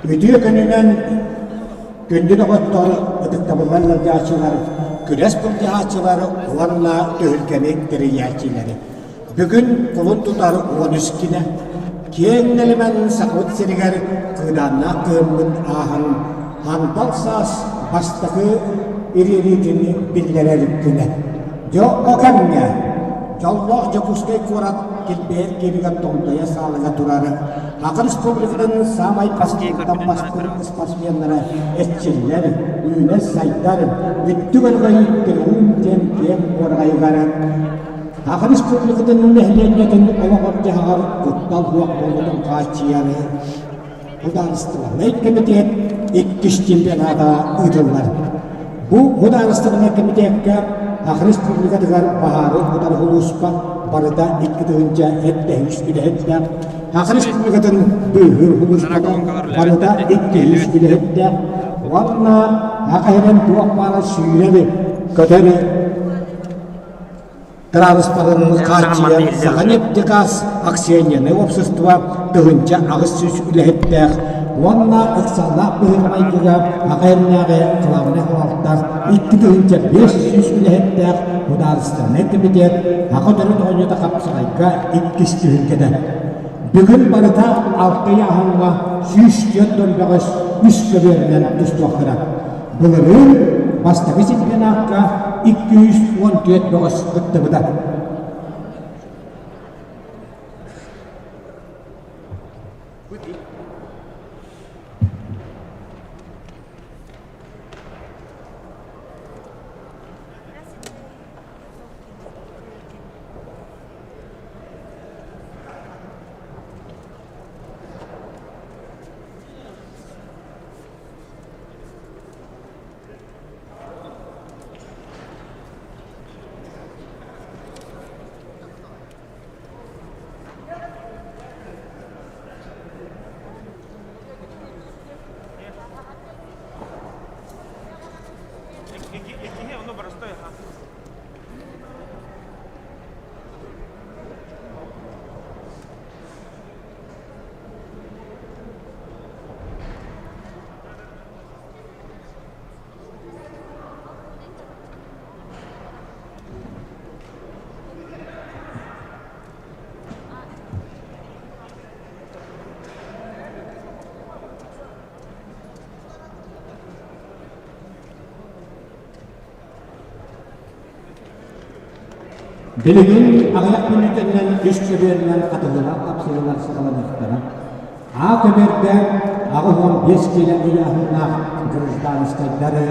Үтүө күнүнэн күндү доҕоттор, ытыктабыллар ыалдьааччылар, күрэс былдьаһааччылар уонна түһүлгэни тэрийээччилэри. Бүгүн кулун тутар 13 күнэ киэҥ нэлэмэн Сахабыт сиригэр кыыдааннаах кыһыммыт ааһан, андал саас бастакы ириэриитин биллэрэр күнэ. Дьэ, о кэмҥэ дьоллоох Дьокуускай куорат килбэйэр киэбигэр тоҥдойо саалыга турар Саха Республикатын саамай бастыҥтан бастыҥ спортсменнара эрчиллэр, үүнэр-сайдар, үрдүк өрөгөй Триумф диэн киэҥ уораҕайыгар Саха Республикатын нэһилиэнньэтин олоҕор-дьаһаҕар куттал суох буолуутун хааччыйар Судаарыстыбаннай кэмитиэт иккис чемпионата ыытыллар. Бу Судаарыстыбаннай кэмитиэккэ Саха Республикатыгар баһаары утары сулууспа барыта 2 тыһыынча үлэһиттээх, Саха Республикатын быыһыыр сулууспата барыта 200 үлэһиттээх уонна Саха сирин туох баара сүүрэр, көтөр Тырааныспарын хааччыйар Саханефтегаз акционернай уопсастыба 1800 үлэһиттээх уонна ыксаллаах быһыыга-майгыга АХН-нааҕы кылаабынай салалта 2500 үлэһиттээх судаарыстыбаннай кэмитиэт Саха төрүт оонньуута хапсаҕайга иккис түһүлгэтэ. Бүгүн барыта алта ыйааһыҥҥа 104 бөҕөс үс көбүөрүнэн тустуохтара. Былырыын бастакы чемпионакка 214 бөҕөс кыттыбыта. Иккиһи ону боростой Билигин аҕыйах мүнүүтэннэн үс көбүөрүнэн хатыллылар хапсыһыылар саҕаланыахтара. А көбүөргэ 85 киилэ ыйааһыннаах гражданскайдары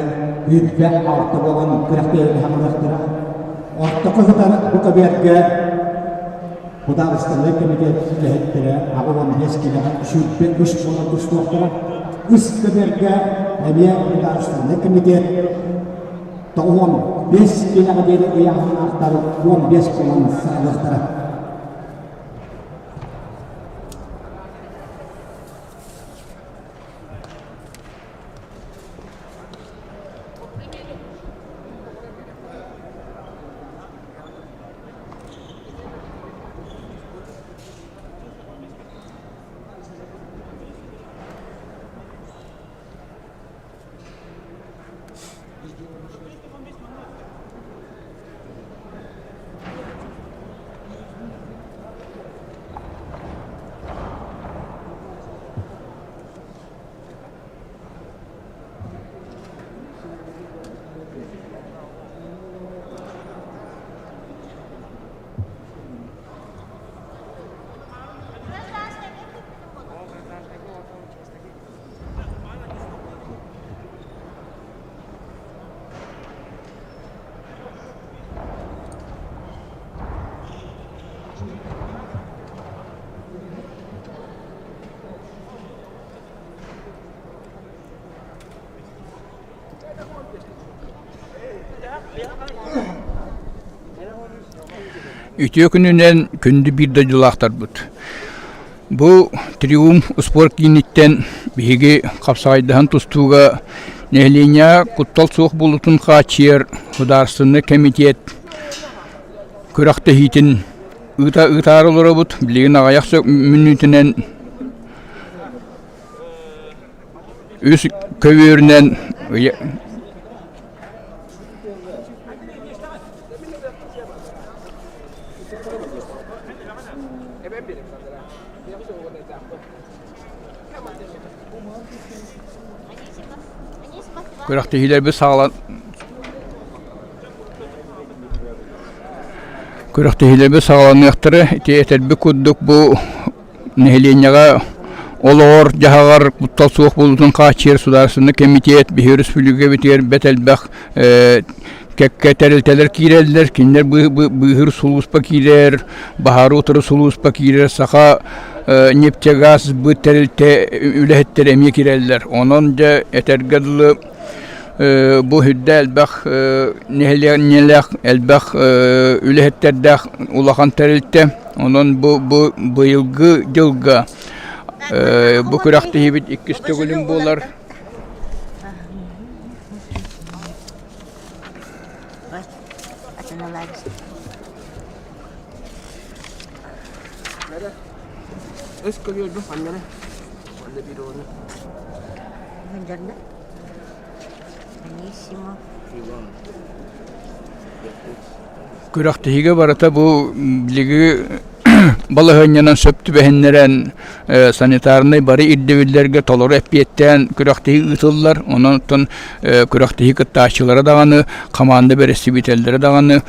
26 буолан күрэхтэһиини хаҥалыахтара. Ортоку сытар бу көбүөргэ Судаарыстыбаннай кэмитиэт үлэһиттэрэ 85 киилэҕэ 23 буолан тустуохтара. Үс көбүөргэ эмиэ Судаарыстыбаннай кэмитиэт 95 киилэҕэ диэри ыйааһыннаахтар 15 буолан саҕалыахтара. Үтүө күнүнэн күндү биир дойдулаахтарбыт! Бу Триумф успуорт кииниттэн биһиги хапсаҕайдаһан тустууга нэһилиэнньэҕэ куттал суох буолуутун хааччыйар судаарыстыбаннай кэмитиэт күрэхтэһиитин ыыта ыытаары олоробут. Билигин аҕыйах мүнүүтүнэн. Үс көбүөрүнэн Күрэхтэһиилэрбит саҕалан Күрэхтэһиилэрбит саҕаланыахтара. Ити этэрбит курдук бу нэһилиэнньэҕэ олоҕор-дьаһаҕар куттал суох буолуутун хааччыйар судаарыстыбаннай кэмитиэт биһи өрөспүүбүлүкэбитигэр бэрт элбэх кэккэ тэрилтэлэр киирэллэр. Кинилэр быыһыыр сулууспа киирэр, баһаары утары сулууспа киирэр, саха нефтегаз быт тэрилтэ үлэһиттэрэ эмиэ киирэллэр. Онон дьэ этэргэ дылы бу үрдэ элбэх нэһилиэнньэлээх, элбэх үлэһиттэрдээх улахан тэрилтэ. Онон бу бу быйылгы дьылга бу күрэхтэһиибит иккис төгүлүн буолар. Күрэхтэһиигэ барыта бу билиги балаһыанньанан сөп түбэһиннэрэн санитарнай бары ирдэбиллэргэ толору эппиэттээн күрэхтэһии ыытыллар. Онон оттон күрэхтэһии кыттааччылара даҕаны, хамаанда бэрэстэбиитэллэрэ даҕаны,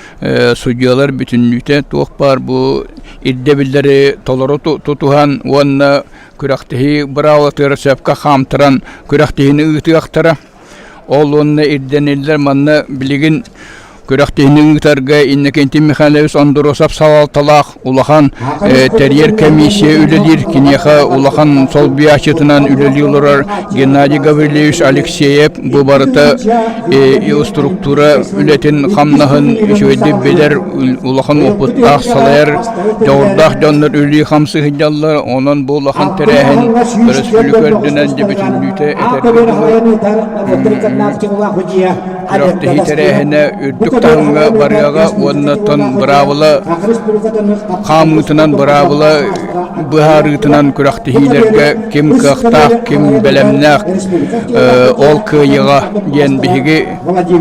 судьуйалар бүтүннүүтэ туох баар бу ирдэбиллэри толору тутуһан уонна күрэхтэһии быраабылатыгар сөпкө хаамтаран күрэхтэһиини ыытыахтара. Ол уонна ирдэниллэр манна билигин күрэхтэһиини ыытарга Иннокентий Михайлович Андросов салалталаах улахан тэрийэр комиссия үлэлиир. Киниэхэ улахан солбуйааччытынан үлэлии олорор Геннадий Гаврильевич Алексеев бу барыта структура үлэтин хамнаһын үчүгэйдик билэр улахан уопуттаах салайар дьоҕурдаах дьоннор үлэлии-хамсыы сылдьаллар. Онон бу улахан тэрээһин өрөспүүбүлүкэ үрдүнэн дьэ бүтүннүүтэ этэргэ дылы күрэхтэһии тэрээһинэ үрдүк таһымҥа барыаҕа уонна оттон быраабыла хаамыытынан быраабыла быһаарыытынан күрэхтэһиилэргэ ким кыахтаах, ким бэлэмнээх ол кыайыаҕа диэн биһиги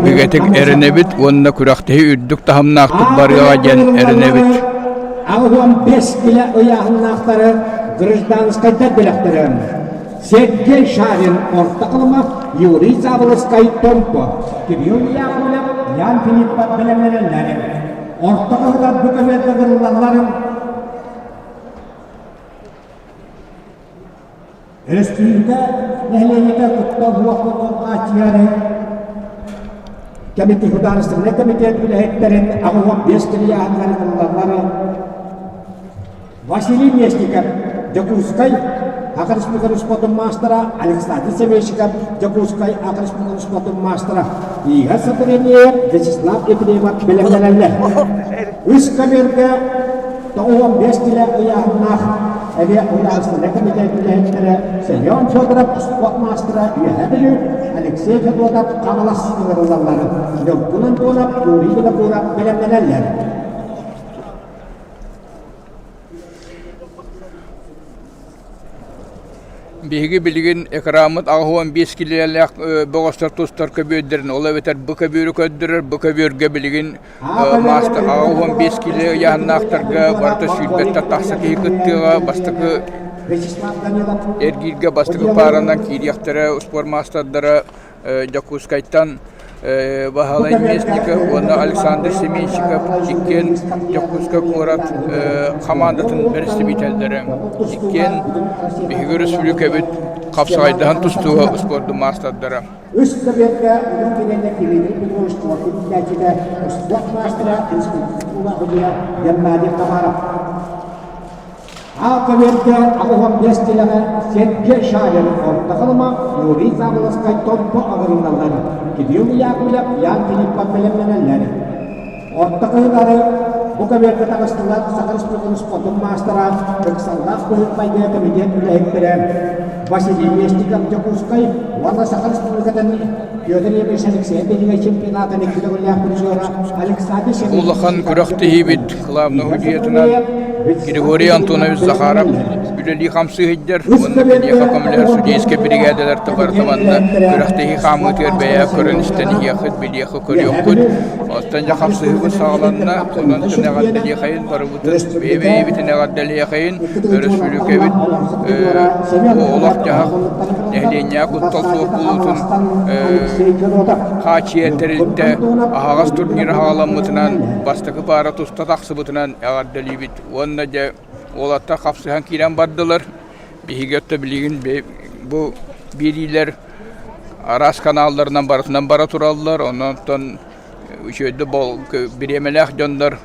бигэтик эрэнэбит уонна күрэхтэһии үрдүк таһымнаахтык барыаҕа диэн эрэнэбит. 85 килэ ыйааһыннаахтары гражданскайдар бэлэхтэрэ Сергей Шарин Орто Халыма, Юрий Заболоцкай Томпо, Кирилл Яковлев, Ян Филиппов бэлэмнэнэллэр. Орто Халыма бу көмөтө ылыллалларын Өрөспүүбүлүкэ нэһилиэнньэтэ куттал суох буолуон хааччыйары Кэмитиэт судаарыстыбаннай кэмитиэт үлэһиттэрин 85 килийааһыннарын ыллаллар. Василий Местников, Дьокуускай Саха Республикатын спордун маастара, Александр Савельщиков, Дьокуускай Саха Республикатын спордун маастара, Игорь Сатыренеев, Вячеслав Ефремов бэлэмнэнэллэр. Үс көбүөргэ 95 килэ ыйааһыннаах эмиэ Судаарыстыбаннай кэмитиэт үлэһиттэрэ Семен Федоров, спорт маастара Үөһээ Бүлүү, Алексей Федотов, Хаҥалас ыҥырыллаллар. Ньургун Антонов, Юрий Винокуров бэлэмнэнэллэр. Биһиги билигин экраммыт 85 килиэлээх бөҕөстөр тустар көбүөрдэрин, ол эбэтэр бу көбүөрү көрдөрөр, бу көбүөргэ билигин маастар 85 килиэ ыйааһыннаахтарга барыта сүүрбэттэн тахса киһи кыттыаҕа, бастакы эргииргэ бастакы пааранан киириэхтэрэ успуор маастардара Дьокуускайтан Баһылай Местников уонна Александр Семенщиков иккиэн Дьокуускай куорат хамаандатын бэрэстэбиитэллэрэ. Иккиэн биһиги өрөспүүбүлүкэбит хапсаҕайдаһан тустууга успуордун маастардара. Үс көбүөргэ улуу кинигэ Дмитрий Петрович Коркин иитээччитэ, успуорт маастара, институт Геннадий Хабаров. Аата-үөргэ 85 тилэҕэ Сергей Шарин Орто Халыма, Юрий Заболоцкай Томпо аҕырыылаллар, Кирилл Яковлев, Ян Филиппов бэлэмнэнэллэр. Орто кыһылары бу көбүөргэ таҕыстылар Саха Республикатын спордун маастара, ыксаллаах быһык-майгы кэмитиэт үлэһиттэрэ Василий Местников Дьокуускай уонна Саха Республикатын Петр Ильич Алексеев Билиҥҥэ чемпионатын икки төгүллээх призера Александр Улахан күрэхтэһиибит главный судьуйатынан Григорий Антонович Захаров. үлэлии-хамсыы сылдьар уонна киниэхэ көмөлөһөр судейскай биригээдэлэр барыта манна күрэхтэһии хаамыытыгар бэйэ көрөн-истэн иһиэххит, билиэххит, көрүөххүт. Оттон дьэ хапсыһыыбыт саҕаланна, онон эҕэрдэлиэхэйин барыбытын, бэйэ-бэйэбитин эҕэрдэлиэхэйин, өрөспүүбүлүкэбит олох-дьаһах нэһилиэнньэҕэ куттал суох буолуутун хааччыйар тэрилтэ аһаҕас турнир аҕаламмытынан, бастакы паара туста тахсыбытынан эҕэрдэлиибит уонна дьэ уолаттар хапсыһан киирэн бардылар. Биһиги өттө билигин бу биэриилэр араас каналларынан барытынан бара тураллар. Онон үчүгэйдик бириэмэлээх дьоннор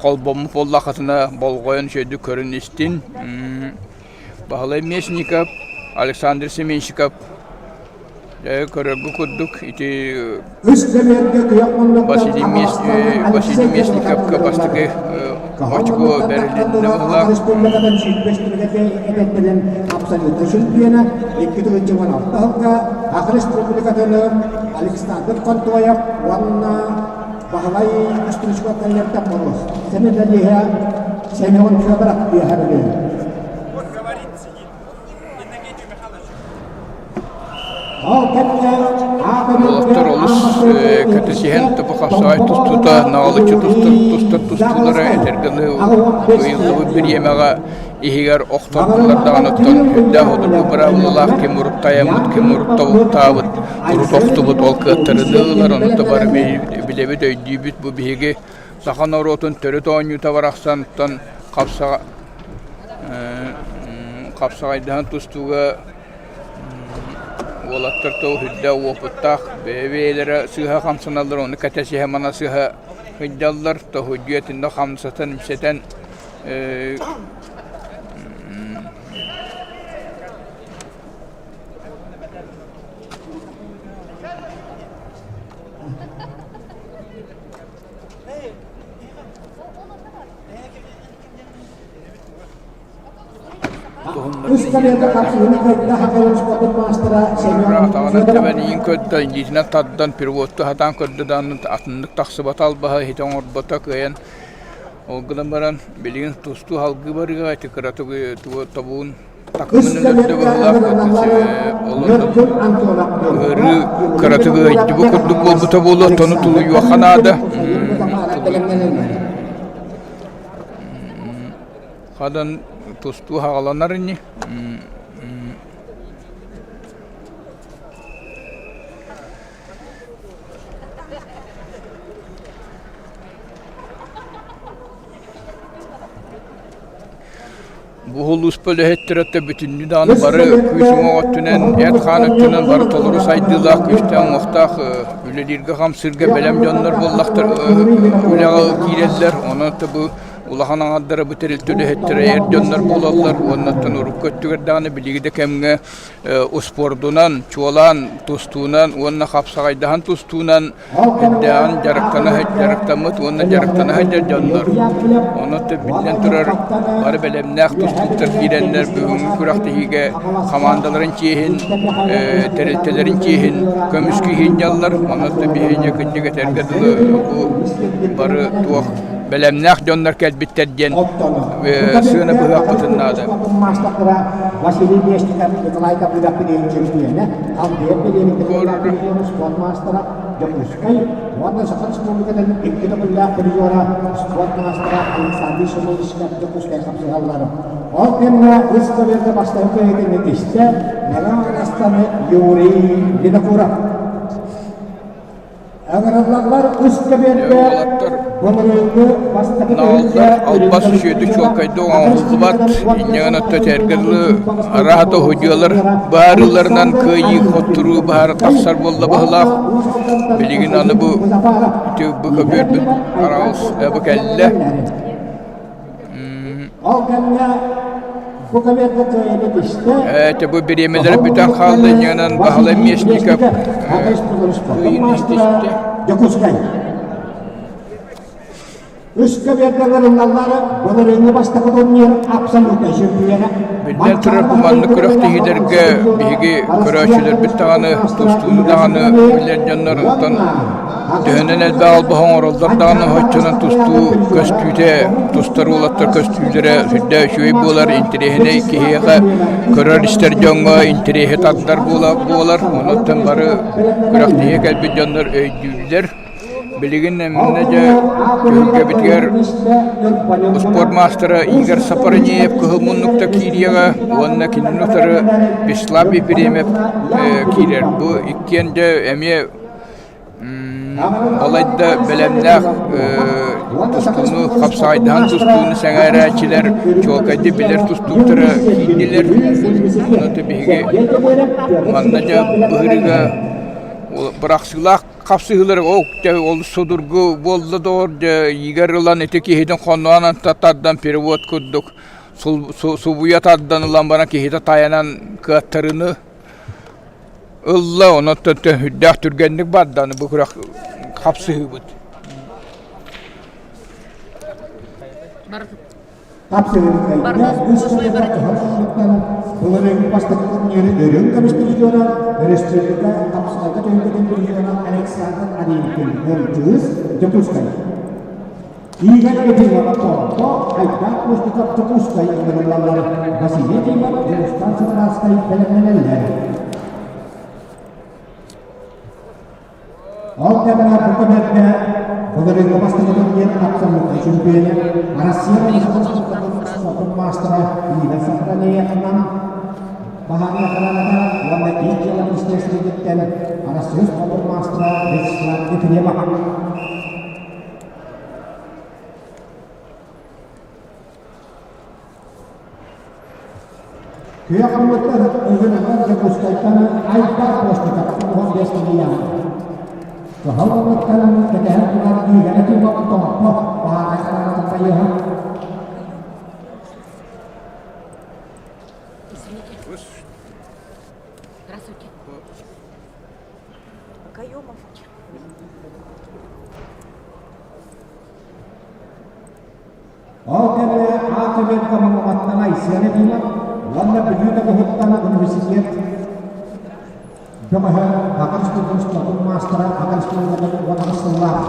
холбоммут буоллаххытына болҕойон үчүгэйдик көрүн истин. Баһылай Местников, Александр Семенщиков Көрөргө курдук ити Василий Василий Местниковка бастакы очко бэрилиннэ быһылаах. Александр Контоев уонна Баһылай Стручков кэллэртэн боруос. Сэмэдэлиһэ Семен Федоров үөһэ Уолаттар олус кэтисиһэн тупа-хапсаҕай тустуута, наҕылыччы тустар тустар тустуулара этэргэ ыйыллыбыт бириэмэҕэ иһигэр охтордулар даҕаны оттон сүрдээх судургу быраабылалаах ким урут тайаммыт, ким урут тобуктаабыт, урут охтубут ол кыаттарыны ылар, ону да бары билэбит, өйдүүбүт. Бу биһиги саха норуотун төрүт оонньуута барахсантан хапсаҕа хапсаҕайдаһан тустууга уолаттар тыл үрдээх уопуттаах бэйэ-бэйэлэрэ сыыһа хамсаналлар ону кэтэсиһэ манасыһа сылдьаллар тоһуйдуу итиннэ хамсатан имсэтэн Атаҕынан тэбэн иин көрдө, илиитинэн тардан пилотту сатаан көрдө даҕаны атыннык тахсыбата албаһа иһитэ оҥорбото кыайан ол гынан баран билигин тустуу салгыы барыаҕа ити кыратык тугу тобугун такымын өлөрдө быһыылаах ыарыы кыратык ыйдыбы курдук буолбута буолуо тону тулуйуохха наада Хадан тустуу хаҕаланар ини. Бу улууспа үлэһиттэрэ өттө бүтүннүү даҕаны бары күүс уҥуох өттүнэн, эт-хаан өттүнэн бары толору сайдыылаах, күүстээх уҥуохтаах үлэлииргэ-хамсыырга бэлэм дьоннор буоллахтар үлэҕэ киирэллэр. Онон бу улахан аҥардара бу тэрилтэ үлэһиттэрэ эр дьоннор буолаллар уонна оттон урукку өттүгэр даҕаны билиги да кэмҥэ успуордунан, чуолаан тустуунан уонна хапсаҕайдаһан тустуунан Үрдээҕин дьарыктана дьарыктаммыт уонна дьарыктана сылдьар дьоннор. Онон биллэн турар бары бэлэмнээх тустууктар киирэннэр бүгүҥҥү күрэхтэһиигэ хамаандаларын чиэһин, тэрилтэлэрин чиэһин көмүскүү сылдьаллар. Онон биһиги кырдьык этэргэ дылы бу бары туох бэлэмнээх дьоннор кэлбиттэр диэн сыана быһыахпытын наада. Василий Местников, Николай Каприлов Дьокуускай уонна Саха Республикатын икки төгүллээх призера спорт маастара Александр Шумовичка Дьокуускай хапсыһаллар. Ол кэмҥэ выставка бастакы кыайыытын ситистэ Мэҥэ Хаҥаластан Юрий Винокуров. Ыҥырыллаллар үс көбүөргэ былырыыҥҥы бастакы Нааллар албас үчүгэйдик чуолкайдык оҥоһуллубат, инньэ гынан этэргэ дылы арааһа тоһуйдуолар быһаарыыларынан кыайыы хотторуу баһара тахсар буолла быһыылаах. Билигин аны бу ити бу көбүөрбүт араас бу кэллэ. Ол кэмҥэ бу көбүөргэ кыайыыны түстэ. Ээ бу бириэмэлэрэ бүтэн хаалла инньэ Баһылай Местников кыайыыны истэ. Дьокуускай. Үскэ биэрдэлэринналлары былырыыҥҥы бастакы турнир абсолютнай чемпиона. Биллэн турар, бу маннык күрэхтэһиилэргэ биһиги көрөөччүлэрбит даҕаны, тустууну даҕаны билэр дьоннор оттон төһөнөн элбэх албаһы оҥороллор даҕаны оччонон тустуу көстүүтэ, тустар уолаттар көстүүлэрэ сүрдээх үчүгэй буолар, интэриэһинэй киһиэхэ көрөр-истэр дьоҥҥо интэриэһи тардар буолар. Онон бары күрэхтэһиигэ кэлбит дьоннор өйдүүллэр. Билигин эминэ дьэ түһүлгэбитигэр успуорт маастара Игорь Сапарынеев кыһыл муннукта киириэҕэ уонна кинини утары Вячеслав Ефремов киирэр. Бу иккиэн дьэ эмиэ балайда бэлэмнээх тустууну, хапсаҕайдаһан тустууну сэҥээрээччилэр, чуолкайдык билэр тустууктара киирдилэр. Онон биһиги манна дьэ быһырыга бырахсыылаах хапсыһыылар ол судургу буолла доҕор дьэ Игорь ылан ити киһитин хонноон тардан перевод курдук субуйа тардан ылан баран киһитэ тайанан кыаттарыны ылла онон үрдээх түргэнник барда аны бу күрэх хапсыһыыбыт. Тапсырыытайга үс сылга кыһыл былырыыҥҥы бастакы турниры үрүҥ көмүс призера, өрөспүүбүлүкэ хапсаҕайга түһүлгэтин призера Александр Аринкин, Мырдьыыс, Дьокуускай. Игорь Ефимов Томпо, Айдаан Костиков Дьокуускай ыҥырыллаллар, Василий Ефимов Дьулустан Сатанаскай бэлэмнэнэллэр. Ол кэмҥэ бу көмөргө былырыыҥҥы бастакы турнир абсолютнай чөмпүйүөнэ Россия Республикатын спордун маастара Игорь Сахаранеевынан баһаарынай охраната уонна Ис дьыала министиэристибэтиттэн Россия спордун маастара Вячеслав Ефремов. Күөх аммыттан Ыгыныгар Дьокуускайтан Айдар Костиков 15 килиэм. Кыһыл аммыттан кэтэһэн турар Игорь Тимов Томпо баһаарай хараҥатын байыһа. Здравствуйте. Каюмов. Ол кэмҥэ А-Төбөккө Мамаматтан Айсен Ефимов уонна Бүлүү тоҕуһуттан университет бөҕөһө Саха Республикатын спордун маастара Саха Республикатын 18 сыллаах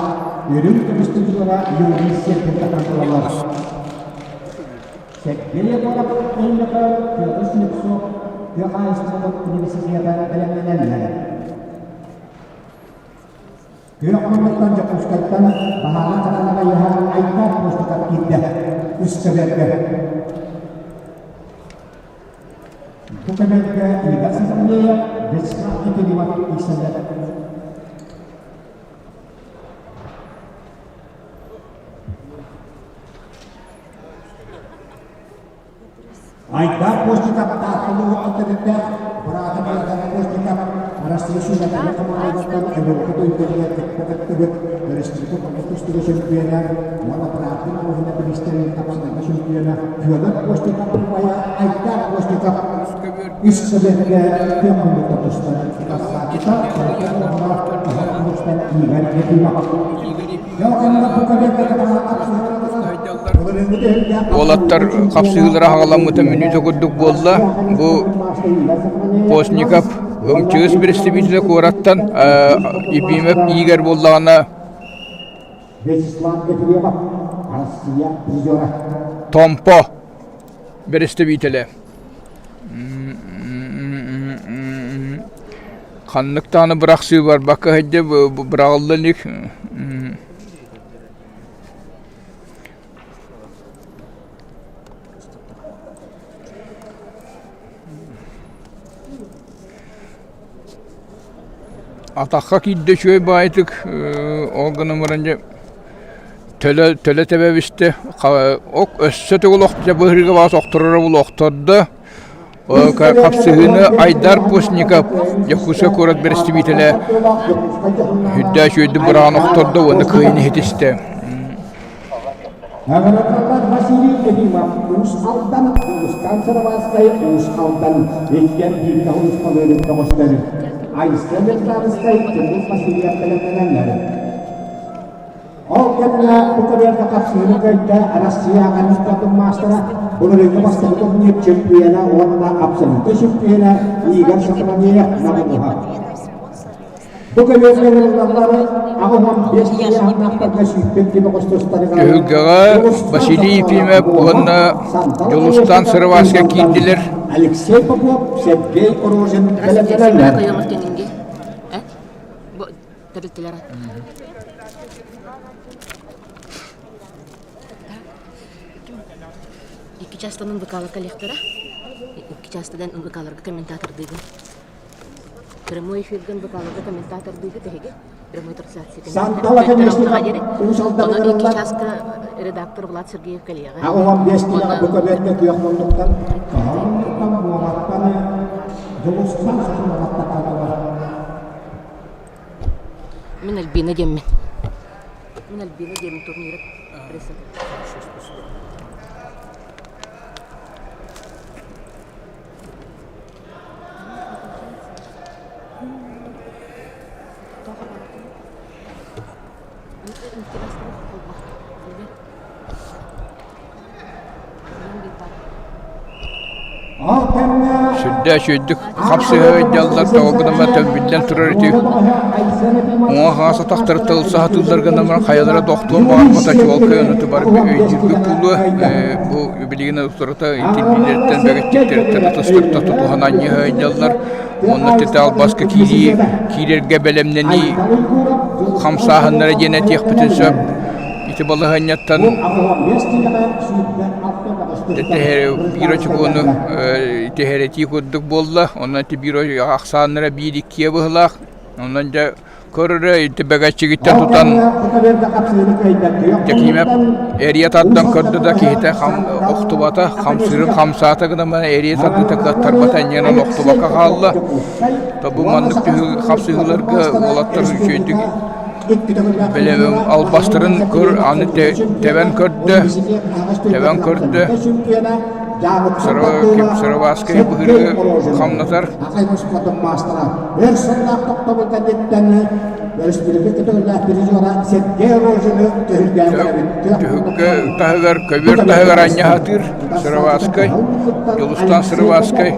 үрүҥ көмүс призера Юрий Сергин тураллар. Сергей Егоров Өймөкөөн Петр Слепцов тыа хаһаайыстыбатын университета бэлэмнэнэллэр. Күөх муннуктан Дьокуускайтан баһаара хатана хайыһа Айдар Костиков киирдэ. Үс көбүөргэ. Бу көбүөргэ Игорь Сазамнеев, Вячеслав Ефимов киирсэллэр. Айдар Костиков Таатталыы алтарыттаах быраата Айдар Костиков Арассыыйа сүүмэрдэммит хамаандатыттан Европа дойдутугар кытта кыттыбыт өрөспүүбүлүкэ хомус тустууга чөмпүйүөнэ уонна быраатын уһуна бириистэрин хапсаҕайга чөмпүйүөнэ Федор Костиков убайа Айдар Костиков үс сэбиэккэ күөх муннукта тустар тахсааччыта Толкун Оһох Улустан Игорь Ефимов. Уолаттар хапсыһыылара хаҕаламмыта мүнүүтэ курдук буолла. Бу Постников МЧС бэрэстэбиитэлэ куораттан Ефимов Игорь буоллаҕына Вячеслав Ефремов, Россия призера. Томпо бэрэстэбиитэлэ. Ханнык даҕаны бырахсыы барбакка сылдьа быраҕылла илик. Атахха киирдэ үчүгэй баайытык ол гынан баран дьэ төлө төлө тэбэбистэ ок өссө төгүл дьэ быһырыыга баҕас охтороро буолуо охтордо Хапсыһыыны Айдар Постников Дьокуускай куорат бэрэстэбиитэлэ үрдээх үчүгэйдик быраҕан охтордо уонна кыайыыны ситистэ. Наҕараадалар Василий Ефимов Уус Алдан, Дьулустаан Сыроватскай Уус Алдан иккиэн бииргэ улуспалыырын Ол кэмҥэ бу көбүөргэ хапсыһыыны кыайда Россия аҕа спортун маастара, былырыыҥҥы бастакы турнир чемпиона уонна абсолютнай чемпиона Игорь Соколонеев Намылыһа. Бу көбүөргэ ылыллаллары 85 ыйааһыннаахтарга сүүрбэ ким оҕустустарыгар Түһүлгэҕэ Василий Ефимов уонна Дьулустан Сырываска киирдилэр. Алексей Попов, Сергей Рожин бэлэмнэнэллэр. Тэрилтэлэр Икки частанан ВК-ларга кэлиэхтэрэ. Икки частанан ВК-ларга комментатордыыгын. Прямой эфиргэн ВК-ларга комментатордыыгыт эһиги. Прямой трансляция. Сантала конечно Уус Онон икки Алданнарылар часка редактор Влад Сергеев кэлиэҕэ. 85 киилэҕэ бу көбүөргэ күөх муннуктан хаһан муннуктан Муоматтан Дьулустан Сахалаттан Мин Альбина диэммин. Мин Альбина диэммин турнира пресса. Сүрдээх үчүгэйдик хапсыһа ыйдаллар, тоҕо гынан баран биллэн турар ити уҥа-хаҥас атахтары тылса сатыыллар гынан баран хайалара да охтуон баҕарбата чуолкай ону бары өйдүүрбүт буолуо. Бу билигин устарата итирдиилэриттэн бэгэттиктэриттэн ытыстарыттан тутуһан анньыһа ыйдаллар. Уонна тете албаска киирии киирэргэ бэлэмнэнии хамсааһыннара диэн этиэхпитин сөп. Ити балаһыанньаттан биир очукуону түһэрэтии курдук буолла. Онон ити биир ахсааннара биир иккиэ быһылаах. Онон дьэ көрөрө ити бэгэччигиттэн тутан Дьэкиимэп эрийэ тардан көрдө да киһитэ хам охтубата, хамсыырын хамсаата гынан баран эрийэ тардыыта кыаттарбата инньэнэн охтубакка хаалла. То бу маннык түһүү хапсыһыыларга уолаттар үчүгэйдик Бэлэм албастарын көр аны тэбэн көрдө, тэбэн көрдө. Сыроваскай быһыры хамнатар. Өр сыллаах тохтобул кэнниттэн өрөспүүбүлүкэ көтөҕүллээх призера Сергей Рожины түһүлгээн Түһүккэ таһыгар, көбүөр таһыгар анньаһатыыр Сыроваскай, Дьулустан Сыроваскай.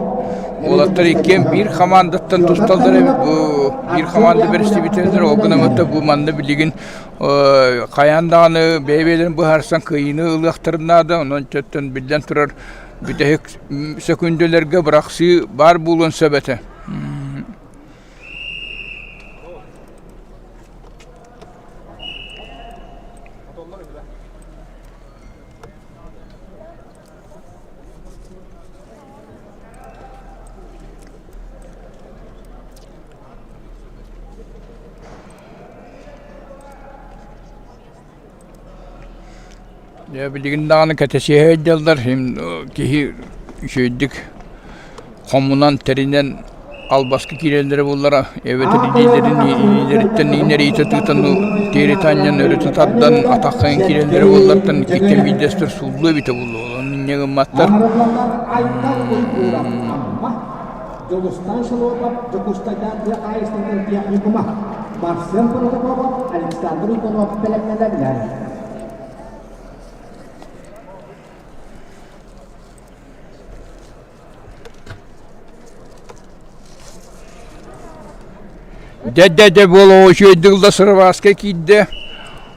Уолаттар иккиэн биир хамаандаттан тусталлар эбит. Бу биир хамаанда бэрэстэбиитэллэр. Ол гынан баран бу манна билигин хайаан даҕаны бэйэ-бэйэлэрин быһаарсан кыайыыны ылыахтарын наада. Онон өттүттэн биллэн турар бүтэһик сөкүүндэлэргэ бырахсыы баар буолуон сөп этэ. Дьэ билигин даҕаны кэтэсиһэ сылдьаллар киһи үчүгэйдик хомунан тэринэн албаска киирэллэрэ буоллара эбэтэр илиилэрин илиилэриттэн иҥнэриитэ тыытан тиэритэ анньан өрүтэ тардан атаххайан киирэллэрэ буоллартан иккиттэн биирдэстэр сууллуо эбитэ буолуо ону инньэ гымматтар Дьулустаан Шелопов Дьокуускайдаах тыа хаһаайыстыбатын техникума Марсен Протопопов Александр Иванов бэлэмнэнэллэр. Дьэ-дьэ-дьэ буола үчүгэйдик ылла сырыбааска киирдэ.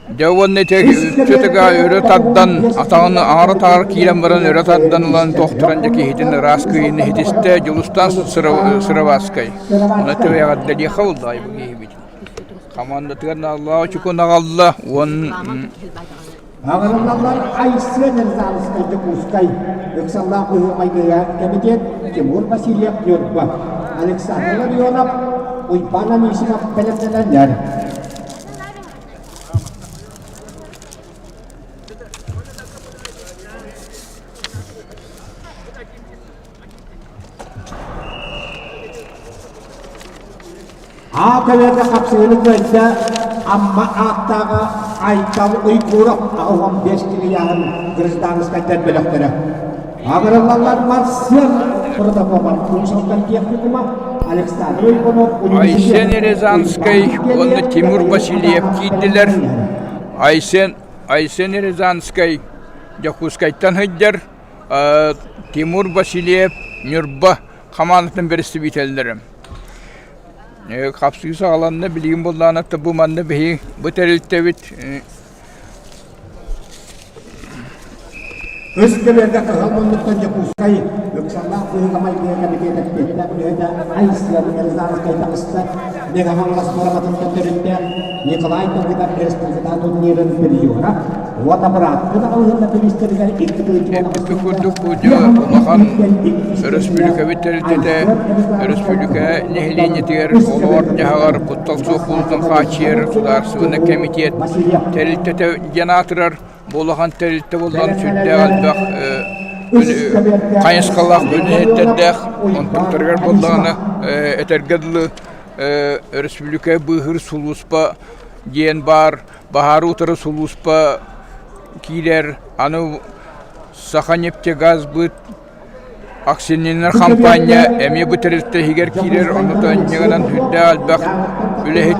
Дьэ уонна ити үкчэтигэ өрө тардан, атаҕын аҥара таҕар киирэн баран өрө тардан ылан тохтуран дьэ киһитин ыраас кыйыны иһитистэ Дьулустаан Сырыбааскай. Ону эҕэрдэлиэхэ булла бу киһибит. Хамаандатыгар нааллаах очукун аҕалла уон Аҕырыллаллар Айсен Рязанскай Дьокуускай, ыксаллаах быһыы-майгыга кэмитиэт Тимур Васильев Ньурба, Александр Ларионов, Уйбаан Анисимов бэлэмнэнэллэр. Аат эбэтэ хапсыһыыны кыайда Амма ааттааҕа Айтал Уйгуров 85 килийааһын гражданскайдар бөлөхтөрө. Абыраллаллар Марсиан Протопопов Уус-Алдан техникума Александр Уйгунов Айсен Рязанскай уонна Тимур Васильев киирдилэр. Айсен Айсен Рязанскай Дьокуускайтан сылдьар, Тимур Васильев Ньурба хамаандатын бэрэстэбиитэллэрэ. Хапсыы саҕаланна, билигин буоллаҕына бу манна биһи бу тэрилтэбит Үс кэмэргэ кыһыл муннуктан Дьокуускай ыксаллаах быһыыга-майгыга кэмитиэт эппиэттээх үлэһитэ Айсен Рязанскай таҕыста. Мэҥэ-Хаҥалас Муроматыттан төрүттээх Николай Давыдов республикатааҕы турнирын призера уонна бырааттыы аҕалыһынна бириистэригэр икки Эппиккэ курдук бу дьэ улахан өрөспүүбүлүкэбит тэрилтэтэ өрөспүүбүлүкэ нэһилиэнньэтигэр олоҕор-дьаһаҕар куттал суох буолуутун хааччыйар судаарыстыбаннай кэмитиэт тэрилтэтэ диэн аатырар. Бу улахан тэрилтэ буоллаҕына сүрдээх элбэх хайысхалаах үлэһиттэрдээх, онтуктарыгар буоллаҕына этэргэ дылы өрөспүүбүлүкэ быыһыыр сулууспа диэн баар, баһаары утары сулууспа киирэр, аны Саханефтегазбыт акционернай хампаанньа эмиэ бу тэрилтэ иһигэр киирэр, онно инньэ сүрдээх элбэх үлэһит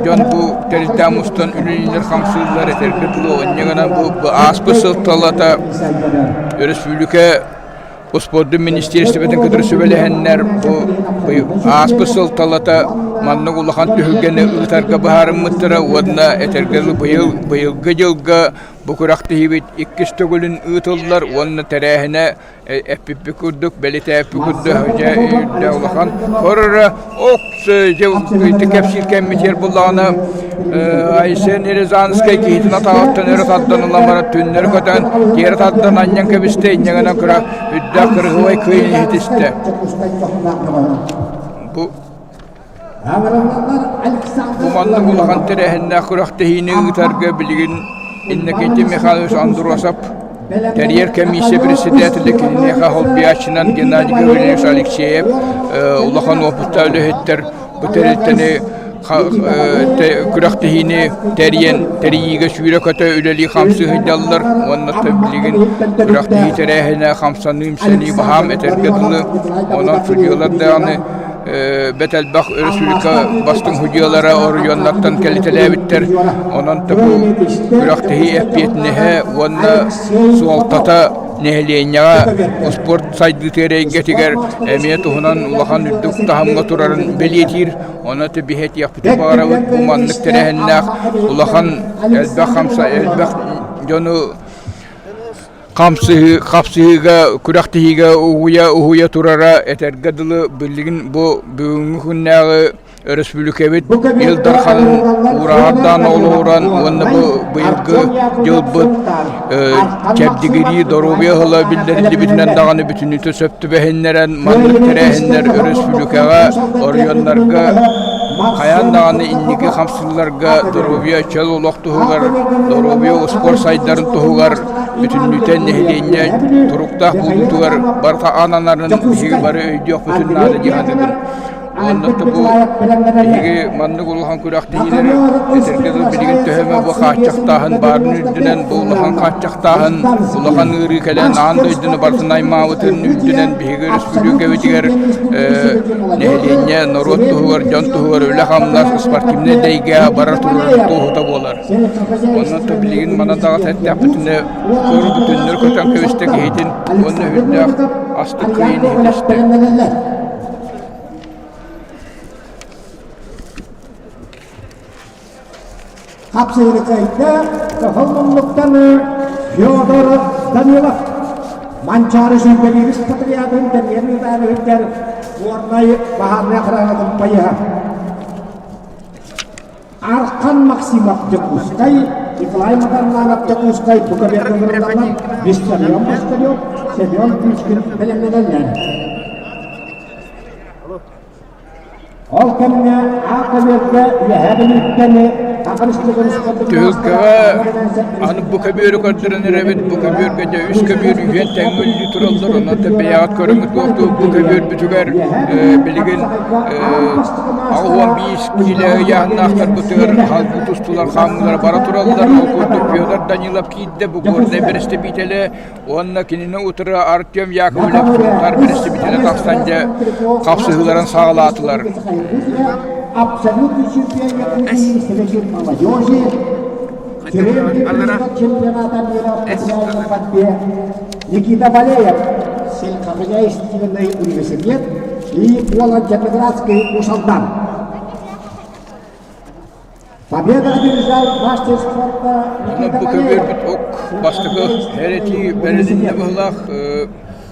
дьон бу тэрилтэҕэ мустан үлэлииллэр-хамсыыллар, этэргэ дылы инньэ гынан бу ааспыт сыл талата өрөспүүбүлүкэ успуордун министиэристибэтин кытары сүбэлэһэннэр бу ааспыт сыл талата маннык улахан түһүлгэни ыытарга быһаарыммыттара уонна этэргэ дылы быйыл быйылгы дьылга бу күрэхтэһиибит иккис төгүлүн ыытыллар уонна тэрээһинэ эппиппит курдук бэлитээппит курдук дьэ үрдэ улахан хорора ити кэпсиир кэммитигэр буллаҕына Айсен Рязанскай киһитин атаҕыттан өрө тардан ылан баран түннэри көтөн тиэрэ тардан анньан кэбистэ инньэ гынан кыра үрдээх кырыһыбай кыайын иһитистэ бу Бу маннык улахан тэрээһиннээх күрэхтэһиини ыытарга билигин Иннокентий Михайлович Андросов тэрийэр комиссия председателэ киниэхэ холбуйааччынан Геннадий Гаврильевич Алексеев улахан уопуттаах үлэһиттэр бу тэрилтэни күрэхтэһиини тэрийэн тэрийиигэ сүүрэ-көтө үлэлии-хамсыы сылдьаллар уонна билигин күрэхтэһии тэрээһинэ хамсаныы-имсэнии баһаам этэргэ дылы онон судьуйалар даҕаны бэрт элбэх өрөспүүбүлүкэ бастыҥ судьуйалара оройуоннартан кэлитэлээбиттэр. Онон бу күрэхтэһии эппиэтинэһэ уонна суолтата нэһилиэнньэҕэ успуорт сайдыытыгар эйгэтигэр эмиэ туһунан улахан үрдүк таһымҥа турарын бэлиэтиир. Онон биһи этиэхпитин баҕарабыт бу маннык тэрээһиннээх улахан элбэх хамса элбэх дьону Хамсыһыы, хапсыһыыга, күрэхтэһиигэ уһуйа уһуйа турара этэргэ дылы билигин бу бүгүҥҥү күннээҕи өрөспүүбүлүкэбит Ил Дарханын уурааҕардаан олоҕуран уонна бу быйылгы дьылбыт чэбдигирии доруобуйа ыһыла биллэриллибитинэн даҕаны бүтүннүүтэ сөп түбэһиннэрэн маннык тэрээһиннэр өрөспүүбүлүкэҕэ, оройуоннарга хайаан даҕаны инники хамсыыларга доруобуйа чөл олох туһугар, доруобуйа успуорт сайдарын туһугар бүтүннүүтэ нэһилиэнньэ туруктаах буолуутугар барыта ананарын биһиги бары өйдүөхпүтүн наада дии саныыбын. Уонна бу биһиги маннык улахан күрэхтэһиилэри этэргэ дылы билигин төһө эмэ бу хааччахтааһын баарын үрдүнэн бу улахан хааччахтааһын улахан ыарыы кэлэн аан дойдуну барытын аймаабытын үрдүнэн биһиги өрөспүүбүлүкэбитигэр нэһилиэнньэ норуот туһугар дьон туһугар үлэ-хамнас спортивнай да эйгэҕэ барар турарын туоһута буолар. Онон то билигин манан даҕата эттэхпитинэ көр бүтүннэр көтөн кэбистэ киһитин уонна үрдээх астык кыайын иһитистэ. Хапсыырыкайда кыһыл муннуктан Федор Данилов Манчаары сүүрбэлиирис патриотын тэрийэн ыытаары сылдьар Горнай баһаарынай охранатын поеһа. Архан Максимов Дьокуускай, Николай Матаннанов Дьокуускай Буковерга Виссарион Москалев, Семен Кычкин бэлэмнэнэллэр. Ол кэмҥэ аах көбүөргэ Үөһээ Бүлүүттэн Түһүлгэҕэ аны бу көбүөрү көрдөрөн эрэбит, бу көбүөргэ дьэ үс көбүөр үһүөн тэҥҥэ үлэлии тураллар, онон бэйэҕит көрөҥҥүт туохтуу бу көбүөрбүтүгэр билигин 85 киилэ ыйааһыннаахтарбытыгар халбыы тустуулар хаамыылара бара тураллар. Ол курдук Федор Данилов киирдэ, бу Горнай бэрэстэбиитэлэ уонна кинини утары Артем Яковлев Сунтаар бэрэстэбиитэлэ тахсан дьэ хапсыһыыларын саҕалаатылар. Абсолютный чемпион Якутии среди молодежи. Терентий чемпионата мира в профессиональном борьбе Никита Валеев, сельскохозяйственный университет и Поло-Дятоградский Усалдан. Победа одержал мастер спорта Никита Бу Валеев. көбүөрбүт ок бастакы эрэтии бэрилиннэ быһылаах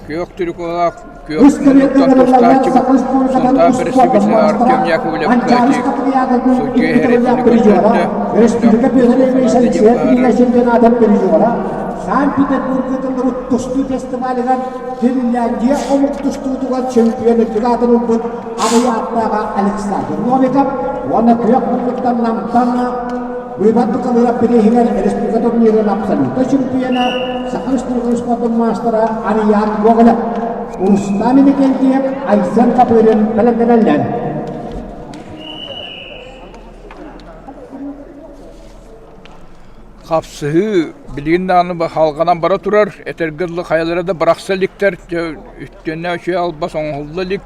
күөх түрүкулаах күөх Үс муннуктан көбүөргэ тустааччыбыт Саха Республикатын Сунтаар спордун бэрэстэбиитэлэ маастара Артем Яковлев Манчаары Кыатык Спартакиадатын судьуйа икки эрэтиини төгүллээх призера, көрдөрдө. республика Саната диэн Петр баара. чемпионатын призера, Санкт-Петербург ыытыллыбыт тустуу фестивалыгар Финляндия омук тустуутугар чемпион үрдүк аатын ылбыт Абый ааттааҕа Александр Новиков уонна күөх муннуктан Намтан Быыбар Быкалыырап бирииһигэр республика турнирын абсолютнай чемпиона, Саха Республикатын спордун маастара Ариан Гоголев, Рустам Иннокентьев, Айсен Копырин бэлэмнэнэллэр. Хапсыһыы билигин даҕаны халҕанан бара турар, этэргэ дылы хайалара да бырахса иликтэр, үттүөннэ үчүгэй албас оҥоһулла илик.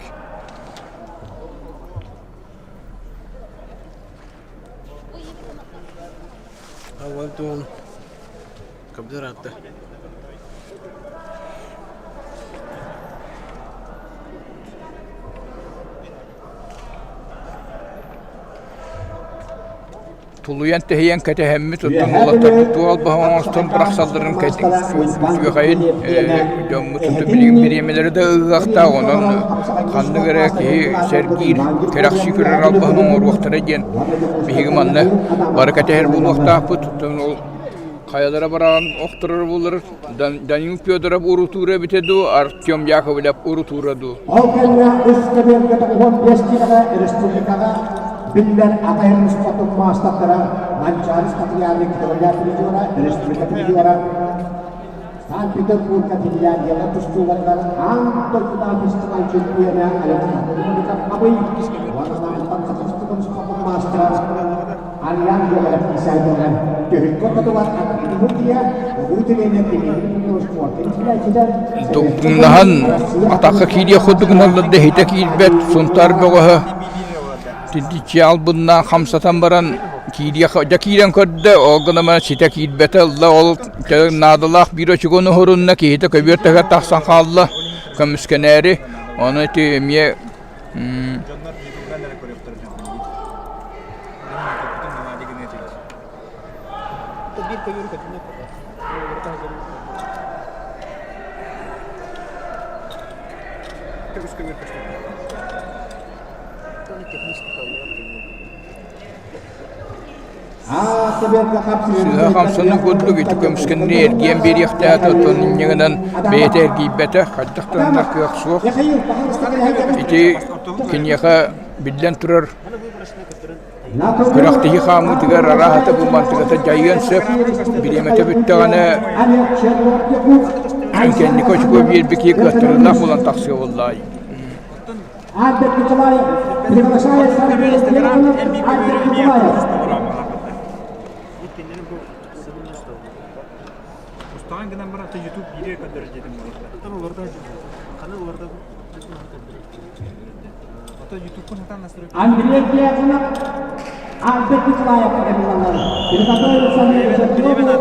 Тулуйан-тэһийэн кэтэһэммит, оттон уолаттарбыт туох албаһы оҥостон бырахсалларын үтүөхэйин дьоммут билигин бириэмэлэрэ да ыһыахтаах, онон ханнык эрэ киһи сэргиир, кэрэхсии көрөр албаһын оҥоруохтара диэн биһиги манна бары кэтэһэр буолуохтаахпыт. Оттон ол хайалара бараҕын охторор буоллар Данил Федоров урутуура эбитэ дуу, Артем Яковлев урутуура дуу? Ол кэннэ үс кэбиэргэ 95 киилэҕэ республикаҕа биллэр атайын спортун маастардара Манчаары Спартакиадын көтөҕүллээх призера, республика призера, Санкт-Петербурга Финляндияҕа тустууларыгар аан дойдутааҕы фестиваль чемпиона Александр Новиков Абый уонна Намтан Сахастыкын спортун маастара Ариан Гоголев исайдалар түһүккэ ортотугар Дмитрия улуу тренер Дмитрий спортун иитээччилэр Дугуҥнаһан атахха киириэх курдук гыналлар да иһитэ киирбэт Сунтаар бөҕөһө тирдиччи албыннаан хамсатан баран киириэх дьэ киирэн көрдө ол гынан баран ситэ киирбэтэ ылла ол наадалаах биир очугун уһурунна киһитэ көбүөр таһыгар тахсан хаалла көмүскэнээри ону ити эмиэ Сыыһа хамсаныы курдук ити көмүскэннэри эргийэн биэриэхтээх оттон инньэ гынан бэйэтэ эргийбэтэ хайдах да гынар кыах суох. Ити киниэхэ биллэн турар күрэхтэһии хаамыытыгар арааһата бу мантыката дьайыан сөп. Бириэмэтэ бүттэҕинэ кэнники очко биэрбит киһи кыаттарыылаах буолан тахсыа буоллаҕай. Альберт Николаев приглашает Альберт Николаев. Андрей Дьяконов, Альберт Николаев эмилалар. Приготовиться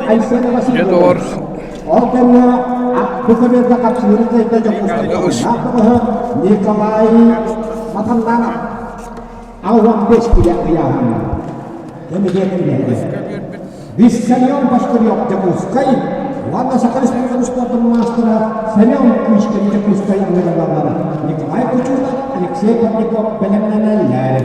Айсена Дьэ, доҕор, Васильева. Ол кэннэ бу көбүөргэ хапсыһыыры кыайда Дьокуускай Николай Матанданов 65 килэ ыйааһынна. Кэмитиэтин Виссарион Башкирёв Дьокуускай уонна Саха Республикатын спордун маастара Семен Кычкин Дьокуускай ыҥырылаллар. Николай Кучуров, Алексей Парников бэлэмнэнэллэр.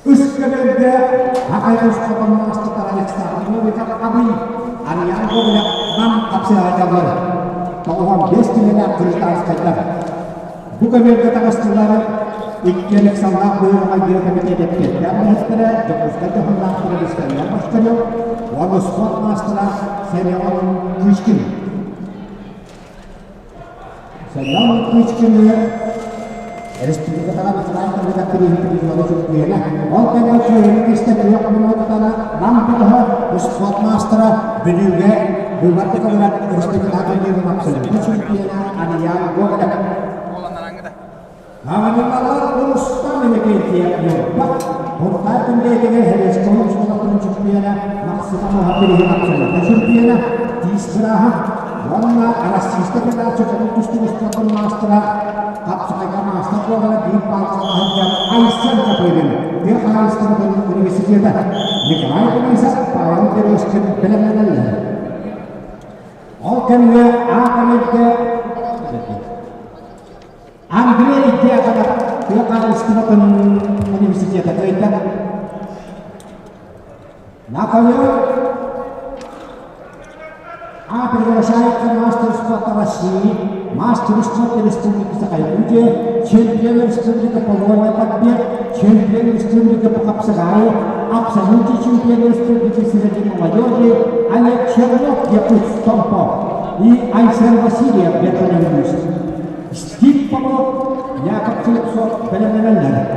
Үс көбүөргэ Хахайрус хотонноостутар Александр Новиков Абый, Ариан Гоголев Нам хапсыһаачаллар. 95 киилэлээх гражданскайдар. Бу көбүөргэ таҕыстылар икки Александров быһыыга кэмитиэт эппиэттээх үлэһиттэрэ Дьокуускай дьоһуннаахтара Виссарион Бочкарев уонна спорт маастара Семен Кычкин. Семен Кычкины республикатаҕа национальнай комитет периодын чөмпүйүөнэ. Ол кэннэ сүөһүнү кистэ күөх муннуктана Нам бөҕөһө спорт маастара Бүлүүгэ быыбардык ылар республикатын абсолютно чемпиона Ариян Гоголев. Аҕаныллалар Рустам Иннокентьев Ньурба, Хуртаа күндээтигэр Хелестон оскуолатын чемпиона Максима Мухабириһин абсолютно чемпиона Тиис бырааһа уонна Российскай Федерация көҥүл тустуу спордун маастара хапсаҕайга маастар буолара биир баалга сылдьар Айсен Капрыгин тыа хаһаайыстыбатын университета Николай Борисов Павел Березкин бэлэмнэнэллэр. Ол кэмҥэ А-комедия Андрей Дьяконов тыа хаһаайыстыбатын университета кыайда. На ковер А приглашается мастер спорта России, мастер спорта Республики Саха-Якутия, чемпион республики по вольной борьбе, чемпион республики по хапсагаю, абсолютный чемпион республики среди молодежи Олег Чернов, Якутск, Томпо и Айсен Васильев, Верхоянск. Стив Попов, Яков Слепцов, бэлэмнэнэллэр.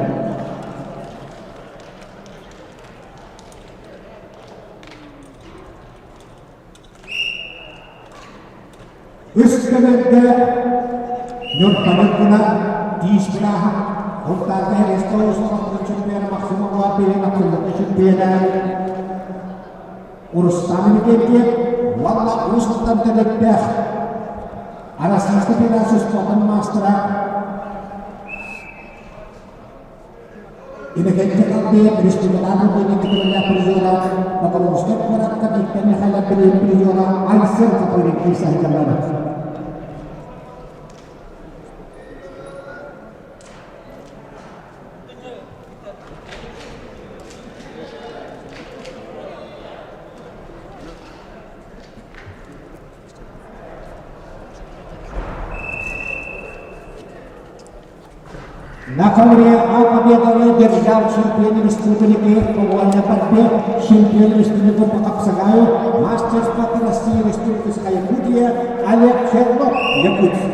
Үс көмөргө Ньурбаны гына тиис бырааһа Хунтаарга Хелесто оскуолатын чемпиона Максим Оглапиев абсолютно чемпиона Рустам Иннокентьев уонна Уус Алдан төрүттээх Российскай Федерация спордун маастара Иннокентий Халдеев республиканын кытыллаах призера Покровскай куоракка Виктор Михайлов призера Айсен Копырин киирсэһэллэр. На ковре А победаны держал чемпион республики по вольной борьбе, чемпион республики по хапсагаю, мастер спорта России Республики Саха-Якутия Олег Чернов, Якутск.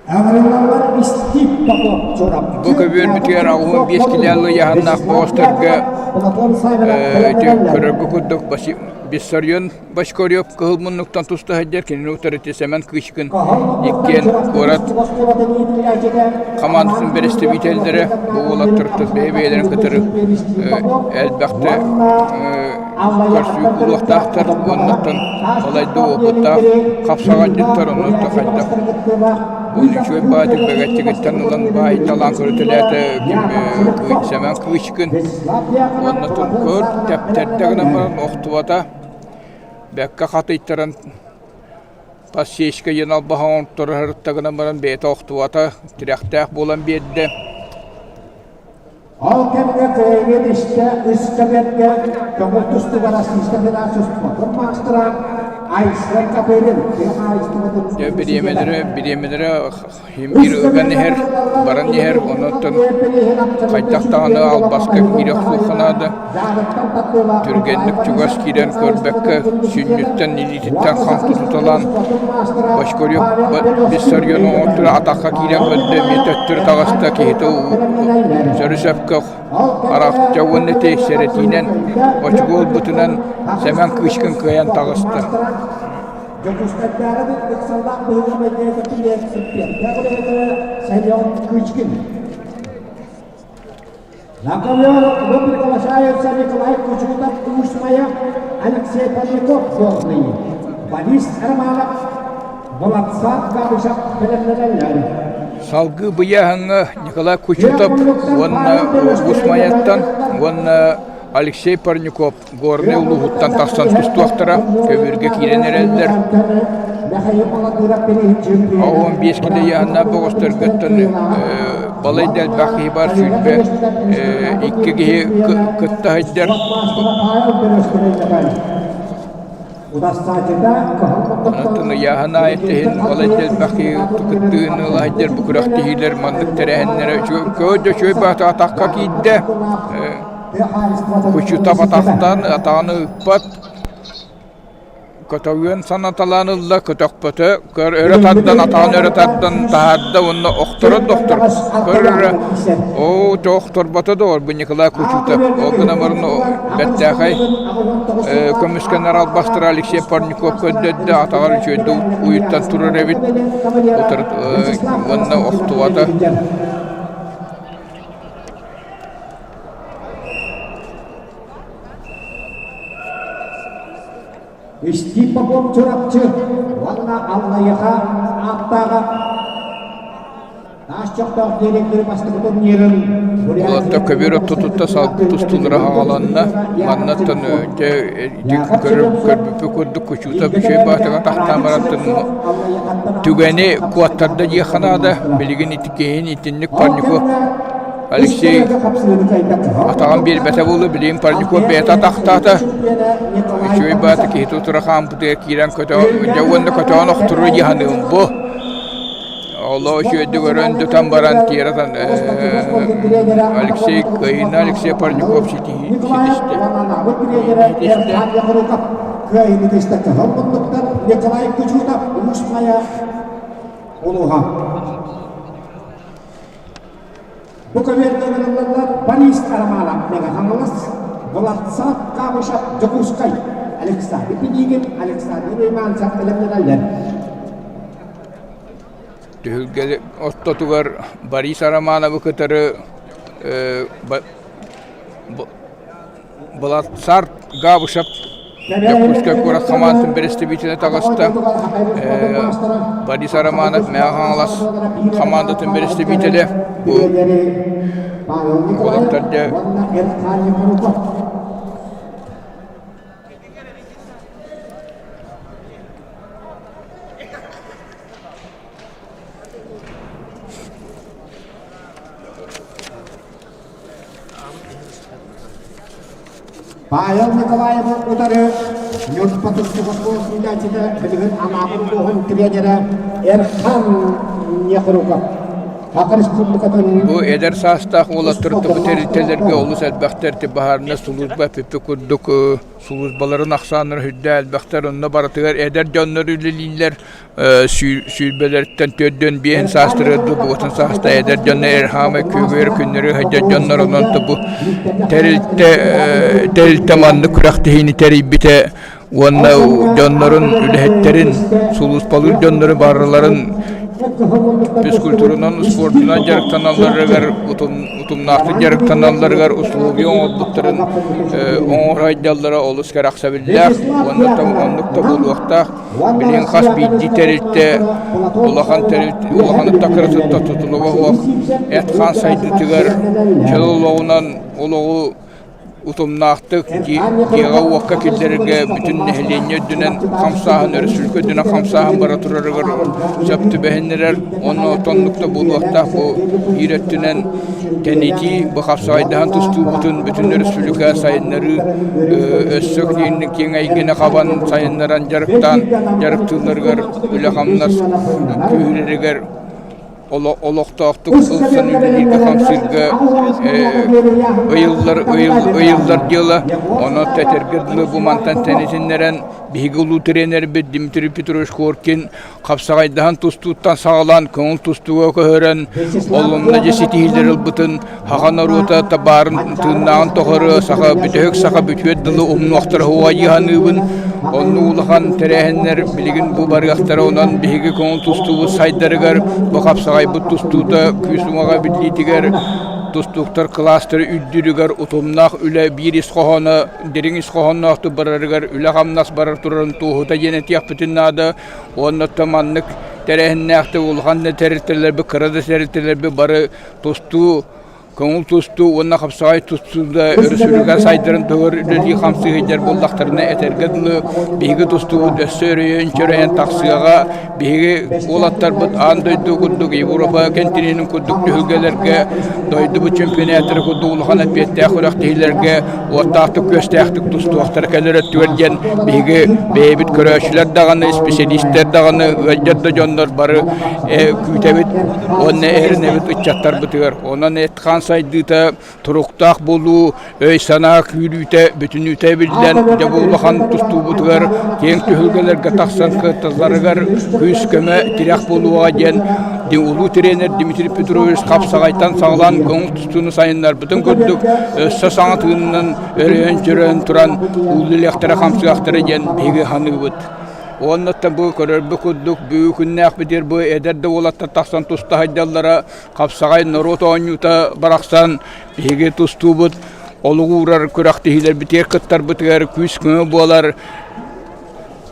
Авралалар Стив Попов Чурап. Бу көбүөр бүтүөр 65 килэллы яһаннаах боҕостарга көрөргө курдук Виссарион Бочкарев кыһыл муннуктан туста сылдьар кинини утары Сэмэн Кычкин иккиэн куорат хамаандатын бэрэстэбиитэллэрэ бу уолаттартан бэйэ-бэйэлэрин кытары элбэхтэ көрсүү буолуохтаахтар уоннаттан балайда уопуттаах хапсаҕайдьыттар оннуттан хайдах Бу үчүгэй баайдык бэгэччигиттэн ылан баайталаан көрүтэлээтэ Сэмэн Кычкин уонна көр тэптэрдэ гынан баран охтубата бэккэ хатыйтаран подсечка диэн албаһа оҥорторо сырытта гынан баран бэйэтэ охтубата тирэхтээх буолан биэрдэ Ол кэмҥэ кыайыы истэ үс көбүөргэ көҥүл тустууга Российскай Федерация спордун маастара Айсен Копырин тыа хаһаайыстыбатын Дьэ бириэмэлэрэ бириэмэлэрэ Биир ыган иһэр, баран иһэр, онон хайдах даҕаны албаска киирэ охсуохха наада. Түргэнник чугас киирэн көрбөккө, сүнньүттэн, илиититтэн хам тутуталаан, Бочкарев Виссариону оҥотторо атахха киирэн көрдө, эмиэ төттөрү таҕыста, киһитэ сөрү-сөпкө харахча уонна ити сэрэтиинэн очугу ылбытынан Сэмэн Кычкин кыайан таҕыста. Дьокуускайдааҕы ыксаллаах быһыыга-майгыга симпиэрдээх үлэһитэ Семен Кычкин. На ковер вы приглашаются Николай Кучукутов Уус-Майа, Алексей Парников Горный, Борис Романов, Владислав Габышев бэлэмнэнэллэр. Салгыы быйаһыҥҥа Николай Кучутов уонна Уус Майаттан уонна Алексей Парников Горнай улууһуттан тахсан тустуохтара, көбүөргэ киирэн эрэллэр. 15 килэ ыйааһыннаах бөҕөстөргөттөн балай да элбэх киһи бар, 22 киһи кытта сылдьар. Онтон ыйааһын аайы балай да элбэх киһи кыттыыны ыла сылдьар бу күрэхтэһиилэр маннык тэрээһиннэрэ үчүгэй да үчүгэй баҕайытык атахха киирдэ. Кучутап атахтан атаҕын ыыппат. Көтөҕүөн санаталаан ылла, көтөхпөтө, көр өрө тардан, атаҕын өрө тардан таһаарда уонна охторо да охтор. Көр өрө, оо, дьэ охторбото да бу Николай Кучутов. Ол гынан баран бэртээхэй көмүскэнэр албастара Алексей Парников көрдөрдө, атаҕар үчүгэйдик уйуттан турар эбит. Уонна охтубата. Истии Попов Чурапчы уонна Аллайыаха ааттааҕа таас чохтоох диэриэктэри бастакы турнирын Уолаттар көбүөр ортотуттан салгыы тустуулара аҕаланна. Маннаттан дьэ көрбүппүт курдук Кучута үчүгэй баатыга тахтаан барантан түгэни куоттарда диэххэ наада. Билигин ити киһини итинник Парников Алексей атаҕын биэрбэтэ буолуо, билигин Парников бэйэтэ атахтаата. Үчүгэй баата киһи тутура хаампытыгар киирэн көтөҕө, дьэ уонна көтөҕөн охторуо дии саныыбын бу. Олоо үчүгэйдик өрөн тутан баран тиэрэ Алексей кыайыыны Алексей Парников ситистэ. Ситистэ. Кыайыыны тистэ кыһыл муннуктан Николай Кучутов Уус Майа улууһа. Бу көбүөргэ ыҥырыллаллар Борис Романов Мэҥэ Хаҥалас, Владислав Кабышев Дьокуускай, Александр Пинигин, Александр Риманцев бэлэмнэнэллэр. Түһүлгэ ортотугар Борис Романовы кытары Балатсар Габышев Дьокуускай куорат хамаандатын бэрэстэбиитэлэ таҕыста. Борис Романов Мэҥэ Хаҥалас хамаандатын бэрэстэбиитэлэ. Бу уолаттар дьэ Павел Николаевы утары Ньурба тустууга иитээччитэ билигин Анаабыр улууһун тренерэ Эрхан Нехруков Саха Республикатын Бу эдэр саастаах уолаттар бу тэрилтэлэргэ олус элбэхтэр баһаарынай сулууспа эппиппит курдук сулууспаларын ахсааннара сүрдээх элбэхтэр онно барытыгар эдэр дьоннор үлэлииллэр Сүүрбэлэриттэн төрдүөн биэһин саастарыгар дуу буотун сааста эдэр дьонно эрхаамай күүгүөр күннэри сылдьар дьоннор онон бу тэрилтэ тэрилтэ маннык күрэхтэһиини тэрийбитэ уонна дьоннорун үлэһиттэрин сулууспалыыр дьоннору барыларын физкультуранан спордунан дьарыктаналларыгар утумнаахтык дьарыктаналларыгар условия оҥорбуттарын оҥоро сылдьаллара олус кэрэхсэбиллээх уонна оннук да буолуохтаах Билигин хас биирдии тэрилтэ улахан тэрилтэ улаханыттан кыратыттан тутулуга суох эт-хаан сайдыытыгар чөл олоҕунан олоҕу утумнаахтык дьиэҕэ-уокка киллэрэргэ бүтүн нэһилиэнньэ үрдүнэн хамсааһын, өрөспүүбүлүкэ үрдүнэн хамсааһын бара турарыгар сөп түбэһиннэрэр. Онно оннук да буолуохтаах бу биир өттүнэн тэнитии, бу хапсаҕайдаһан тустуубутун бүтүн өрөспүүбүлүкэ сайыннарыы өссө киэҥ эйгэни хабан сайыннаран дьарыктаан дьарыктыылларыгар үлэ-хамнас күүһүрэригэр олохтоохтук ылсан үлэлииргэ-хамсыырга ыйыллар ыйыллар дьыала. Онон тэтэргэ дылы бу мантан тэнитиннэрэн биһиги улуу тренербит Дмитрий Петрович Коркин хапсаҕайдаһан тустууттан саҕалаан көҥүл тустууга көһөрөн олунна дьэ ситиһиилэр ылбытын саха норуота табаарын тыыннааҕын тухары саха бүтэһик саха бүтүөр дылы умнуохтара уһуйа саныыбын оннук улахан тэрээһиннэр билигин бу барыахтара онон биһиги көҥүл тустуубут сайдарыгар бу хапсаҕайбыт тустуута күүс уҥаҕа биллиитигэр тустууктар кылаастары үрдүүрүгэр утумнаах үлэ биир ис хоһооно дириҥ ис хоһоонноохтук барарыгар үлэ-хамнас барар турарын туоһута диэн этиэхпитин наада Уонна оттон маннык тэрээһиннээхтик улахан да тэрилтэлэрбит, кыра да тэрилтэлэрбит бары тустуу, көҥүл тустуу уонна хапсаҕай тустуу да өрөспүүбүлүкэ сайдарын туһугар үлэлии-хамсыы сылдьар буоллахтарына этэргэ дылы биһиги тустуубут өссө өрөйөн-чөрөйөн тахсыаҕа. Биһиги уолаттарбыт аан дойду курдук Европа кэнтиниэнин курдук түһүлгэлэргэ дойдубут чемпионаттара курдук улахан эппиэттээх күрэхтэһиилэргэ уоттаахтык-күөстээхтик тустуохтара кэлэр өттүгэр диэн биһиги бэйэбит көрөөччүлэр даҕаны, исписэлиистэр даҕаны, ыалдьар да дьоннор бары күүтэбит уонна эрэнэбит ыччаттарбытыгар. Онон эт-хаан. сайдыыта, туруктаах буолуу, өй-санаа күүрүүтэ бүтүннүүтэ эбиллэн, дьэ бу улахан тустуубутугар киэҥ түһүлгэлэргэ тахсан кытталларыгар күүс-көмө, тирэх буолуоҕа диэн улуу тренер Дмитрий Петрович хапсаҕайтан саҕалаан көҥүл тустууну сайыннарбытын курдук, өссө саҥа тыынынан өрөйөн-чөрөйөн туран ууллулэхтэрэ хамсыахтара диэн биһиги саныыбыт. Уонна бу көрөрбүт курдук бүгүн күннээхпитигэр бу эдэр да уолаттар тахсан туста сылдьаллара хапсаҕай норуот оонньуута барахсан биһиги тустуубут олугу уурар күрэхтэһиилэрбитигэр кыттарбытыгар күүс-көмө буолар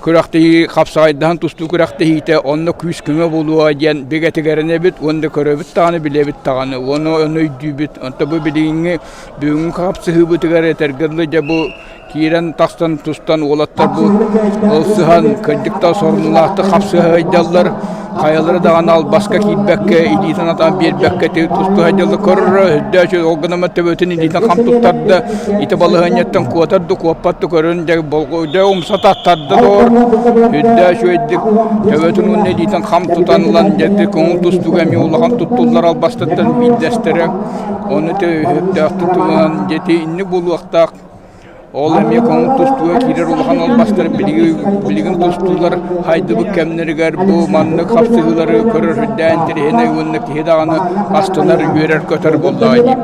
күрэхтэһии хапсаҕайдаһан тустуу күрэхтэһиитэ онно күүс-көмө буолуо диэн бигэтик эрэнэбит уонна көрөбүт даҕаны билэбит даҕаны уонна ону өйдүүбүт онто бу билиҥҥи бүгүҥҥү хапсыһыыбытыгар этэргэ дылы дьэ бу Киирэн тахсан тустан уолаттар бу ылсыһан кырдьык да сорунуулаахтык хапсыһа сылдьаллар. Хайалара даҕаны албаска киирбэккэ, илиитин атаан биэрбэккэ тустуһа сылдьаллар. Көрөрө өйдөөчү ол гынан төбөтүн илиитин хам туттарда. Ити балаһыанньаттан куотар да куоппат да көрөн дьэ дьэ умса таттарда доор. Үрдээ үчүгэйдик төбөтүн уонна илиитин хам тутан ылан дьэ көҥүл тустууга эмиэ улахан туттуллар албастартан биирдэстэрэ. Ону сөптөөхтүк тутунан дьэ инник буолуохтаах. Ол эмиэ көҥүл тустууга киирэр улахан албастар билигин тустуулар хайдыбыт кэмнэригэр бу маннык хапсыһыылары көрөр үрдээн интэриэһинэй уонна киһи даҕаны астынар, үөрэр-көтөр буоллаҕа дии.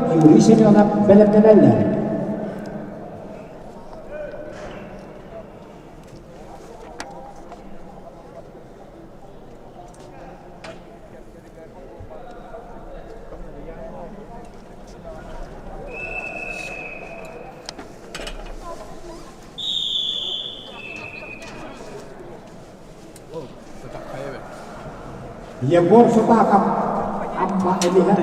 Егор Сутаков Амма Элиһэ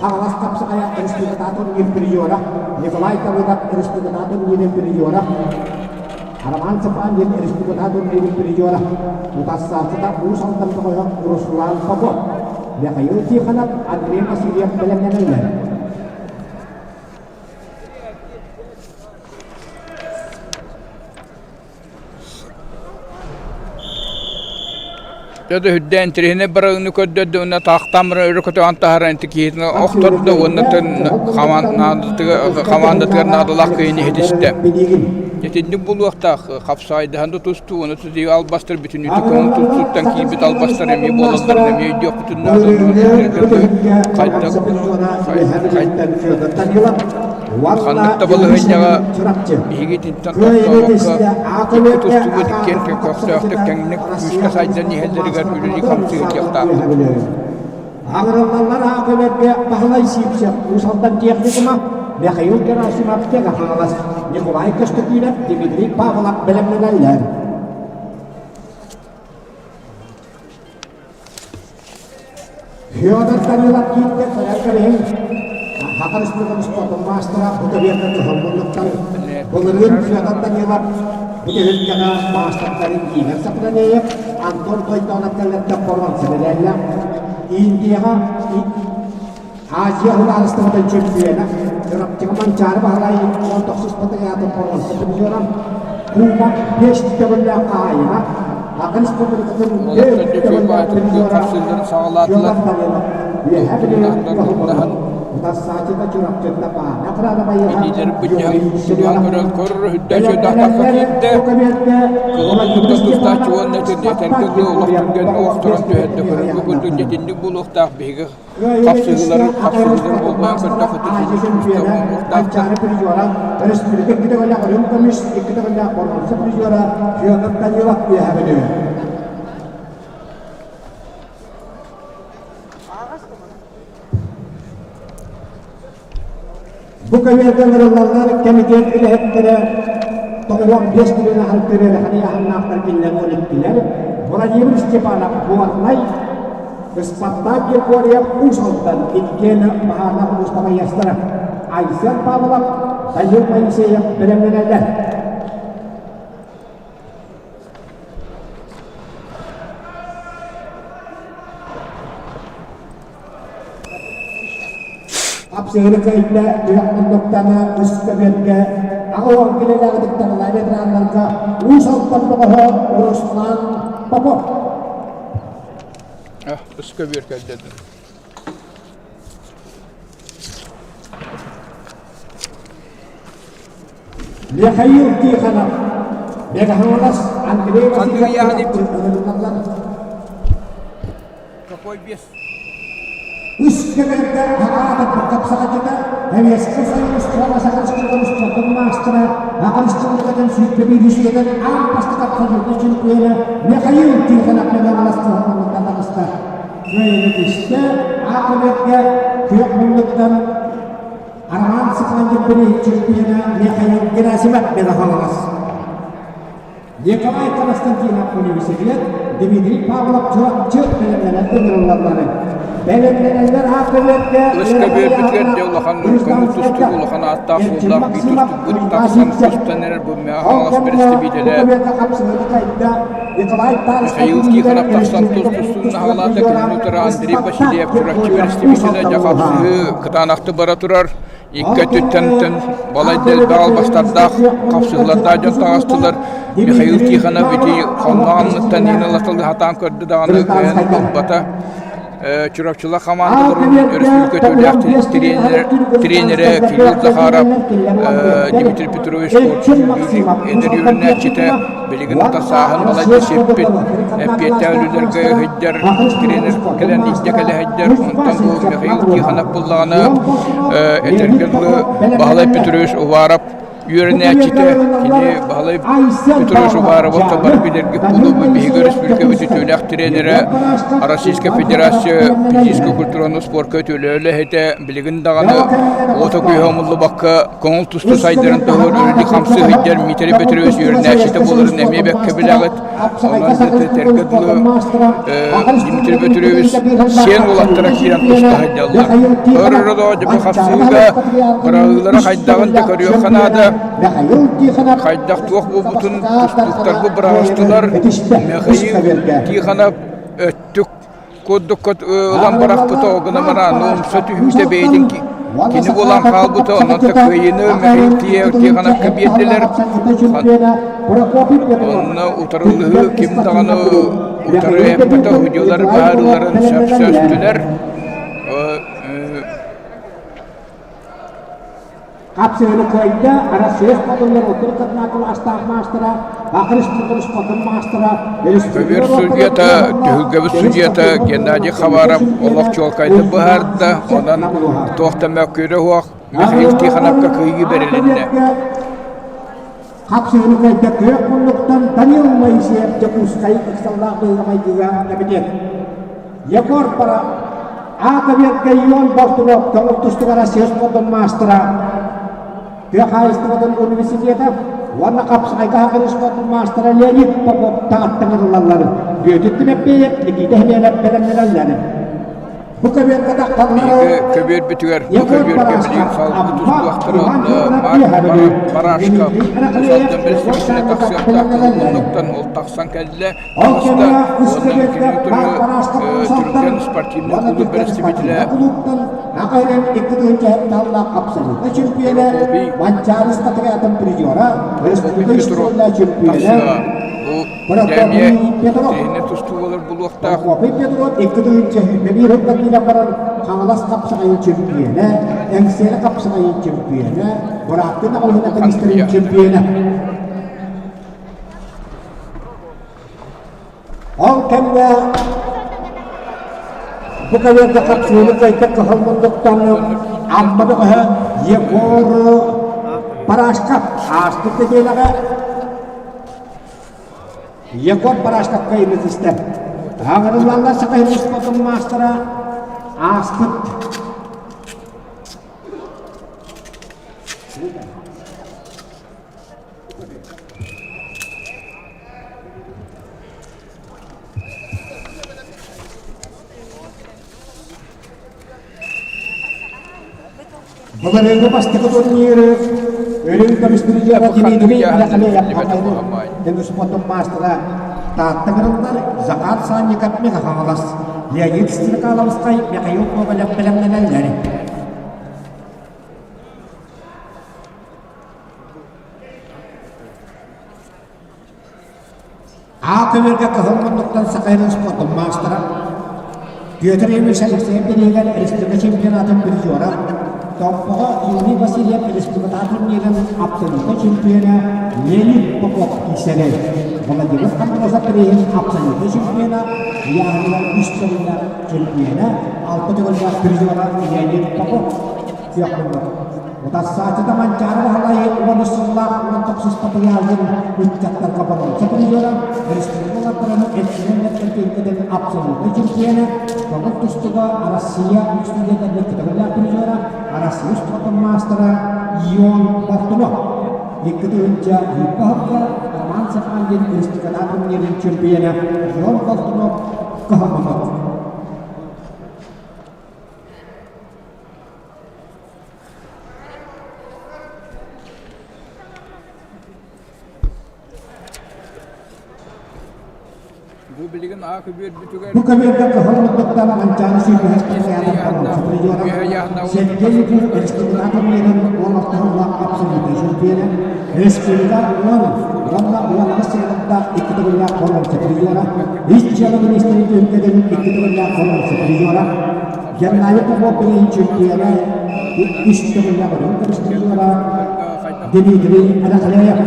Хаҥалас Хапсаҕайа республикатын призера Николай Давыдов республикатын призера Роман Цыпандин республикатын призера Утассааччыта Уус Алдан тоҕойо Руслан Попов Михаил Тихонов Андрей Васильев бэлэмнэнэллэр. Дьэ да үрдээн интэриэһинэй барыыны көрдөрдө уонна таахтаан баран өрө көтөҕөн таһааран ити киһитин охтордо уонна хамаандатыгар наадалаах киһини иһитистэ. Итинник буолуохтаах хапсаайдаһан да тустуу уонна тутуу албастар бүтүннүүтэ көҥүл тустууттан киирбит албастар эмиэ буолалларын эмиэ өйдүөхпүтүн наада хайдах Ханнык да балаһыанньаҕа биһиги итинтэн тохтообокко тустууга иккиэн көхтөөхтүк тэҥник күүскэ сайдан иһэллэригэр үлэлии-хамсыы сылдьыахтаахпыт. Аҕыраллаллар аакөлөргө Баһылай Сивцев, Уус Алдан техникума, Михаил Герасимов, Хаҥалас, Николай Көстөкүүнэп, Дмитрий Павлов бэлэмнэнэллэр. Федор Данилов киирдэ кэлэр Саха Республикатын спордун маастара бу көбүөргэ кыһаллыбыттар. Былырыын Федор Данилов бу түһүлгэҕэ маастардарын Игорь Сапранеев, Антон Тойтонов кэллэртэн боруонса бэлээллээх. Индияҕа Азия судаарыстыбатын чемпиона, Чурапчыга Манчаары Баһылай 19 патриотын боруонса призера, Кубок 5 төгүллээх хаһаайына, Саха Республикатын Уолаттар Дьөкүө баайтын хапсыылларын саҕалаатылар. Илиилэрин быдьаһан күлүһэн көрөн көрөр үрдээх тахса киирдэ. Кыһыл муннукта тустааччы уонна этэргэ дылы олох түргэнник охторон түһэрдэ. Көрөргө курдук дьэтинник буолуохтаах биһиги хапсыһыылары хапсыһыылары болҕойон көрдөххүтүнэ итинник күүстээх буолуохтаахтар. Өрөспүүбүлүкэ икки төгүллээх үрүҥ көмүс, икки төгүллээх боруонса призера Федор Данилов үөһэ Бүлүү. Бу көбүөргэ ыҥырыллаллар кэмитиэт үлэһиттэрэ 95 күнүн аһан төрүөрэхини аһаннаахтар кинилэр иттилэр. Владимир Степанов Горнай, Спартак Григорьев Уус Алдан иккиэн баһаардаах улууста байыастара Айсен Павлов, Данил Моисеев бэлэмнэнэллэр. Хапсыһыны кыайда күрэх муннуктана үс көбүөргэ 80 килэлээх ытыктабыллаах ветераннарга Уус Алдан бөҕөһө Руслан Попов. Үс көбүөр кэлдэ. Михаил Тихонов, Мегаполис Андрей Васильев Какой вес? Үс кэмэргэ аҕаатарбыт хапсаҕайдьыта Советскай Союз Саха Республикатын маастара Аҕа Республикатын сүүрбэ биир аан бастакы абсолютнай чемпиона Михаил Тихонов Мегаполис туһунан таҕыста. Кыайыыны түстэ, аах-эбиэккэ күөх муннуктан Роман Сыханов чемпиона Михаил Герасимов Мегаполис. Николай Константинов университет Дмитрий Павлов Чурапчы бэлэмнэнэн ыҥырыллаллары. Бэлэмнэнэллэр ааккабыакка Ылыска биэрбитигэр дьэ улахан көҥүл тустуук улахан ааттаах суоллаах биир тустукпут тахсан тустан эрэр бу Хаҥалас бэрэстэбиитэлэ Михаил Тихонов тахсан тус тустуун наһаалаата кинини утары Андрей Васильев Чурапчы бэрэстэбиитэлэ дьэ хапсыһыы кытаанахты бара турар. Икки өттүттэн балайда элбэх албастардаах, хапсыһыылардаах дьон таҕыстылар. Михаил Тихонов ити хонноох анныттан иин ылаталыы сатаан көрдө даҕаны кыайан ылбата. Чурапчылар хамаандаларын өрөспүүбүлүкэ түүлээх тренерэ Кирилл Захаров, Дмитрий Петрович эдэр үөрэнээччитэ билигин ата сааһын балайда сиппит, эппиэттээх үлэлэргэ сылдьар тренер кэлэн илдьэ кэлэ сылдьар. Онтон бу Михаил Тихонов буллаҕына этэргэ дылы Баһылай Петрович Уваров үөрэнээччитэ кини Баһылай Петрович Уваров бары билэргит буолуо биһиги өрөспүүбүлүкэбит үтүөлээх тренерэ Российскай Федерация физическэй культураны спорка үтүөлээх үлэһитэ билигин даҕаны уота күүһэ умуллубакка көҥүл тустуу сайдарын туһугар үлэлии хамсыы сылдьар Дмитрий Петрович үөрэнээччитэ буоларын эмиэ бэккэ билэҕит. Онон этэргэ дылы Дмитрий Петрович сиэн уолаттара киирэн туста сылдьаллар. Өр-өрө дьэ хапсыыга быраҕыылара хайдаҕын да көрүөххэ наада. Хайдах туох буолбутун тустууктарбыт быраҕыстылар. Михаил Тихонов өттүк курдук ылан бырахпыта ол гынан баран умса түһүүтэ бэйэтин кини буолан хаалбыта онон да кыайыыны Михаил Тихоновка биэрдилэр онно утарылыһыы ким даҕаны утары эппэтэ судьуйалар быһаарыыларын сөпсөстүлэр Хапсыһыны кыайда Арассыыйа спортуннар отур катнаакыл астаах маастара, Саха Республикатын спортун маастара, Көбүөр судьуйата, түһүлгэбит судьуйата Геннадий Хабаров олох чуолкайдык быһаарда, онон туох да мөккүөрэ суох Михаил Тихоновка кыайыы бэрилиннэ. Хапсыһыны кыайда күөх муннуктан Данил Моисеев Дьокуускай ыксаллаах быһыыга-майгыга кэмитиэт. Егор Пара Аакабиэргэ Ион Болтунов көҥүл тустуга Россия спордун маастара, тыа хаһаайыстыбатын университета уонна хапсаҕайга Саха спордун маастара Леонид Попов Тааттаҥа ылаллар. Бүөтүр Тимофеев, Никита Хименов бэлэмнэнэллэр. Бу көбүөргэ Биһиги көбүөрбүтүгэр бу көбүөргэ билигин салгыы тустуохтара Марк Барашков Уус-Алдан бэрэстэбиитэлэ тахсыахтаах кыһыл муннуктан ол тахсан кэллэ. Таҕыста уонна кини утары Түргэн спортивнай кулууп бэрэстэбиитэлэ Прокопий Петров тахсыа. Бу дьэ эмиэ итиннэ тустуулар булуохтаах. Прокопий Петров 2 сүүрбэ киилэ баран Хаҥалас хапсаҕайын чөмпүйүөнэ, Эҥсиэли хапсаҕайын чөмпүйүөнэ, бырааттыы наҕылыһына теннистэрин чөмпүйүөнэ. Ол кэмҥэ бу кэлиэргэ хапсыыны кыайда кыһыл муннуктан Амма бөҕөһө Егор Барашков ааспыт нэдиэлэҕэ Егор Барашков кыайыыны истэр. Аҕырыллаллар Саха спортун маастара ааспыт Былырыыҥҥы бастакы турниры Өлүн көмүс призера Дмитрий Михалеев спортун маастара Таатта кырыллар Захар Санников Михаһаҥалас Леонид Стрекаловскай Михаил Гоголев бэлэмнэнэллэр. Аа көбүөргэ кыһыл муннуктан Саха сирин спордун маастара Петр Ильич Алексеев бирииһигэр республика чемпионатын призера. Томпоҕо Юрий Васильев республикатааҕы турнирын абсолютнай чемпиона Леонид Попов киирсэрэ. Владимир Аммосов приһин абсолютнай чемпиона, ыйааһыныгар үс төгүллээх чемпиона, алта төгүллээх призера Леонид Попов күөх Утарсааччыта Манчаары Баһылайы уон үс сыллаах уон тохсус татыйаалын ыччаттарга боруонса призера, республика улардараны эрчимэн кэлбитин абсолютнай чемпиона, көҥүл тустууга Россия студеннарга көтөҕүллээх призера, Россия спортун маастара Ион Бартунов. 2 тыһыынча Юппаһовка Роман Сахандин республикатааҕы турнирын чемпиона Ион Болтунов кыһаммытын. Бу билигин аа көбүөрбүтүгэр Бу көбүөргэ кыһыл муннуктан Манчаары сүүрбэһис Сергей Лукин республика турнирын уон алтыһыллаах абсолютнай чемпиона, республика уон уонна уон сыллардаах икки төгүллээх боруонса призера, ис дьыала министрин түһүлгэтин икки төгүллээх боруонса призера, Геннадий Попов билигин чемпиона, үс төгүллээх үрүҥ көмүс призера, Дмитрий Анатольев,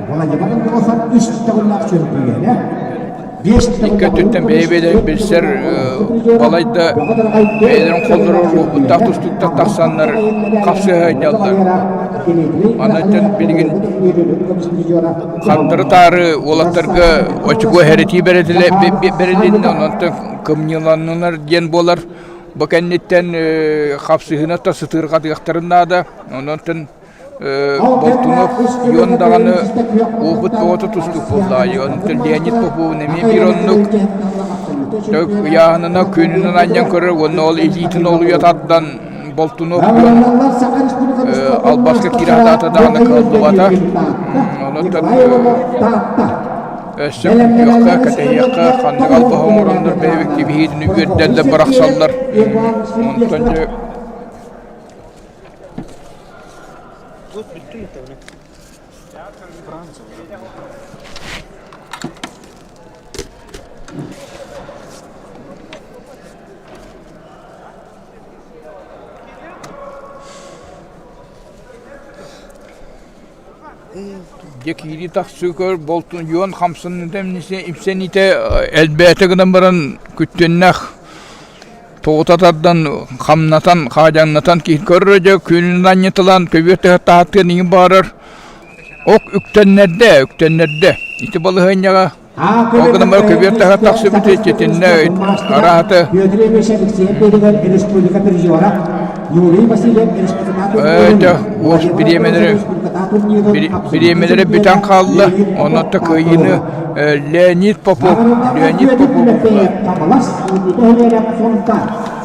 Владимир Андросов үс төгүллээх чемпиона, Икки өттүттэн бэйэ-бэйэлэрин билсэр балайда бэйэлэрин холлорор уопуттаах тустууктар тахсаннар хапсыһа сылдьаллар. Онон билигин хардары-таары уолаттарга очукуо хэрэтии бэрилиннэ, онон кымньыыланнылар диэн буолар. Бу кэнниттэн хапсыһыыны да сытыырҕатыахтарын наада. Онон Болтунов Ион даҕаны уопут бөҕөтө тустуук буолла. Онтон Леонид Поповун эмиэ биир оннук ыйааһынына күнүнэн анньан көрөр уонна ол илиитин олуйа тардан Болтунов Ион албаска киирэ сатаата даҕаны кыаллыбата. Онон өссө күүтүөххэ, кэтэһиэххэ, ханнык албаһы оҥороннор бэйэбит кибиһиитин үөрдэллэр бырахсаллар. Онтон дьэ Дьэ киирии тахсыы көр болтун юон хамсаныыта имсэниитэ элбээтэ гынан баран күттүөннээх Тоҕута тардан, хамнатан, хаадьаҥнатан киһи көрөр дьэ күнүн анньытылаан көбүөр таһааттыан иҥин баҕарар. Ок үктэннэрдэ, үктэннэрдэ. Ити балаһыанньаҕа ол гынан баран көбүөр таһа тахсыбыт итиннэ араата Республика призера Юрий Васильев Ээ, уос бириэмэлэрэ бириэмэлэрэ бүтэн хаалла. Онон да кыайыыны Леонид Попов Леонид Попов Хаҥалас Үһүлэрэ фонда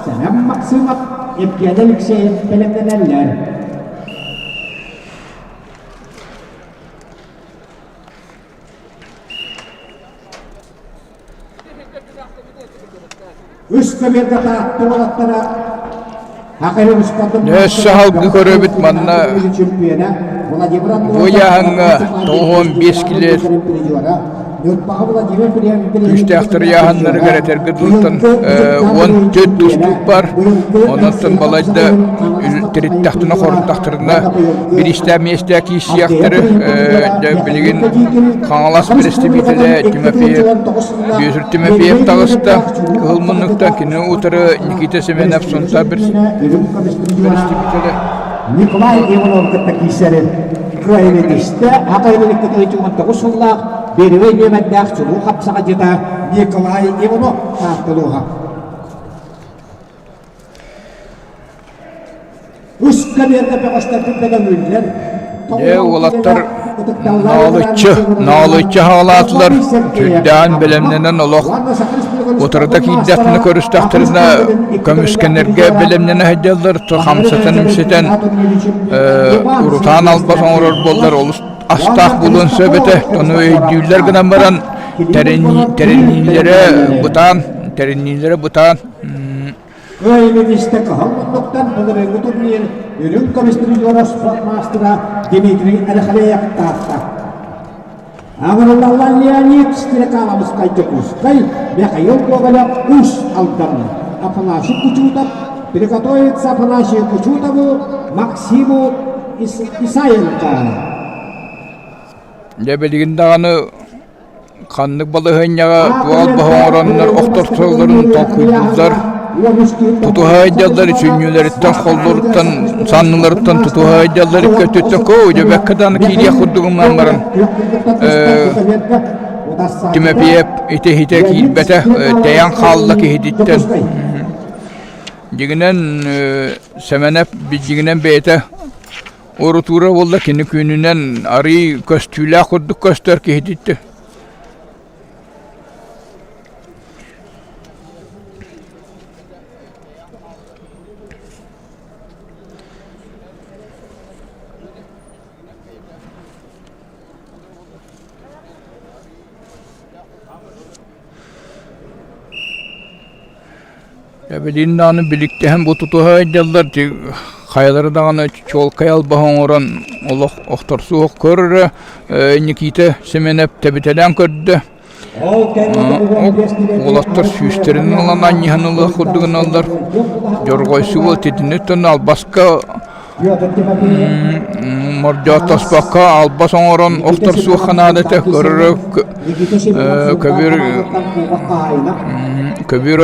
Сэмэн Максимов, Евгений Алексеев бэлэмнэнэллэр. Үс көбүөргэ Таатта уолаттара Өссө салгыы көрөбүт манна бу ыйааһыҥҥа 95 килэ күүстээхтэр ыйааһыннарыгар этэргэ дылытан 14 тустуук бар. Онон балайда тириттэхтэринэ хоруттахтарына бириистээх миэстэ киирсиэхтэри билигин Хаҥалас бэрэстэбиитэлэ Тимофеев Бүөтүр Тимофеев таҕыста. Кыһыл муннуктан кини утары Никита Семенов Сунтаар бэрэстэбиитэлэ Николай Иванов кытта киирсэрин кыайыытистэ Аҕа Иликтэ 19 сыллаах Беревэй нүөмэрдээх чулуу хапсаҕайдьыта Николай Иванов таатталуоха. Үс кабиэргэ бөҕөстөрбүт бөдөҥүүллэр. Дьэ, уолаттар наалыччы, наалыччы хаалаатылар, сүрдээн бэлэмнэнэн олох утарыта киирдэхтэринэ көрүстэхтэринэ көмүскэнэргэ бэлэмнэнэ сылдьаллар, хамсатан-имсэтэн урутаан албас оҥорор буоллар олус астаах буолуон сөп этэ. Ону өйдүүллэр гынан баран тэринниилэрэ бытаан, тэринниилэрэ бытаан. Кыайыгы кыһыл муннуктан былырыыҥҥы турнир үрүҥ көмүс призера спорт маастара Дмитрий Алексеев таатта. Аҕырылалла Леонид Стрекаловскай Дьокуускай, Михаил Гоголев Уус Алдан, Афанасий Кучутов, приготовиться Афанасию Кучутову. Максиму Исаенко. Дьэ билигин даҕаны ханнык балаһыанньаҕа туох албаһы оҥороннор охторсоллорун толкуйдууллар, тутуһа сылдьаллар, сүнньүлэриттэн, холлоруттан, санныларыттан тутуһа сылдьаллар, икки өттүттэн коо дьэбэккэ даҕаны киириэх курдугунан баран Тимофеев ити-иһитэ киирбэтэ, тэйэн хаалла киһититтэн. Дьиҥинэн Сэмэнэп дьиҥинэн бэйэтэ Урутуура буолла кини күнүнэн арыый көстүүлээх курдук көстөр киһититтэ. Эбилиин даҕаны биликтэһэн бу тутуһа сылдьаллар хайалара даҕаны чуолкай албаһы оҥорон олох охторсуох көрөрө Никита Семенов тэбитэлээн көрдө уолаттар сүүстэрин ылан анньыһан ылыах курдук гыналлар дьорҕойсуу итинниттэн албаска Мордьоотоспокко албас оҥорон охторсуохха наада этэ көрөрө көбүөр көбүөр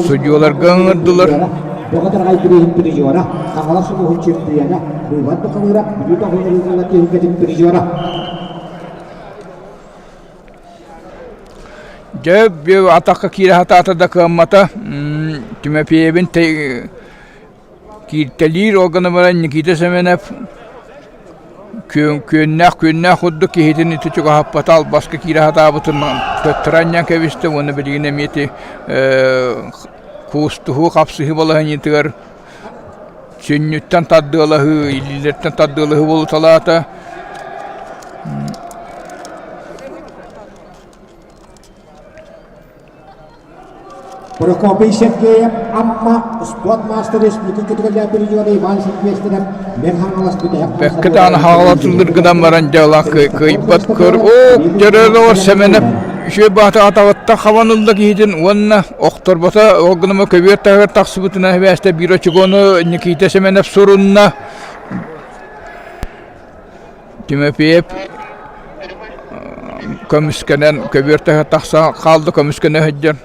судьуйаларга ыҥырдылар. Дьэ, атахха киирэ сатаата да кыаммата. Тимофеевин Кииртэлиир органа баран Никита Семенов күөннээх күөннээх курдук киһитин ити чугаһаппата албаска киирэ сатаабытын төттөрү анньан кэбистэ уонна билигин эмиэ ити куустуһуу хапсыһыы балаһыанньатыгар сүнньүттэн тардыалаһыы илиилэриттэн тардыалаһыы буолуталаата. Прокопий Сергеев Амма спорт маастар республика көтүгэлээх призера Иван Сильвестров Мэр Хаҥалас бүтэһик Бэккэ даҕаны хаалатыллыр гынан баран дьыала кыайбат көр оо дьөрөлөөр Сэмэнэп үчүгэй баата атаҕыттан хабан ылла киһитин уонна охторбото ол гыныма көбүөр таһыгар тахсыбытынан сибээстэ биир очукуону Никита Семенов сурунна Тимофеев көмүскэнэн көбүөр таһа тахса хаалда көмүскэнэ сылдьар.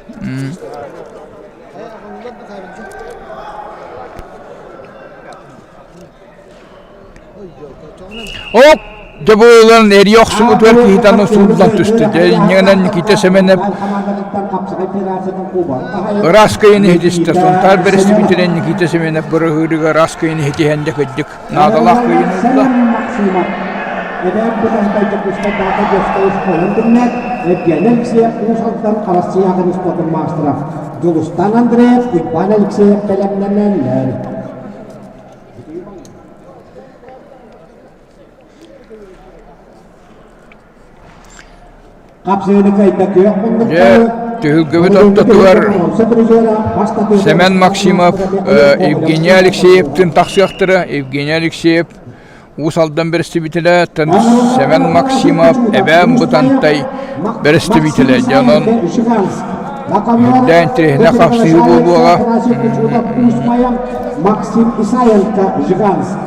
Оп! Дьэ бу ылан эрийэ охсубутугар киһитэ аны сууллан түстэ. Дьэ инньэ Никита Семенов ыраас кыйын иһитистэ. Сунтаар бэрэстэбиитэлэ Никита Семенов быраһыырыгар ыраас кыйын иһитиһэн дьэ кырдьык наадалаах кыйын ылла. Эбээн Бытантай Дьокуускайдааҕы детскай оскуола-интернат Евгений Алексеев Уус Алдан Арассыыйа аҕын спордун маастара Дьулустан Андреев, Уйбаан Алексеев бэлэмнэнэллэр. Дьэ, түһүлгэбит ортотугар Сэмэн Максимов, Евгений Алексеевтыын тахсыахтара. Евгений Алексеев Уус Алдан бэрэстэбиитэлэ, Сэмэн Максимов Эбээн Бытантай бэрэстэбиитэлэ. Дьэ, онон үрдээн интэриэһинэй хапсыһыы буолуоҕа. Максим Исаенко, Жиганск.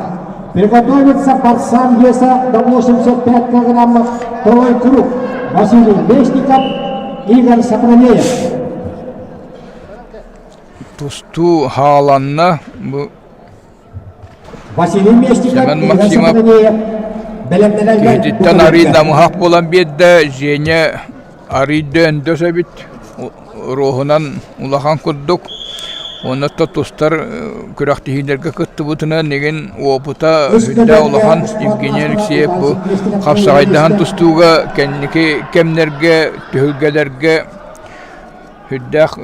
Приготовиться борцам веса до 85 килограммов второй круг. Василий Местников, Игорь Сапронеев. Тустуу хааланна. Бу Василий Местников, Семен Игорь Максимов Сапронеев бэлэмнэнэллэр. киһититтэн арыый намыһах буолан биэрдэ. Женя арыый да өндөс эбит. Руоһунан улахан курдук. Уонна тустар күрэхтэһиилэргэ кыттыбытынан игин уопута сүрдээх улахан Евгений Алексеев бу хапсаҕайдаһан тустууга кэнники кэмнэргэ түһүлгэлэргэ сүрдээх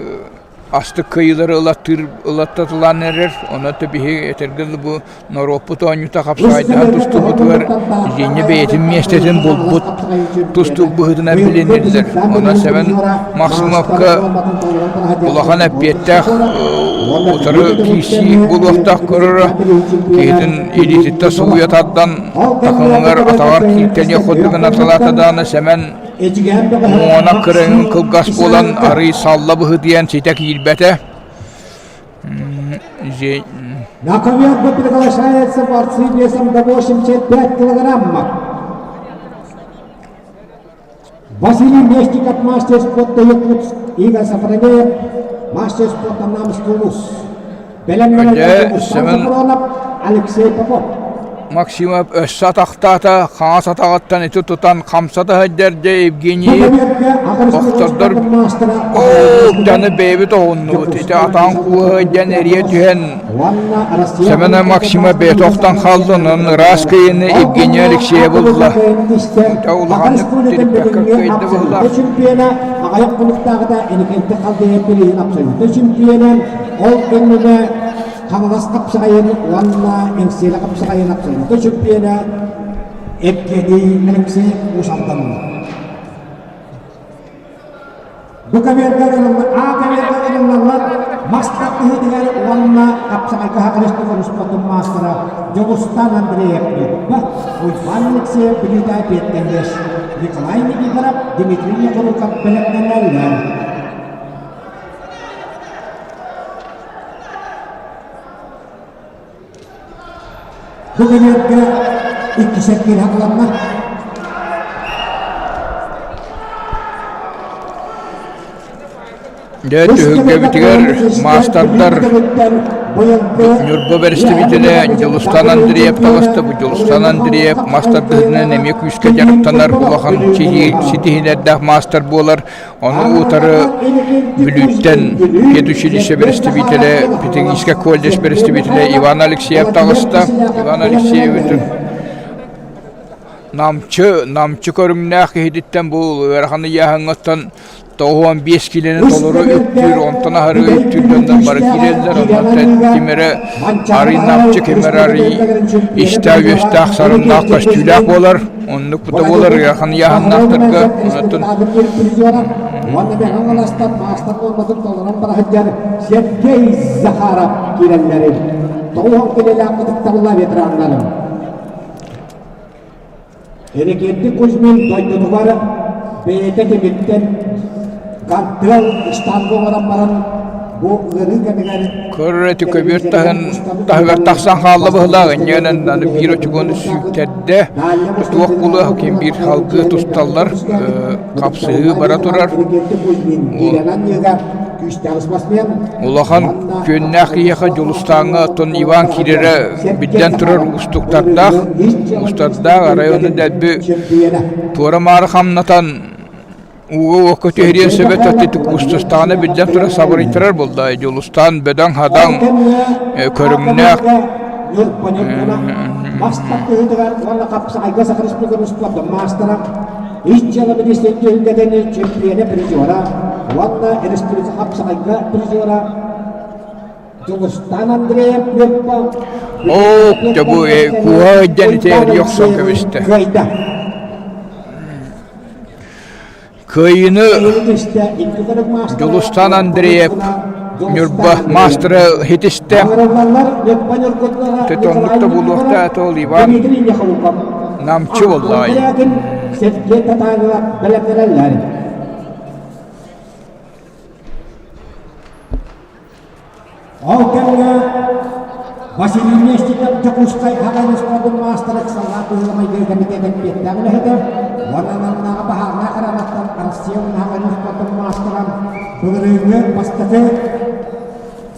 астык кыайыылары ылаттыыр ылаттатылаан эрэр. Онон биһиги этэргэ дылы бу норуоппут оонньуута хапсаҕайдаһан тустуубутугар Женя бэйэтин миэстэтин булбут тустуук быһыытынан билиниллэр. Онон Сэмэн Максимовка улахан эппиэттээх утары киирсии буолуохтаах көрөрө киһитин илиититтэн сулуйа тардан такымыгар атаҕар кииртэниэх курдук гына талаата даҕаны Сэмэн муона кырыҥын кылгас буолан арый салла быһыытыйан ситэ киирбэтэ. На ковер приглашаются борцы весом до 85 килограммов. Василий Местников, мастер спорта Якутск, Игорь Сафронеев, мастер спорта Намский улус. Бэлэмнэнэр Семен Алексей Попов. Максимов өссө атахтаата, хаҥас атаҕыттан ити тутан хамсата сылдьар дьэ Евгений охтордор оо дьону бэйэбит оҕуннубут ити атаҕын кууһа сылдьан эрийэ түһэн Семен Максимов бэйэтэ охтон хаалла онон ыраас кыайыыны Евгений Алексеев ылла улаханнык тириппэккэ кыайда быһыылаах аҕыйах хонуктааҕыта Эникэнти халдыйа билиһин абсолютно чемпионан ол кэннинэ Хаҥалас хапсаҕайын уонна Эҥсиэлэ хапсаҕайын абсолютно чемпиона Евгений Алексеев Уус Алданна. Бу кавертан А кавертан ылыллаллар мас тардыһыытыгар уонна хапсаҕайга Хакалеспука спортун маастара Дьулустан Андреев Ньурба, Уйбаан Алексеев Бүлүүтээ Пиэттэнгэс, Николай Никифоров, Дмитрий Николуков бэлэмнэнэллэр. Бу кэмиэргэ иккис эргиир хааланна. Дьэ, түһүлгэбитигэр маастардар Ньурба бэрэстэбиитэлэ Дьулустан Андреев таҕыста. Бу Дьулустан Андреев маастардыһынан эмиэ күүскэ дьарыктанар улахан ситиһиилэрдээх маастар буолар. Ону утары Бүлүүттэн педучилище бэрэстэбиитэлэ, педагогическай колледж бэрэстэбиитэлэ Иван Алексеев таҕыста. Иван Алексеевич намчы, намчы көрүҥнээх киһититтэн бу ыарахан ыйааһыҥҥыттан 95 киилэни толору үктүүр, онтон аһары үктүүр дьоннор бары киирэллэр. Онон ким эрэ арый намчы, ким эрэ арый истээх-үөстээх, сарыннаах, көстүүлээх буолар. Оннук да буолар ыарахан ыйааһыннаахтарга онтон Уонна Мэҥэ-Хаҥаластан маастар нуорматын толорон бара сылдьар Сергей Захаров киирэллэрин 90 килэлээх ытыктабыллаах ветераннарым. Иннокентий Кузьмин дойдутугар бэйэтэ тимиртэн гантыал штанга оҥорон баран бу ыарыы кэмигэр Көрөр көбүөр таһын таһыгар тахсан хаалла быһылаах инньэнэн аны биир очукуону сүүйтэрдэ туох булуох ким биир халгыы тусталлар хапсыһыы бара турар улахан күөннээх киһиэхэ Дьулустааҥҥа оттон Иван киирэрэ биллэн турар уустуктардаах уустардаах арай ону дэлби туора-маары хамнатан Ууга-уокка түһэриэн сөбө ити куустустаҕына биллэн турар сабырыйтарар буолла. Дьулустаан бөдөҥ-хадаҥ көрүҥнээх Бастакыһытыгар уонна хапсаҕайга Саха Республикатын спордун маастара, ис дьыала министрин түһүлгэтин чемпиона призера уонна республика хапсаҕайга призера Дьулустаан Андреев Ньурба Оо, дьэ бу кууһа өйдөн ити эрийэ охсон кэбистэ. Кыайда. Кыайыыны Дьулустаан Андреев Ньурба маастара ситистэ. Ити оннук да буолуохтаах ол Иван Намчы буоллаҕай. Ол кэмҥэ Василий Местников Дьокуускай Хаҕай спордун маастара ыксаллаах быһыыга-майгыга кэмитиэт эппиэттээх үлэһитэ уонна Намнааҕы баһаарынай хараабаттан Россия уонна Хаҕай спордун маастара былырыыҥҥы бастакы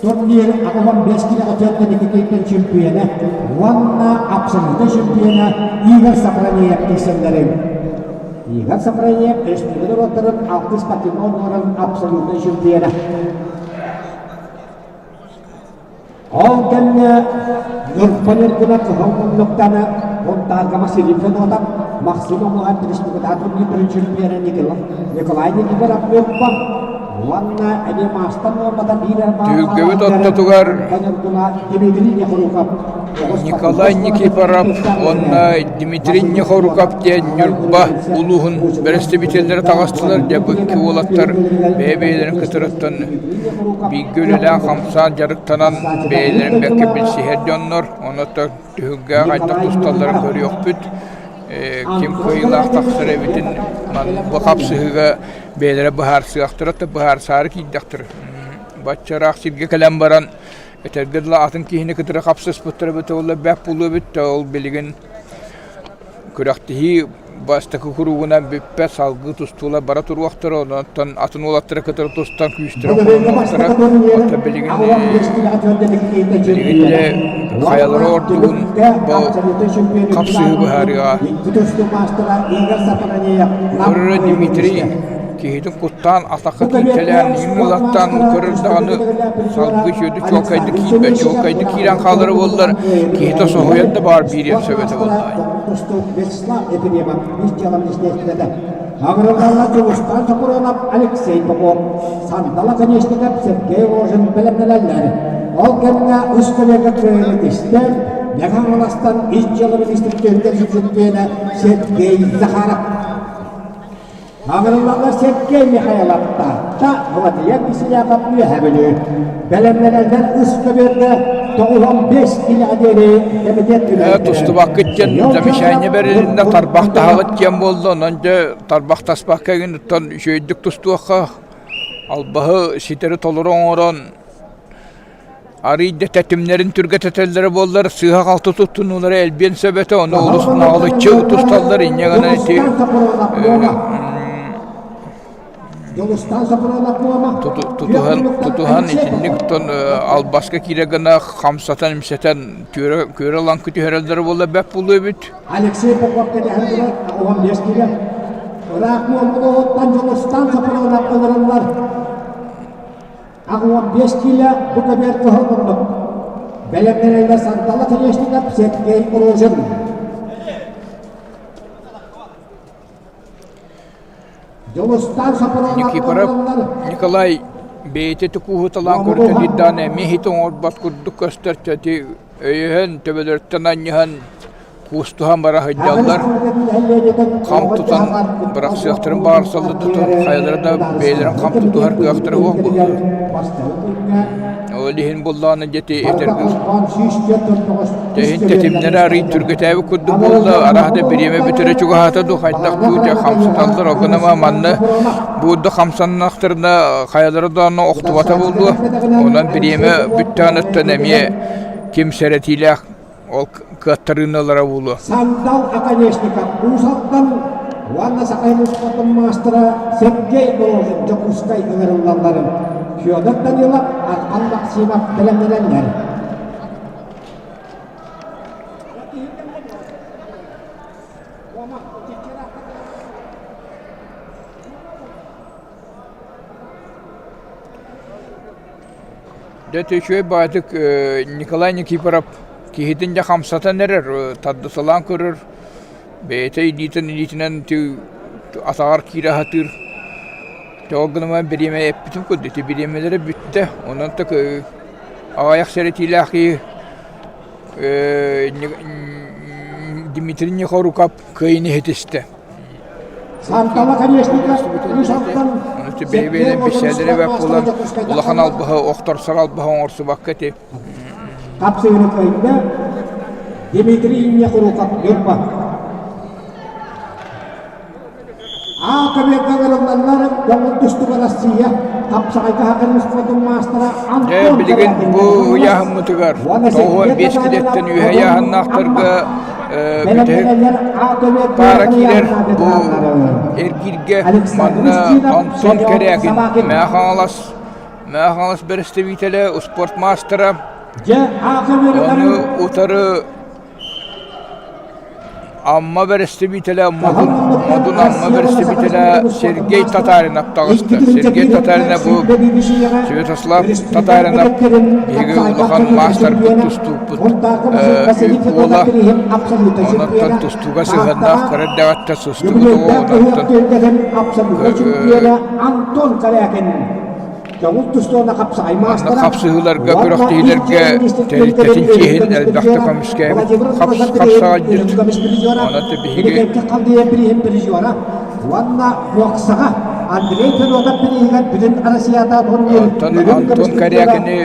турнир 85 килэҕэ 42 киһиттэн чемпиона уонна абсолютнай чемпиона Игорь Сафронеев киирсэллэрин. Игорь Сафронеев республика норуоттарын алтыс спортивнай оонньууларын абсолютнай чемпиона. Ол кэмҥэ Ньурба Ньургуна кыһыл муннуктаны Сунтаарга Василий Федотов, Максим Омуһан республикатааҕы турнирдарын чемпиона Николай Никифоров Ньурба уонна эмиэ маастар нуормата биир Түһүлгэбит ортотугар Дмитрий Нехоруков Николай Никифоров уонна Дмитрий Нехоруков диэн Ньурба улууһун бэрэстэбиитэллэрэ таҕыстылар. Дьэ бу икки уолаттар бэйэ-бэйэлэрин кытарыттан бииргэ үлэлээн-хамсаан дьарыктанан бэйэлэрин бэркэ билсиһэр дьоннор. Онон түһүлгэҕэ хайдах тусталларын көрүөхпүт. Ким кыайыылаах тахсар эбитин бу хапсыһыыга бэйэлэрэ быһаарсыахтара да быһаарсаары киирдэхтэрэ. Бачча ыраах сиргэ кэлэн баран. Этэргэ дылы атын киһини кытары хапсыспыттара эбитэ буоллар бэрт буолуо эбит да ол билигин күрэхтэһии бастакы куруугунан бүппэт, салгыы тустуулар бара туруохтара, онтон атын уолаттары кытары тустан күүстэрэ холонуохтара. Оттон билигин билигин дьэ хайалара ордугун бу хапсыһыы быһаарыаҕа. Көрөрө Дмитрий киһитин куттаан атахха кииртэлээн иһин ылаттаан көрөр даҕаны салгыы сүөдү чуолкайдык киирбэт чуолкайдык киирэн хаалара буоллар киһитэ соһуйан да баар биириэн сөп этэ буоллаҕай. Аграралла Дьулустаан Сокуронов Алексей Попов, Сандала Конечников Сергей Рожин бэлэмнэнэллэр. Ол кэмҥэ үс көлүөкэ кыайыыны истэн, Мэҥэ Хаҥаластан ис дьыала министртүөтүгэр чөмпүйүөнэ Сергей Захаров Аҕырыллаллар Сергей Михайлов Таатта, Владимир Киселяков Үөһээ Бүлүү. Бэлэмнэнэллэр үс көбүөргэ 95 киилэҕэ диэри кэмитиэт үлэһиттэрэ. Тустубаккыт диэн замечание бэрилиннэ, тарбахтаһаҕыт диэн буолла, онон дьэ тарбахтаспакка игин оттон үчүгэйдик тустуохха, албаһы ситэри толору оҥорон Арыый да тэтимнэрин түргэтэтэллэрэ буоллар, сыыһа-халты туттунуулара элбиэн сөп этэ, ону олус наҕылыччы тусталлар, инньэ гынан ити тутуһан тутуһан итинник тон албаска киирэ гына хамсатан-имсэтэн түөрэ күөрэ лаҥкы түһэрэллэрэ буолла бэрт буолуо эбит. Алексей Попов кэтэһэн турар, 15 киилэ. Ыраах Муомулуоҕуттан Дьулустаан Сапронов ылырыллар. 85 киилэ бу көбүөр кыһыл муннук. Бэлэмнэнэллэр Сандала Конечников, Сергей Рожин. Дьулустаан Сапронов Никифоров Николай бэйэтэ тукууһуталаан көрүтэлиирдээн эмиэ иһит оҥорбот курдук көстөр ити өйөһөн төбөлөрүттэн анньыһан куустуһан бара сылдьаллар, хам тутан бырахсыахтарын баҕарсаллар да хайалара да бэйэлэрин хам тутуһар кыахтара суох буолла. Ол иһин буоллаҕына дьэ этэргэ иһин тэтимнэрэ арыый түргэтээбит курдук буолла, араһа да бириэмэ бүтэрэ чугаһаата дуу, хайдах дуу дьэ хамсаталлар, ол гынан манна буурда хамсаннахтарына хайалара даҕаны охтубата буолуо, онон бириэмэ бүттэҕин өттөн эмиэ ким сэрэтиилээх Ол кыаттарыыны ылара буолуо. Сандал Оконешников Уус Алдан уонна Саха муспатын маастара Сергей Рожин Дьокуускай ыҥырыллалларын Федор Данилов, Архан Максимов бэлэмнэнэллэр. Дьэ үчүгэй баҕайытык Николай Никифоров киһитин дьэ хамсатан эрэр, тардысалаан көрөр, бэйэтэ илиитин илиитинэн атаҕар киирэ сатыыр. Тоҕо гынан бириэмэ эппитим курдук ити бириэмэлэрэ бүттэ, онон так аҕыйах сэрэтиилээх киһи Дмитрий Нехоруков кыайыыны иһитистэ. Сантала Конечников Уус Алдан Бэйэ-бэйэлэрин бэссээдэрэ бэрт буолан улахан албаһы охторсор албаһы оҥорсубакка ити. Хапсыгыны кыайда Дмитрий Нехруков Ньурба. А көбүөргэ ылыллаллар көҥүл тустууга Россия хапсаҕайга хакын спордун маастара Дьэ, Антон билигин Корякин бу ыйааһыммытыгар уонна 95 Сергей килэттэн Татаринов үөһэ ыйааһыннаахтарга бүтэһик бэлэмнэнэллэр А көбүөргэ паара киирэр бу ветераннары эргииргэ Александр манна Устинов, Антон Семен Корякин Собакин. Мэҥэ Хаҥалас Мэҥэ Хаҥалас бэрэстэбиитэлэ успуорт маастара Дьэ, А көбүөрү ону утары Амма бэрэстэбиитэлэ Модун, Модун Амма бэрэстэбиитэлэ Сергей Татаринов таҕыста. Сергей Татаринов бу Святослав Татаринов биһиги улахан маастарбыт тустууппут уола. Онон тустууга сыһыаннаах кыра эрдэҕиттэн сыстыбыт оҕо онон Антон Корякин Көҥүл тустууна хапсаҕай Маннык маастара хапсыһыыларга, уонна күрэхтэһиилэргэ тэрилтэтин чиэһин элбэхтэ көмүскээбит хапсаҕайдьыт. Онон биһиги уонна боксаҕа Андрей Федотов бирииһигэр бүтүн Россията турнир Антон Антон Корякины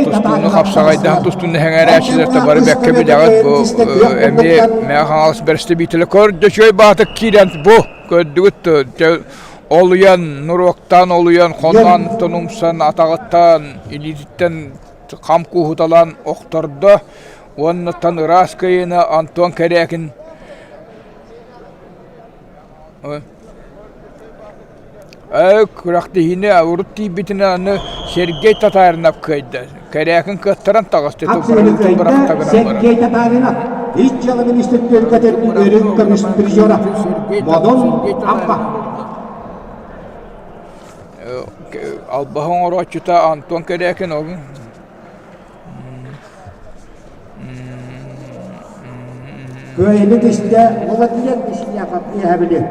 тустууну хапсаҕайдаһан тустууну сэҥээрээччилэртэн бары бэккэ билэҕит бу эмиэ Мэҥэ Хаҥалас бэрэстэбиитэлэ көрдө үчүгэй баатык киирэн бу көрдүгүт Олуйан, нуруоктаан олуйан, хонноонтон умсан, атаҕыттан, илиититтэн. хам кууһуталаан охтордо уонна ыраас кыайыыны Антон Кэрээкин Күрэхтэһиини урут тиийбитинэ аны Сергей Татаринов кыайда. Кэрээкин кыаттаран таҕыста Хапсыгыны кыайда Сергей Татаринов. Ис дьыала министрдэригэр өрүн көмүс призера Модун Амма. Албаһы оҥорооччута Антон Кэрээкин ол Кыайыны түстэ Владимир Вишняков иһэбили.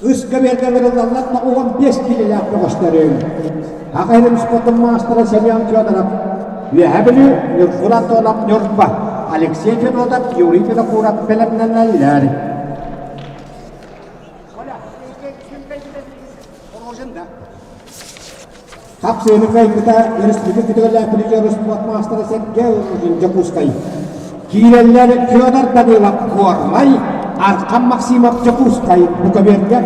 Үс көбүөргэ ыҥырыллаллар 95 киилэлээх бөҕөстөрүн. Аҕа спортун маастара Семен Федоров, Үөһээ Бүлүү, Ньургун Антонов Ньурба, Алексей Федотов, Юрий Винокуров бэлэмнэнэллэр. Хапсыыны кыайбыта Республика көтөҕөлөөх призер спорт маастара Сергей Рожин Дьокуускай. Киирэллэр Федор Данилов Горнай, Архан Максимов Дьокуускай Буковерга,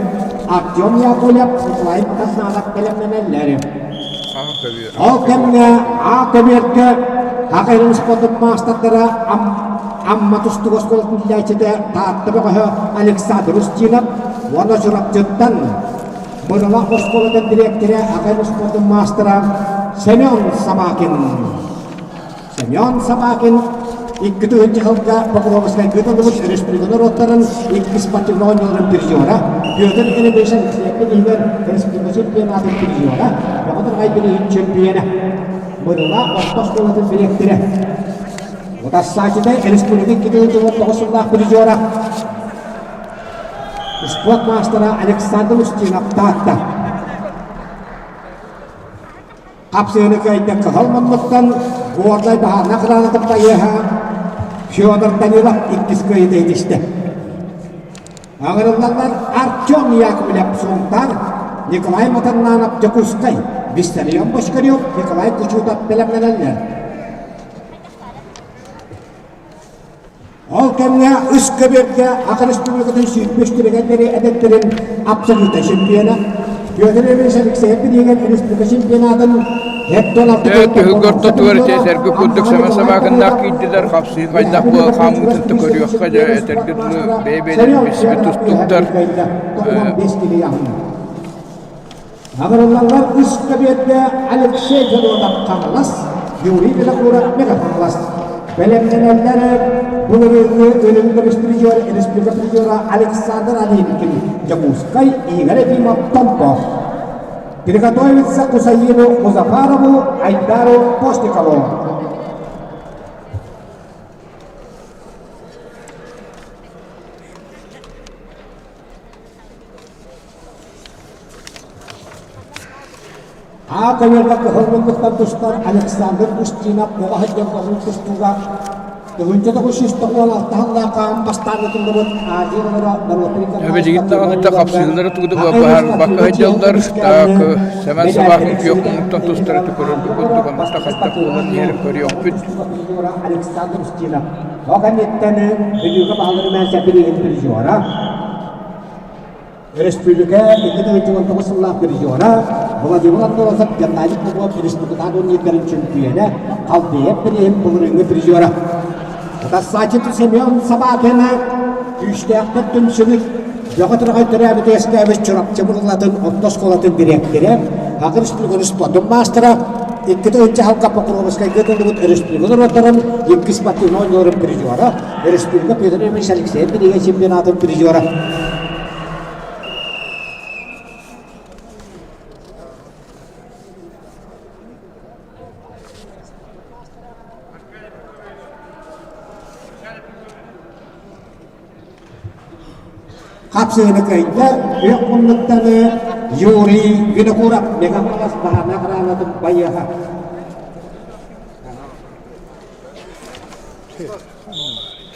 Артем Яковлев, Николай Матасанов бэлэмнэнэллэр. Ол кэмҥэ А көбүөргэ Хахайрын спортун маастардара Амма тустуук оскуолатын иитээччитэ Таатта бөҕөһө Александр Устинов уонна Чурапчыттан Мырыла оскуолатын дириэктэрэ Хахайрын спортун маастара Семен Собакин. Семен Собакин 2000 сылга Покровскайга ыытыллыбыт республика норуоттарын икки спортивнай оонньууларын призера, Петр Ильич Алексеевка иһигэр республика чемпионатын призера, Бөҕө Тарҕай билигин чемпиона, Мырыла орто оскуолатын дириэктэрэ. Утарсааччыта республика 2019 сыллаах призера, спорт маастара Александр Устинов Таатта. Хапсыыны кыайда кыһыл муннуктан Горнай баһаарына кыраанатын байыаһа Федор Данилов иккис кыайыыта итистэ. Аҥырыллаллар Артем Яковлев Сунтаар, Николай Матаннанов Дьокуускай, Виссарион Бочкарев, Николай Кучутов бэлэмнэнэллэр. Ол кэмҥэ үс көбүөргэ Саха Республикатын сүүрбүс түргэннэри эдэттэрин абсолютнай чемпиона Петр Ильич Алексеев билиигэр республика чемпионатын Түһүлгэ ортотугар ити этэргэ курдук саҥа сабаакыннаах киирдилэр, хапсыы хайдах буолан хаамыытын көрүөххэ дьэ этэргэ дылы бэйэ-бэйэлэрин билсибит тустууктар Абыраллаллар үс көбүөргэ Алексей Федотов Хаҥалас, Юрий Винокуров Мэҥэ Хаҥалас. Бэлэмнэнэллэр былырыыҥҥы Өлүҥ көмүс призер, республика призера Александр Алинкин, Дьокуускай, Игорь Ефимов, Томпо. Приготовиться Кусаину Музафарову, Айдару Постникову. Аа көбүөргэ кыһыл муннуктан тустар Александр Устинов оҕо сылдьан көҥүл тустууга 1996 сыллаахха аан бастаан ытыллыбыт Азия оҕолоро норуоттарын Билигин даҕаны да хапсыһыылары тугу да баһаарбакка сылдьаллар. Так, Сэмэн Сабаахын күөх муннуктан тустары көрөргө курдук оннук хайдах буолан иһэрин көрүөхпүт. Александр Устинов. Ол кэнниттэн Бүлүүгэ баһылык Мээсэ билигин призера Өрөспүүбүлүкэ 2019 сыллаах призера Владимир Андросов Геннадий Попов республикатааҕы турнирдарын чөмпүйүөнэ, Халбеев бирииһин былырыыҥҥы призера. Утарсааччы Семен Собакина күүстээхтэр түмсүбүт, бөҕө тураҕай төрөөбүт үөскээбит Чурапчы Мырылатын орто оскуолатын дириэктэрэ, Саха Республикатын спордун маастара, 2 сылга Покровскайга ыытыллыбыт өрөспүүбүлүкэ норуоттарын иккис спортивнай оонньууларын призера, Республика Петр Ильич Алексеев бирииһэ чемпионатын призера. Хапсыыны кыайда күөх муннуктаны Юрий Винокуров Мегаполос баһаана гранатын байыаха.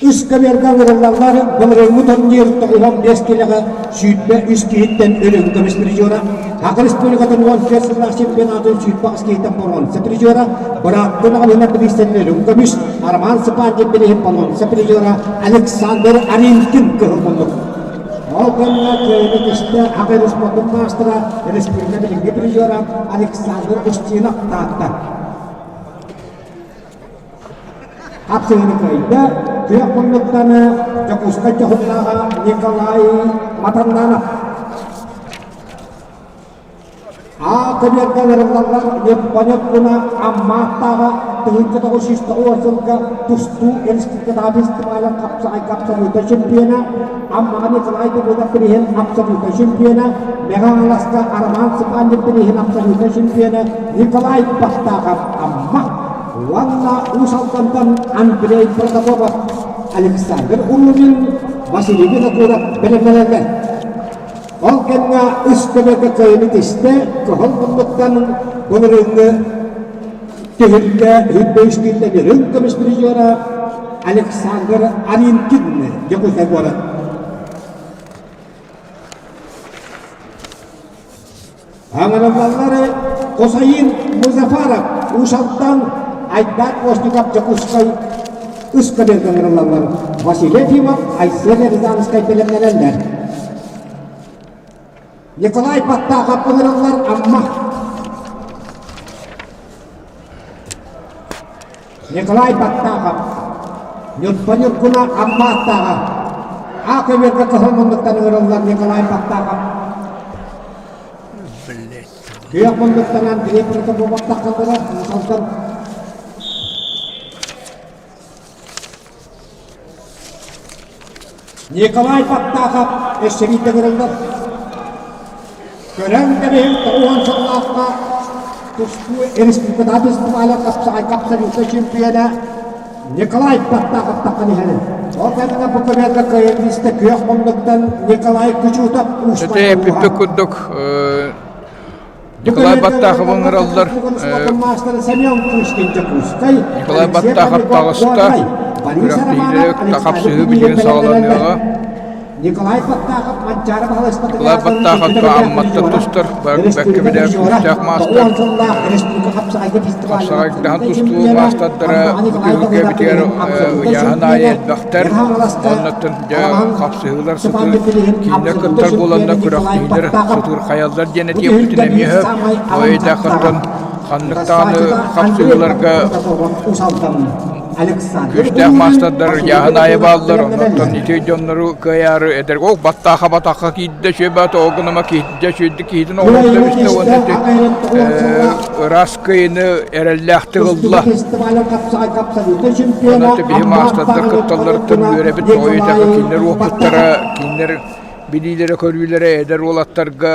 Үс көбүөргэ ыҥырыллаллар былырыыҥҥы турнир 95 киилэҕэ 23 киһиттэн үрүҥ көмүс призера, Саха Республикатын 14 сыллаах чемпионатын 28 киһиттэн боруонса призера, бырааттын аҕалыһына бириистэрин үрүҥ көмүс, Роман Сыпандин бирииһин боруонса призера Александр Аринкин кыһыл муннук. Ол кэмҥэ кыайыыны түстэ Аҕа спордун маастара, республика билиҥҥи призера Александр Устинов Таатта. Хапсыһыыны кыайда күөх муннуктан Дьокуускай дьоһуннааҕа Николай Матаннанов. А көбүөргэ ыҥырыллаллар Ньурба Амма аттааҕа 1990 сылга тустуу республикатааҕы фестивалын хапсаҕайга абсолютнай чемпиона, Аммаҕа Николай Давыдов бирииһин абсолютнай чемпиона, Мэҥэ Хаҥаласка Роман Цыпандин бирииһин абсолютнай чемпиона Николай Бахтаахов Амма уонна Уус Алдантан Андрей Протопопов, Александр Уллумин, Василий Винокуров бэлэмнэнэллэр. Ол кэмҥэ үс көмөкө кыайыны тистэ, кыһыл муннуктан былырыыҥҥы түһүлгэ үрдэ үстүүттэн үрүҥ көмүс призера Александр Аринкин Дьокуускай куорат. Аҥараллаллары Косаин Музафаров Уус Алдан, Айдаан Постников Дьокуускай үс көбүөргэ ыҥырыллаллар. Василий Ефимов, Айсен Рязанскай бэлэмнэнэллэр. Николай Баттаахап ыҥырыллар Амма. Николай Баттаахап, Ньурба Ньургуна Амма аттааҕа. А көбүөргэ кыһыл муннуктан ыҥырыллар Николай Баттаахап. Күөх муннуктан Андрей Протопопов таххаллара Мусалтан Николай Баттаахап өссө биирдэ көрөллөр. Көрөн кэбиһин 90 сыллаахха тустуу республикатааҕы фестиваля хапсаҕайга абсолютнай чемпиона Николай Баттаахап таххан иһэрин. Ол кэннэ бу көбүөргэ кыайан истэ күөх муннуктан Николай Кучутов Ити эппиппит курдук Николай Баттаховы ыҥыраллар. Николай Баттахов таҕыста. Күрэхтэһиилэри хапсыһыы билигин саҕаланыаҕа. Николай Баттахов Манчаары Николай Баттаховка Амматтан тустар бэккэ билэр күүстээх маастар. Хапсаҕайдаһан тустуу маастардара түһүлгэ битигэр ыйааһын аайы элбэхтэр. Оннуттан дьэ хапсыһыылар сытыы кииннэр кыттар буоланнар күрэхтэһиилэр сытыырхайаллар диэн этиэхпитин эмиэ сөп. Ойдахыттан ханнык даҕаны хапсыһыыларга күүстээх маастардар ыйааһын аайы бааллар. Оннуттан ити дьоннору кыайаары эдэр ол баттааха батахха киирдэ сүөбэ тоогунама киирдэ сүөдэ киһитин оҕолордо бистэ уонна ити ыраас кыайыны эрэллээхтик ылла. Онон биһи маастардар кытталларыттан үөрэбит, тоҕо диэтэххэ кинилэр уопуттара, кинилэр билиилэрэ-көрүүлэрэ эдэр уолаттарга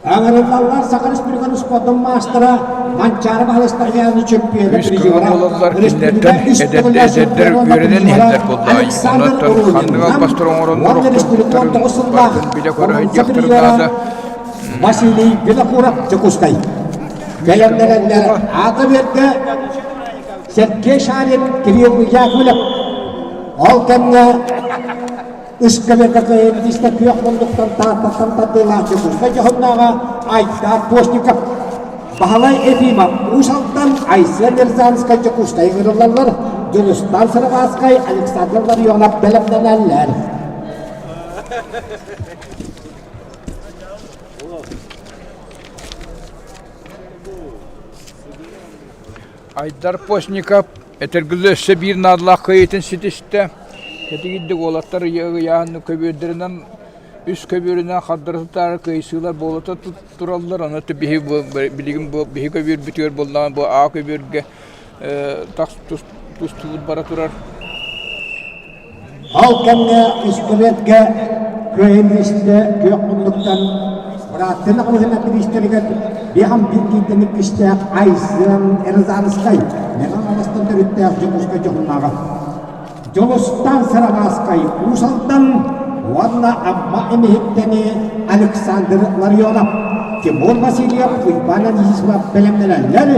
Аҥарыллаллар Саха Республикатын спордун маастара Манчаары Баһылыстарьяны чөмпүйүөнэ Үс кыһыл буолаллар, кинилэртэн эдэрдэр үөрэнэн иһэллэр буоллаҕай. Онон ханнык албастар оҥороннор охторбуттарын барытын билэ-көрө сылдьыахтарын наада. Василий Винокуров Дьокуускай. Бэлэмнэнэллэр аата биэрдэ Сергей Шарин, Кирилл Яковлев. Ол кэмҥэ Ыскамерка кыайан күөх муннуктан Тааттаттан тардыылаах Дьокуускай дьоһуннааҕа Айдар Постников, Баһылай Ефимов, Уус Алдан, Айсен Рязанскай Дьокуускай ыҥырыллаллар, Дьулустан Сырыбааскай, Александр Ларионов бэлэмнэнэллэр. Айдар Постников этэргилэ өссө биир наадалаах кыайыытын ситистэ. Кэтигирдик уолаттар ыйааһын көбүөрдэринэн үс көбүөрүнэн хардары кыайсыылар буола тураллар. Ону биһи билигин бу биһи көбүөрбүтүгэр буоллаҕына бу А көбүөргэ тустубут бара турар. Ол кэмҥэ үстүбэтгэ кыайын истэ күөх муннуктан бырааттын аҕалыһын бириистэригэр биэһэн биир киинтэн иккистээх Айсен Рязанскай Мэҥэ Хаҥаластан төрүттээх Дьокуускай дьоһуннааҕа Дьулустан Сарабааскай Уус Алдан уонна Амма эмиһиттэни Александр Ларионов, Тимур Васильев, Уйбаан Анисимов бэлэмнэнэллэр.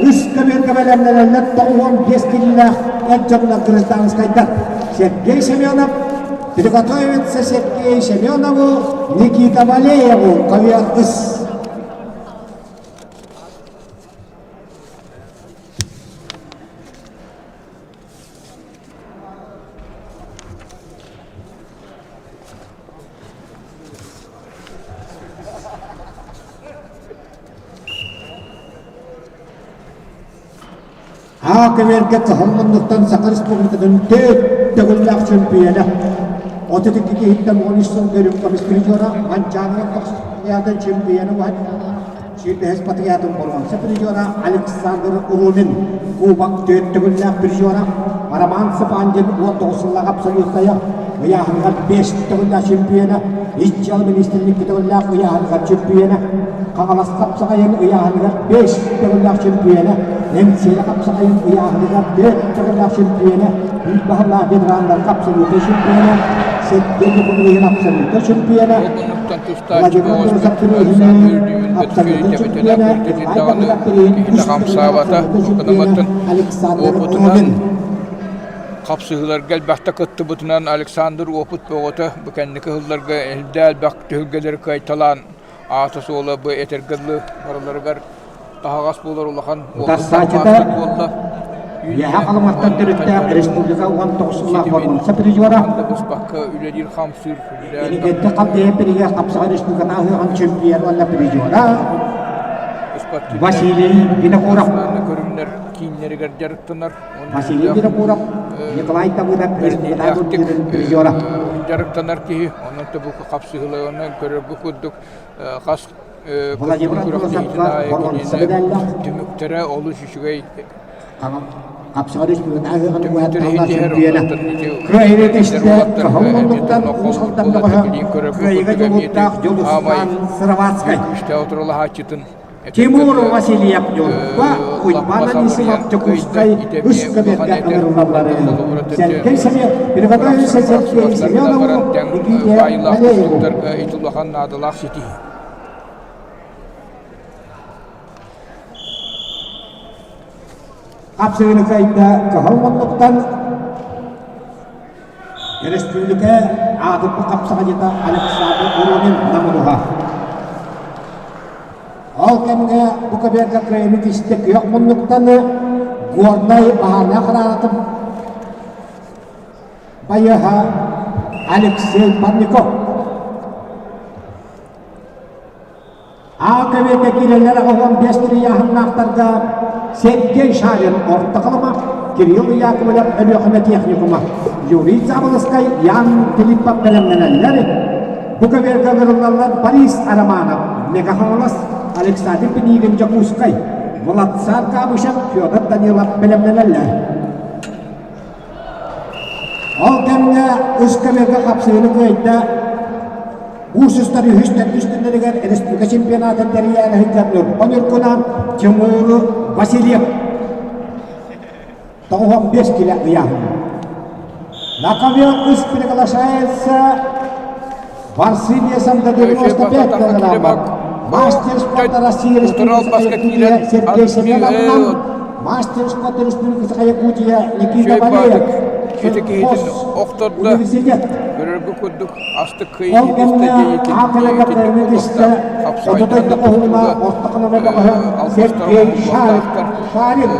Үс көбүөргэ бэлэмнэнэллэр 95 киилэлээх эр дьоннор гражданскайдар. Сергей Семенов приготовится Сергей Семенову, Никита Валееву ковер ыс. Аа көбүөргэ кыһыл муннуктан Саха Республикатын төрт төгүллээх чөмпүйүөнэ, 32 киһиттэн 13 сыл көрүҥ көмүс призера, Манчаары тохсуйаатын чөмпүйүөнэ уһаттаҕа сүүрбэһис патриотын боруонса призера Александр Румин, Кубок төрт төгүллээх призера Роман Цыпандин 19 сыллаах абсолютнайа, ыйааһыныгар 5 төгүллээх чөмпүйүөнэ, Ис дьыала министрлик төгүллээх ыйааһыныгар чөмпүйүөнэ, Хаҥалас хапсаҕайын ыйааһыныгар 5 төгүллээх чөмпүйүөнэ, Эҥсиэли хапсаҕайын ыйааһыныгар 4 төгүллээх чөмпүйүөнэ, Биир баһылаах ветераннарга абсолютнай чөмпүйүөнэ, Сергей Николаевич абсолютнай чөмпүйүөнэ, Владимир Андросов абсолютнай чөмпүйүөнэ, Николай Давыдов үс төгүллээх абсолютнай чөмпүйүөнэ, Александр Рубин. Хапсыһыыларга элбэхтэ кыттыбытынан Александр опыт бөҕөтө бу кэнники сылларга элбэх элбэх түһүлгэлэри кыайталаан аата-суола бу этэргэ дылы барыларыгар таһаҕас буолар улахан Утарсааччыта буолла. Үөһээ Халыматтан төрүттээх республика 19 сыллаах боруонса призера быспакка үлэлиир хамсыыр Энигетти хабдыйа пиригэ хапсаҕай республикатааҕы ыһыаҕын чемпион уонна призера Василий Винокуров көрүҥнэр кииннэригэр дьарыктанар Василий Винокуров Николай Давыдов республикатааҕы призера дьарыктанар киһи онон бу хапсыһыыларынан көрөргө курдук хас Владимир Андросовка боруонса медаллаах түмүктэрэ олус үчүгэй Хапсаҕай республикатааҕы ыһыаҕын уһаттааллар чемпиона Кыайыыны тэстэ Кыһыл муннуктан Уус Алдан бөҕөһө Кыайыыга дьулуурдаах Дьулустаан Сыроватскай күүстээх утарылаһааччытын Тимур Васильев Ньурба, Уйбаан Анисимов Дьокуускай үс көбүөргэ ыҥырыллалларын Сергей Семенов, приготовился Сергей Семенову, Никите Валееву. ити улахан наадалаах ситиһии. Хапсыгыны кыайда кыһыл муннуктан Өрөспүүбүлүкэ аатырбыт хапсаҕайдьыта Александр Воронин намылыһа. Ол кэмҥэ бу көбүөргэ кыайыыны кистэ күөх муннуктан Горнай баһаарынай хараанатын байыаһа Алексей Парников. А көбүөккэ киирэллэр 85 ыйааһыннаахтарга Сергей Шарин орто халыма, Кирилл Яковлев Өлүөхүмэ техникума, Юрий Заболоцкай, Ян Филиппов бэлэмнэнэллэр. Бу көбүөргэ ыҥырыллаллар Борис Романов, Мега-Хаҥалас, Александр Пинигин Дьокуускай, Владсар Габышев, Федор Данилов бэлэмнэнэллэр. Ол кэмҥэ үс көбүөргэ хапсыһыыны кыайда Уус устар үһүс төрдүс күннэригэр республика чемпионатын тэрийээри сылдьар Ньурба Ньургуна Тимур Васильев 95 кило ыйааһын. На ковер үс приглашается борцы весом до 95 килограммов. Мастер спорта России Республики Якутия Сергей Семенов, мастер спорта Республики Якутия Никита Валеев, охтордо университет. Көрөргө курдук астык Ол кэмҥэ Аахайа кэпсээнэ Ототой хоһууна ортокунана бөҕөһө Сергей Шарин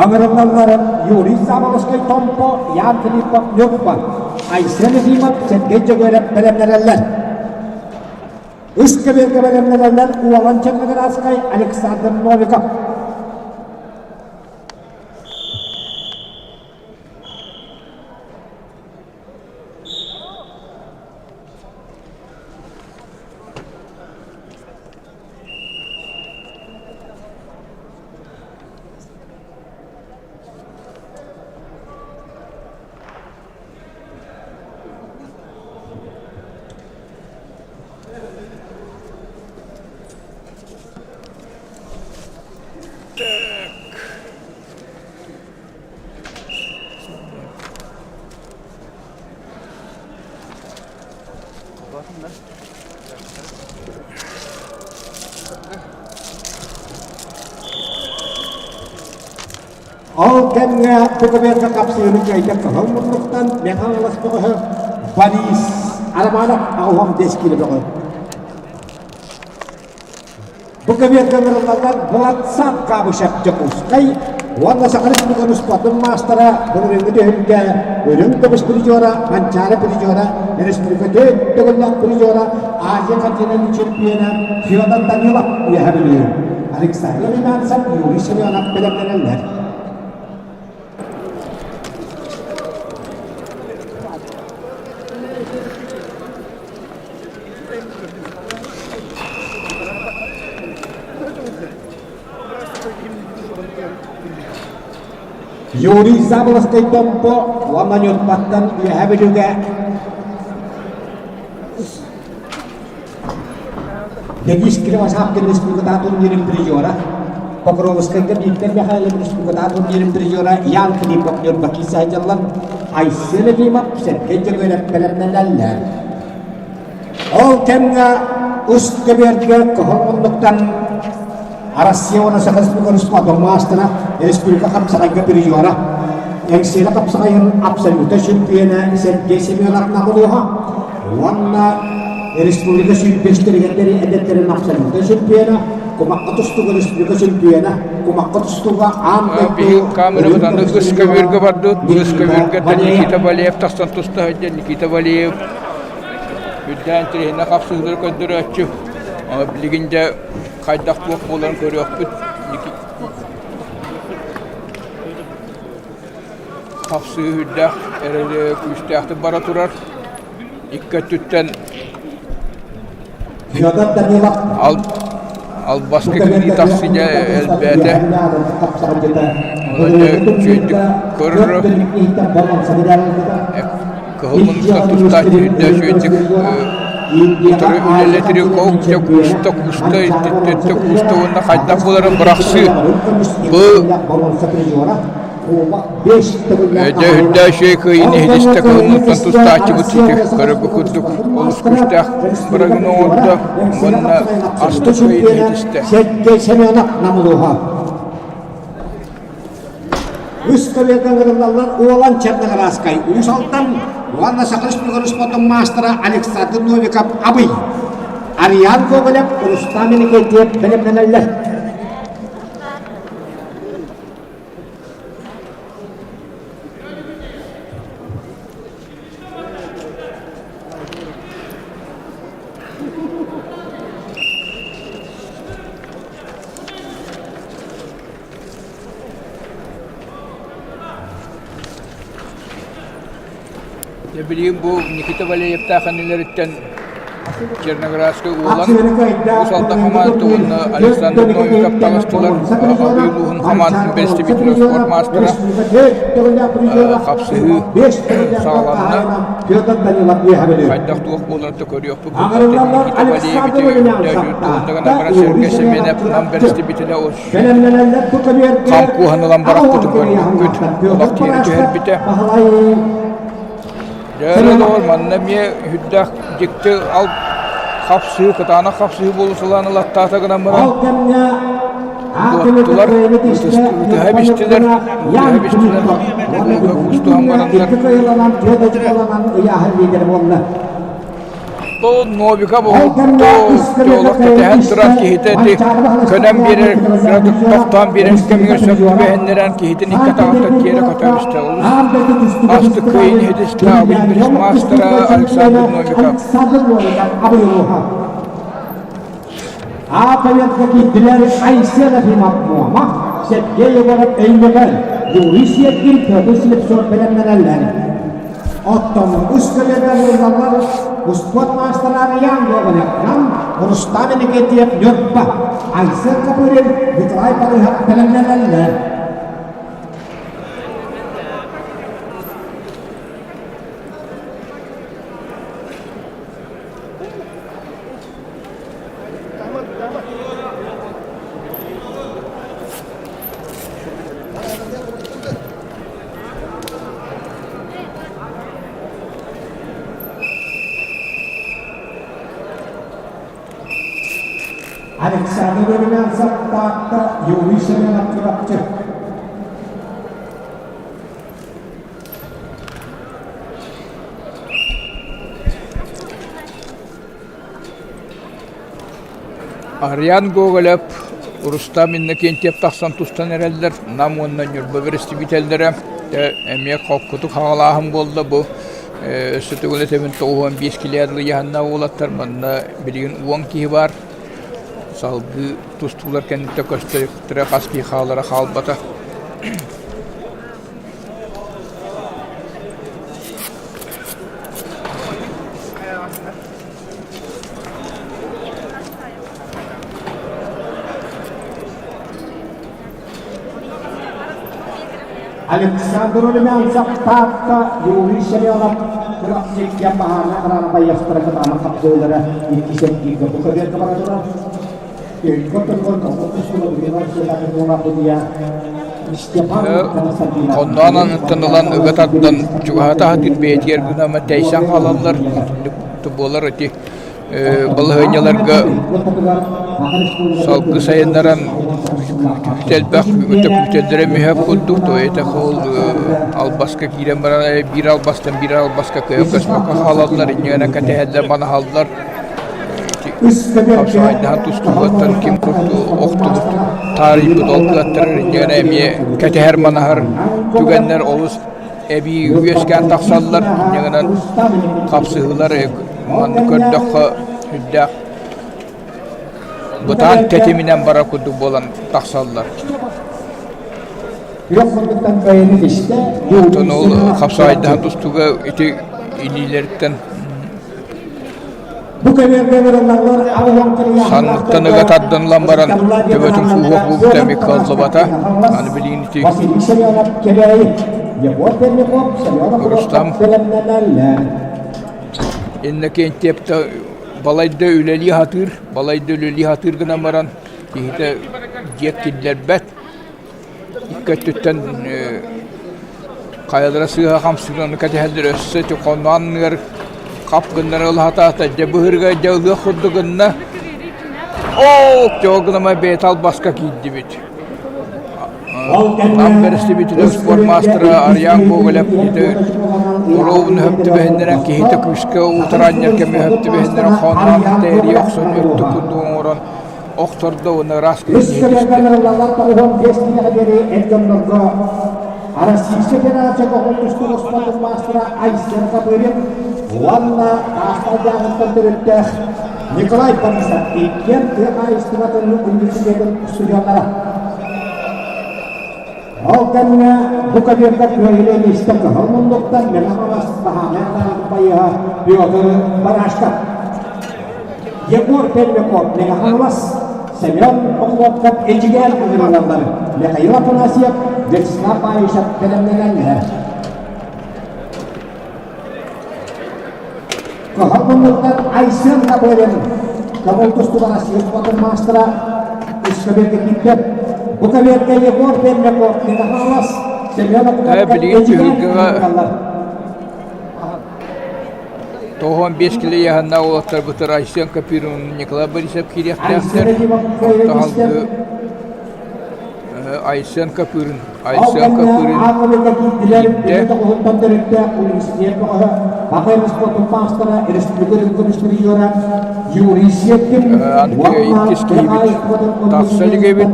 Ыҥырыллалларын Юрий Заболоцкай Томпо, Ян Филиппов Ньурба, Айсен Ефимов Сергей Дьөгүөрэп бэлэмнэнэллэр. Үс көбүөргэ бэлэмнэнэллэр Уолан Черноградскай, Александр Новиков. Ол кэмҥэ бу көбүөргэ хапсыһыыны кыайда кыһыл муннуктан Михайлов бөҕөһө Борис Романов 85 киилэ бөҕө. Бу көбүөргэ ыҥырыллаллар Владсав Габышев Дьокуускай уонна Саха Республикатын спордун маастара былырыыҥҥы түһүлгэ үрүҥ көмүс призера, Манчаары призера, республика төрт төгүллээх призера, Азия континенын чемпиона Федор Данилов үөһэ Бүлүү. Александр Румянцев, Юрий Семенов бэлэмнэнэллэр. Юрий Заболоцкай Томпо уонна Ньурбаттан Үөһээ Бүлүүгэ Денис Кривошапкин республикатааҕы турнирын призера, Покровскайга Виктор Михайлов республикатааҕы турнирын призера Ян Филиппов Ньурба киирсээдьаллар Айсен Ефимов Сергей Дьөгүөрэп бэлэмнэнэллэр. Ол кэмҥэ ус көбүөргэ кыһыл муннуктан Россия уонна Саха Республикатын спордун маастара, республика хапсаҕайга призера, Эҥсиэли хапсаҕайын абсолюта чемпиона Сергей Семенов Намылуха уонна республика сүүрбэстэригэр эдэттэрин абсолюта чемпиона, кумахха тустууга республика чемпиона, кумахха тустууга аан дойду Биһиги камерабыт аны ыс көбүөргэ бардыбыт. Бу ыс көбүөргэ Никита Валеев тахсан туста сылдьар. Никита Валеев үрдээн тириһинэ хапсыһыылары көрдөрөөччү. Билигин дьэ хайдах туох буоларын көрүөхпүт. Хапсыһыы үрдээх эрэли күүстээхтик бара турар. Икки өттүттэн Федор Данилов албаска киирии тахсыы дьэ элбээтэ. Онон дьэ үчүгэйдик көрөр. Кыһыл муннуктан тустааччы үрдэ үчүгэйдик утары үлэлэтири дьэ кууста кууста өттө кууста уонна хайдах буоларын бырахсыы. Бу Дьэ үрдэ үчүгэй кыайыыны иһитистэ кыһыл тустааччыбыт ити көрөргө курдук олус күүстээх бырагын оҥордо уонна астык кыайыыны иһитистэ. Сергей Семенов Намылуха. Үс көбүөргэ ыҥырыллаллар Уолан Черноградскай, Уус Алдан уонна Саха Республикатын спордун маастара Александр Новиков Абый, Ариан Гоголев, Рустам Иннокентьев бэлэмнэнэллэр. Дьэ билигин бу Никита Валерьевтаах иннилэриттэн Черноградскай уолан Уус Алдан хамаандата уонна Александр Новиков таҕыстылар. Абый улууһун хамаандатын бэрэстэбиитэлэ спорт маастара хапсыһыы саҕаланна. Хайдах туох буоларын да көрүөхпүт. Никита Валерьевич туһунна баран Сергей Семенов нам бэрэстэбиитэлэ хам кууһан ылан барахпытын көрбүккүт. Олох тиэрэ түһэрбитэ. Дьэ, доҕор, манна эмиэ үрдээх дьикти ал хапсыы, кытаанах хапсыы буолусалаан ылаттаата гынан баран куоттулар, ытыһа бистилэр, ытыһа бистилэр, ууга куустуһан бараннар Ол Новиков олох кэтэһэн туран киһитэ ити көнөн биэрэр, тохтоон биэрэр кэмигэр сөп түбэһиннэрэн киһитин икки атаҕыттан тиэрэ көтөн истэ. Олус астык кыайын иһитистэ Абый маастара Александр Новиков. Аапайарга киирдилэр Айсен Ефимов Муома, Сергей Егоров Өймөкөөн, Юрий Сергин, Петр Слепцов бэлэмнэнэллэр. Оттон үс көлүөнэ ыаллар успуорт маастара Арыйаан Гоголевтан, Рустам Иннокентьев Ньурба, Айсен Копырин, Николай Барыһов бэлэмнэнэллэр. Александр Румянцев Таатта, Юрий Семенов Чурапчы. Ариан Гоголев, Рустам Иннокентьев тахсан тустан эрэллэр, Нам уонна Ньурба бэрэстэбиитэллэрэ эмиэ холкутук хаҕалааһын буолла бу. Өссө төгүл этэбин 95 килиэ дылы ыйаһыннаах уолаттар манна билигин 10 киһи баар. Салгыы тустуулар кэнниттэн көстө хас киһи хаалара хаалбата. Александр Румянцев Таатта Юрий Семенов Күрэх баһаарына араана байыастара кытаанах хапсыылара икки сэргииргэ бу көбүөргэ бара турар. Онноон аныттан ылан ыга тардан чугаһата сатыыр бэйэтигэр гына тэйсэн хаалаллар буолар ити балаһыанньаларга салгы сайыннаран элбэх күүтэллэрэ мүһэп курдук то это ол албаска киирэн баран биир албастан биир албаска кыайан көспөккө хаалаллар инньэ кэтэһэллэр манаһаллар хапсаҕайдаһан тустуугаттан ким курдук охтубут таарыйбыт ол кыаттарар инньэ эмиэ кэтэһэр манаһар түгэннэр олус эбии үөскээн тахсаллар инньэ гынан хапсыһыылар манна көрдөххө сүрдээх бытаан тэтиминэн барар курдук буолан тахсаллар. Оттон ол хапсаҕайдаһан тустууга ити илиилэриттэн Санныттан ыга тардан ылан баран төбөтүн кууһуох буолбута эмиэ кыаллыбата. Аны билигин ити Рустам Иннокентьевта балайда үлэлии сатыыр, балайда үлэлии сатыыр гынан баран киһитэ дьиэк киллэрбэт. Икки өттүттэн хайалара сыыһа хамсыырын кэтэһэллэр өссө ити хоно анныгар хап гыннара ылаһатаата дьэ быһырга дьэ ылыах курдук гынна оо чоо гынама бэйэтэ албаска киирдибит Нам бэрэстэбиитэлэ спорт маастара Арыйаан Гоголев ити уруобун өһөп түбэһиннэрэн киһитэ күүскэ утараанньар кэми өһөп түбэһиннэрэн хоонноон тэрийэ охсон өттүк курдук оҥорон охтордо уонна ыраас Үс кэмэргэ 95 киилэҕэ диэри эр дьоннорго Российскай Федерация оҕо спордун маастара Айсен Копырин уонна Таастайдааҕыттан төрүттээх Николай Борисов иккиэн тыа хаһаайыстыбатын университетын устудьуоннара. Ол кэмҥэ бу кабинка күһэллэн истэ кыһыл муннуктан Мэҥэ Хаҥалас баһаамай байыһа Петр Барашков Егор Пермяков Мэҥэ Хаҥалас, Семен Охлопков Эдьигээн ыҥырылаллар, Михаил Афанасьев, Вячеслав Баишев бэлэмнэнэллэр. Кыһыл муннуктан Айсен Копырин, көҥүл тустууга Россия спортун маастара үс көбүөргэ киирдэ. Бу көбүөргэ Егор Пермяков Мэҥэ Хаҥалас, Семен Охлопков Билигин Эдьигээн түһүлгэҕэ ыҥырылаллар. 95 килэ ыйааһыннаах уолаттарбытыгар Айсен Копырин, Николай Борисов киириэхтээхтэр. Онтон салгыы Айсен Копырин, Айсен Копырин киирдэ. Иккис киһибит тахса илик эбит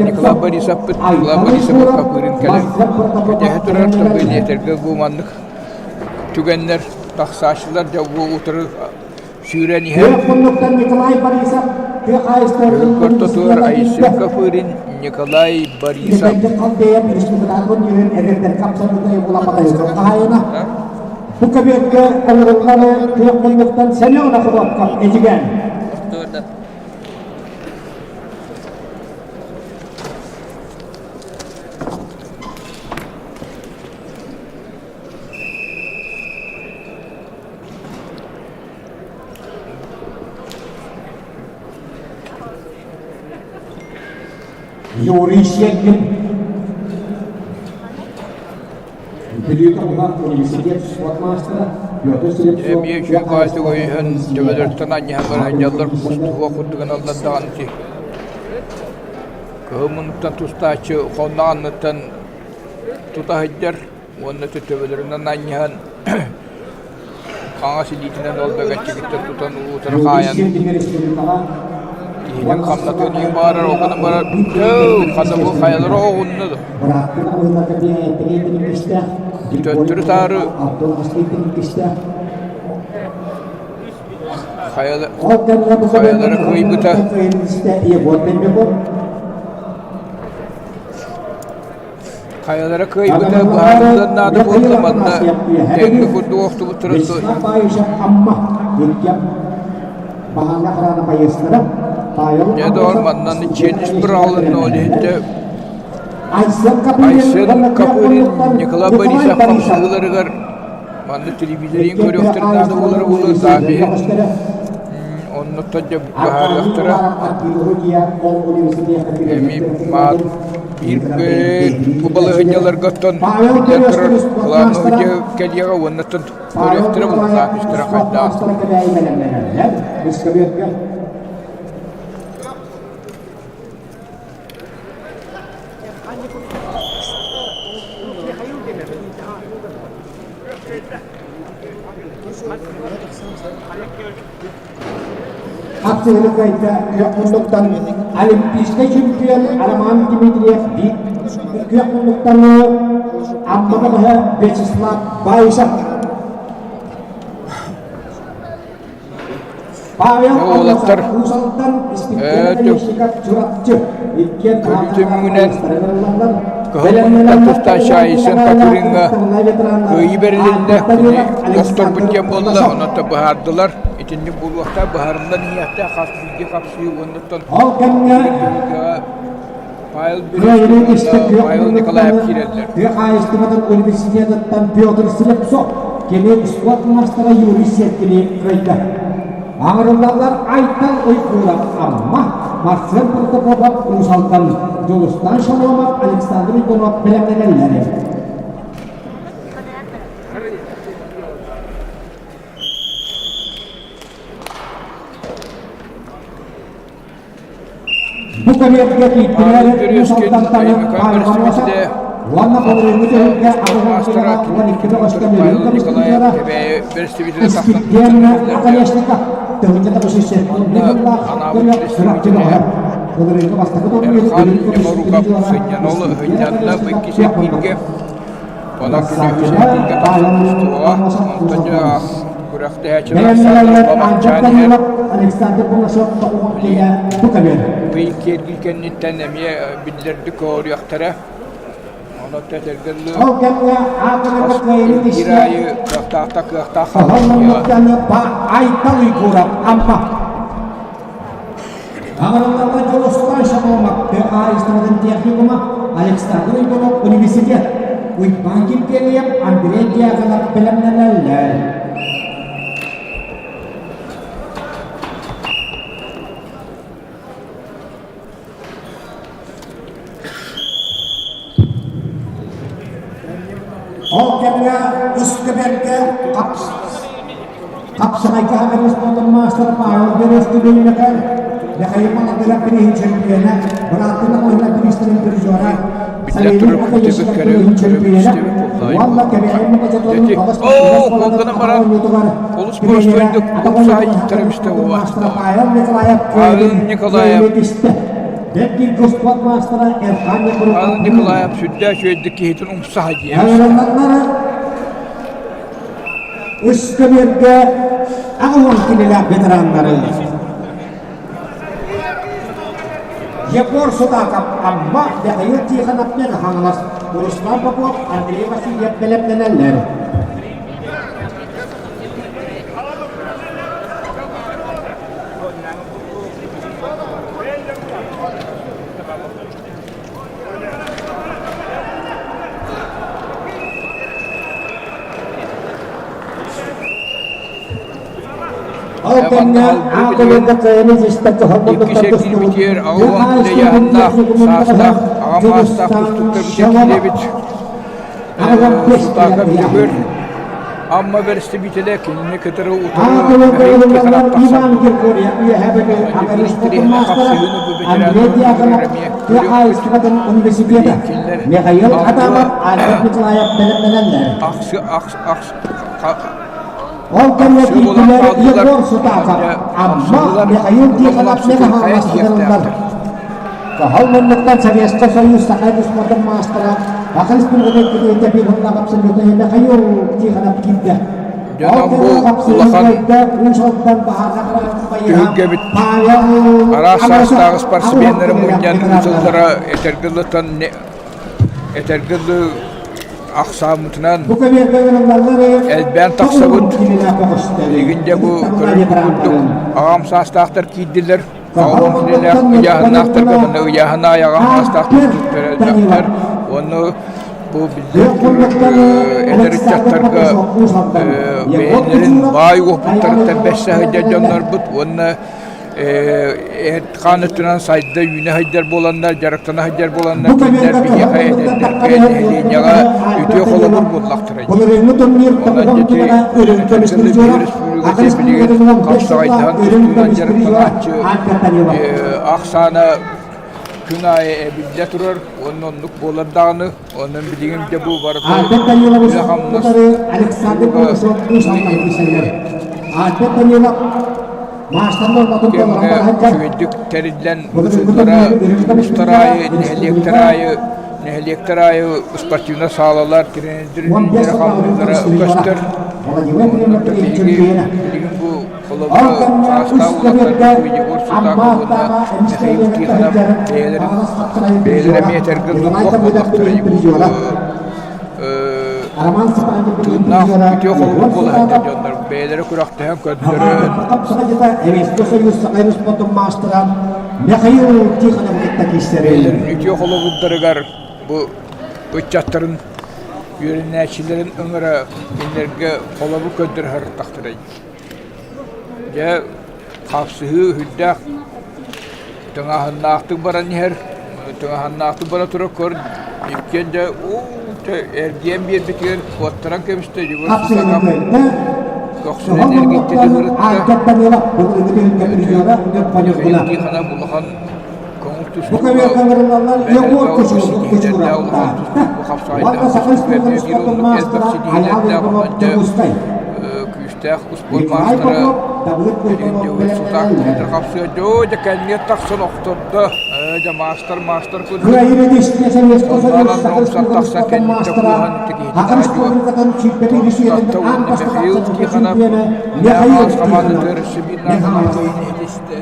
Николай Борисовпыт, Николай Борисов Копырин кэлэн кэтэһэ турар, бэлиэтэргэ бу маннык түгэннэр тахсааччылар дьэ бу утары сүүрэн иһэр Николай Борисов Ортотугар Айсен Копырин, Николай Борисов Бу көбүөккэ оҥоруллары күөх муннуктан Семен Охлопков Эдьигээн. Юрий Щеткин Бүлүү тоҕуһа университет спорт маастара Петр Слепцов Эмиэ үчүгэй баайдык өйөһөн төбөлөрүттэн анньыһан барыһынньаллар кустуга курдугун аллар даҕаны ти кыһыл муннуктан тустааччы хонно анныттан тута сылдьар уонна төбөлөрүнэн анньыһан хаҥас илиитинэн ол бэгэччигиттэн тутан уутары хаайан киһини хамнатыан иһин баҕарар ол гынан барар хата бу хайалара оҕунна да төттөрү-таары. Хайалара кыайбыта Хайалара кыайбыта быһаарыллыан наада буолла манна тэҥҥэ курдук охтубуттара Дьэ доҕор маннан иччиэнис быраҕылынна ол иһиттэ Айсен Копырин Николай Борисов хамсыыларыгар манна телевизорин көрүөхтэрин наада буолара буолуо запиһи оннуттан дьэ быһаарыахтара эми маат биир бу балаһыанньаларга оттон биллэн турар главного кэлиэҕэ уоннаттан көрүөхтэрэ бу записьтара хайдаах. Хапсыһыны кыайда күөх муннуктан Олимпийскай чемпион Роман Дмитриев күөх муннуктан Амма баһа Вячеслав Баишев. Павел Уолаттар Уус-Алдан Испирдиэн Чурапчы иккиэн көрүү түмүгүнэн Кыһыл тустааччы Айсен Копыринҥа кыайыы бэрилиннэ. Кини охторбут диэн буолла, онон быһаардылар. Итинник буолуохтаах, быһаарыллан иһиэхтээх хас биирдии хапсыы уоннуттан Ол кэмҥэ Павел Кыайыы истэ Березкин күөх Павел Николаев киирэллэр. Тыа хаһаайыстыбатын университетыттан Петр Слепцов кини спорт маастара Юрий Сеткини кыайда. Аҥырыллаллар Айтал Уйгуров Амма, Марсен Протопопов Уус Алдан, Дьулустан Шаломов, Александр Егоров бэлэмнэнэллэр. Бу кэмиэргэ Павел киирдилэр Уус Березкин Алдантан Өймөкөөн Павел бэрэстэбиитэлэ уонна былырыыҥҥы түһүлгэ маастара 12 бөҕөстө Павел мөлүн Николаев көмүскүүллэрэ Кэбээйи бэрэстэбиитэлэ тахсан Испирдиэн тустан Оконешников тыһыынча Манна анаабыт бэрэстэбиитэлэ Былырыыҥҥы бастакы турнир Эрхан үрүҥ көмүс Неморуков призера сынньанол Испирдиэн сынньанна бу Оконешников икки сэргииргэ онон күнү сэргииргэ тахсан тустуоҕа онтон дьэ күрэхтэһээччилэр Бэлэмнэнэллэр ахсааннара Альберт бабахчаан иһэр Данилов, Александр Балашов тоҕуһун киһи бу кэмэр. Бу икки эргиир кэнниттэн эмиэ биллэрдик көҕөрүөхтэрэ. Онон этэргэ дылы Ол кэмҥэ аатырыгар хас кыайыы эргиир тистэ аайы кыахтаахта кыахтаах Хоһон хаалыаҕа. муннуктаны Айтал Уйгуров Амма. Аҕырылларга Дьулустан Шаломов тыа хаһаайыстыбатын техникума Александр Уйгуров университет Уйбаан Киргиэлэйэп Андрей Дьяконов бэлэмнэнэллэр. Ол кэмҥэ үс көбөргө хапсаҕайга Агариспотын маастара Павел Березкин Михаил Молодыров бирииһин чөмпүйүөнэ, бырааттыы Намыһына бириистэрин призера, Биллэн турар күүтэбит көрө истэбит уонна Кэбээйи Мукачатуонун Дети, тоҕус оо, куолгана баран олус боростуойдук умсаһа ииттэрэ маастара Павел Николаев Павел Николаев Бэрт Господ маастара Эрхан Павел Николаев сүрдээх үчүгэйдик киһитин умсаһа диэн. Үс көбүөргэ 80 кинилээх ветераннары Егор Сутаков Амма, Михаил Тихонов Мэҥэ Хаҥалас, Руслан Попов, Андрей Васильев бэлэмнэнэллэр. Ол кэмҥэ аҕа кыайаны дьиэстэн Икки сэргиирбитигэр 80 килэ саастаах, аҕам саастаах тустууктар киирэбит. Сутаакап Дьөгүөр Амма бэрэстэбиитэлэ кинини кытары утары Михаил Тихонов тахсан интэриэһинэй хапсыһыыны бу ветераннар эмиэ көрүөхпүт. Кинилэр Михаил Адамов, Альберт Николаев бэлэмнэнэллэр. Ахсы ахс ахс Ол кэмҥэ Ахсы буолан киирдилэр хааллылар. Егор Сутаков, Амма, Михаил Тихонов Мэҥэ Хаҥалас Кыһыл муннуктан Советскай Союз Саха спордун маастара Саха Республикатын кытыыта биир сыллаах абсолютнай Михаил Тихонов киирдэ. Дьонум бу улахан түһүлгэбит араас саастаах спортсменнары мунньан ыытыллара этэргэ дылыттан этэргэ дылы ахсааммытынан элбээн тахсабыт. Билигин дьэ бу көрөргүт курдук аҕам саастаахтар киирдилэр. Аҕам кинилээх ыйааһыннаахтарга манна ыйааһын аайы аҕам саастаахтар элбэхтэр. Уонна бу биллэр эдэр ыччаттарга бэйэлэрин баай уопуттарыттан бэссе сылдьар дьоннорбут уонна эт-хаан өттүнэн сайда үүнэ сылдьар буоланнар, дьарыктана сылдьар буоланнар кинилэр биһиэхэ эдэрдэргэ, нэһилиэнньэҕэ үтүө холобур буоллахтара дии. Онон ити өрөспүүбүлүкэтэ билигин хапсаҕайдаһан тустуунан дьарыктанааччы ахсаана күн аайы эбиллэ турар уонна оннук буолар даҕаны. Онон билигин дьэ бу барыта Альберт Данилович үлэ-хамнас утары Александр туруга Бурнашов Уус-Алдан Альберт Данилов маастар буолбатын кэмҥэ толорон сылдьар. үчүгэйдик тэриллэн ыытыллара улуустар аайы, нэһилиэктэр аайы, нэһилиэктэр аайы спортивнай саалалар, тренердэр 15 үлэлэрэ хамныыллара көстөр. Владимир Онон Кремлев биһиги чемпиона. билигин бу Ол холобура кэмҥэ үс саастаах көбүөргэ уолаттарбыт Егор Амма Сутаков уонна Аттааҕа эмис Михаил кэлиэҕиттэн Тихонов сылдьар бэйэлэрин Хаҥалас хапсаҕайын бэйэлэрэ призера эмиэ этэргэ дылы Николай туох Давыдов буоллахтара билигин призера Роман Степанов билигин тыыннаах призера үтүө холобур Егор буола сылдьар Сутаков дьоннор бэйэлэрэ күрэхтэһэн көрдөрөн хапсаҕайдьыта Эвеско Союз Саха спортун маастара Михаил Тихонов кытта киирсэрин бэйэлэрин үтүө холобурдарыгар бу ыччаттарын үөрэнээччилэрин ыҥыра кинилэргэ холобур көрдөрө сырыттахтарай. Дьэ, хапсыһыы сүрдээх тыҥааһыннаахтык баран иһэр, тыҥааһыннаахтык бара турар көр иккиэн дьэ уу эргийэн биэрбитигэр куоттаран кэбистэ Егор хапсыһыыны Сусаков кыайда. көхсүнэн Соһон эргиттэ муннуктан сырытта. Альберт Данилов былырыыҥҥы түһүлгэ призера Михаил Ньургуна. Тихонов улахан көҥүл Бу тустууга көбүөргэ ыҥырыллаллар бэрт Егор элбэх Кучуров ситиһиилэрдээх улахан тустууга Кучуровтаах хапсаҕайдаах уонна Саха тустууга Республикатын эмиэ биир спордун оннук элбэх маастара Айаал ситиһиилэрдээх Иванов онон дьэ Дьокуускай. күүстээх успуорт Николай маастара Попов, Давыд билигин Курбанов Егор Сутак бэлэмнэнэллэр. хапсыа дьоо дьэ кэннигэ тахсан охтордо дьэ маастар маастар курдук Кыайыы Ветишня Советского оннооҕор Союза Саха омсан Республикатын тахсан спордун кэнниттэн маастара кууһан киһитин Саха аадьуо Республикатын 21 үйэтин тохтотто аан уонна бастакы Михаил абсолютнай Тихонов чемпиона Мэҥэ Михаил Хаҥалас Тихонов. хамаандатыгар өссө биир наадалаах Михайлов. кыайыыны ситистэ.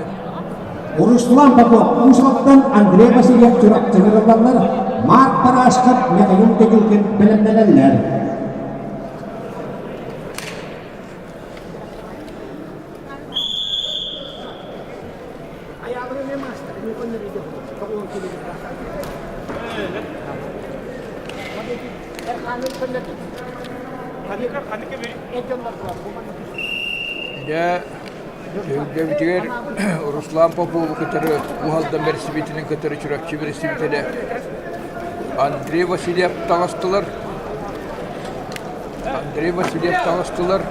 Руслан Попов, Уус-Алдан Андрей Васильев Чурапчы ыҥырыллаллар, Марк Барашков, Михаил Дедюкин бэлэмнэнэллэр. Дьэ, Түһүлгэбитигэр Руслан Попову кытары Уһалдан бэрсибитинэн кытары Чурапчы бэрэстэбиитэлэ Андрей Васильев таҕыстылар. Андрей Васильев таҕыстылар.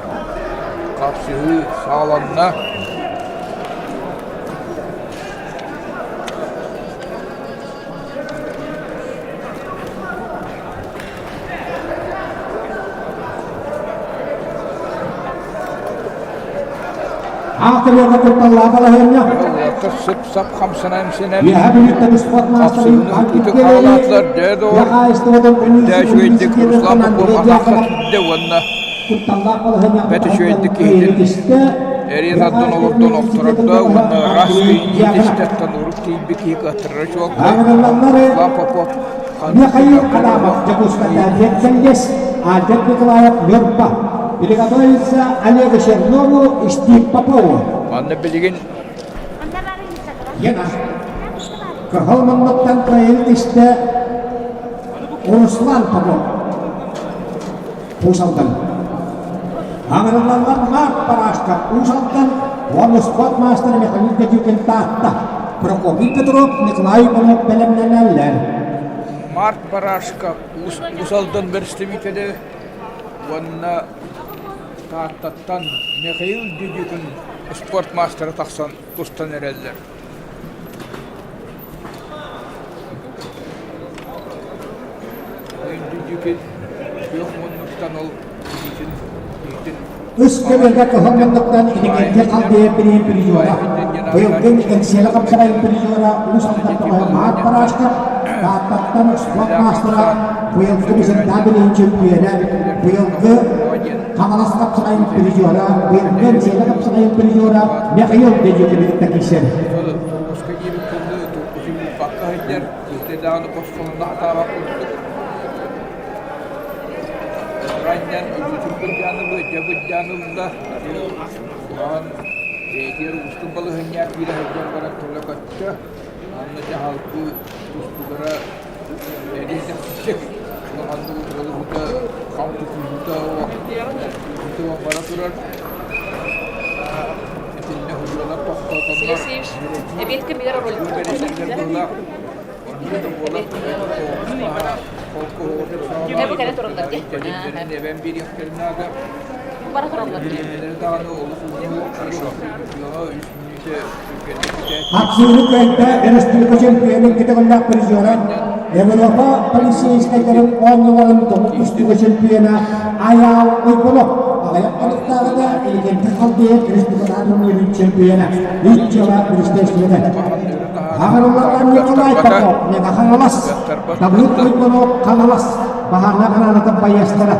Хапсыһыы саҕаланна. Аатырыаҕа кутталлаах балаһыанньа. Уолаттар сып-сап хамсана-имсэнэн Үөһэ Бүлүүттэн успуорт маастарын хапсыһыыны Альберт ытык Гелери, хаалаатылар дьэ тыа доҕор хаһаайыстыбатын Үрдээ үчүгэйдик университетыттан Руслан Попов Андрей атахха Дьяконов киирдэ уонна кутталлаах балаһыанньаҕа бэрт үчүгэйдик кыайыыны киһитин түстэ. эрийэ Тыа тардан хаһаайыстыбатын олордон охторордо университетын уонна ыраас Андрей кыайыыны Дьяконов. итистэттэн урук тиийбит киһи кыаттарара чуолкай Аҕырыллаллары Руслан Попов ханнык Михаил күннээх Адамов, олох Дьокуускайдааҕы Кэллиэс, Альберт Николаев, Ньурба. Приготовиться Олегу Чернову и Стив Попову. Манна билигин Яна. Кыһыл муннуктан кыайыы истэ Руслан Попов. Уус Алдан. Аҥырыллаллар Марк Парашков Уус Алдан уонна спорт маастара Михаил Дедюкин Таатта. Прокопий Петров, Николай Иванов бэлэмнэнэллэр. Марк Барашков Уус Алдан бэрэстэбиитэлэ уонна Тааттаттан Михаил Дедюкин спорт маастара тахсан тустан эрэллэр. Дедюкин күөх муннуктан ол илиитин илиитин Үс көбүөргэ кыһыл муннуктан Иннокентий Халдеев билигин призера. Быйылгы Эҥсиэли хапсаҕайын призера Уус Алдантан Марк Барашков, Тааттаттан спорт маастара, быйылгы Бизентаа билигин чөмпүйүөнэ, быйылгы диэн. Хаҥалас хапсаҕайын призера, быйылгы Сиэнэ хапсаҕайын призера Михаил Дедюкины кытта киирсэр. Тоҕуска диэбит кыллыы туппутун буккакка сылдьар, киһитэ даҕаны босхолонно сатаабат курдук. Ранньан илиитин былдьаан ылла, дьэ былдьаан ылла. Куһаҕан бэйэтигэр уустук балаһыанньа киирэ сылдьан баран төлө көттө. Онно дьаһалгыы тустугара эриэдэхтик улаханнык утарылаһыыта, хам тутуһуута бара турар. Итиннэ худуолар тохтотоннор Эбиэт кэмигэр быһыылаах. Оннук да буолар Эбэ кэлэ тураллар дии. Эбэн биэриэхтэрин наада. Бара тураллар дии. Даҕаны олус үс Хапсыыны кыайда өрөспүүбүлүкэ чөмпүйүөнүн көтөҕүллээх призера, Европа полицейскайдарын оонньууларын тоҕус чөмпүйүөнэ Айаал Ойбонов аҕыйах хонуктааҕыта Элегенти халбыйа республикатааҕы турнирын чөмпүйүөнэ үс дьыала министерствота. Хаҥарылларга Николай Попов, Мега Хаҥалас, Давыд Ойбонов Хаҥалас, Баһаарна граната байыастара,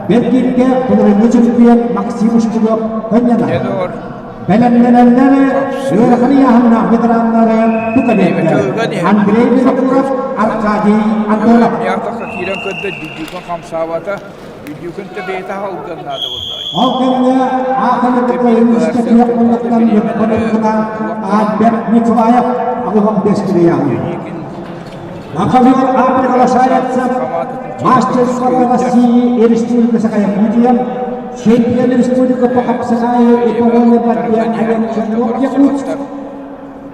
Бэргииргэ былырыыҥҥы чөмпүйүөн Максим Ушкулов Хонньана. Бэлэмнэнэллэр ыарахан ыйааһыннаах ветераннары тута биэрдэ. Андрей Винокуров, Аркадий Антонов. Миятахха киирэн көрдө, Дюдюкун хамсаабата. Дюдюкун да бэйэтэ халган наада буолла. Ол кэмҥэ Ааханы Кыайын күөх муннуктан муннуктана Альберт Николаев аҕыһын бэстибэйэҕин. Маховер А приглашается мастер спорта России и Республика Саха-Якутия, чемпион Республика по хапсаҕайы и по вольной борьбе Олег Чернов Якутск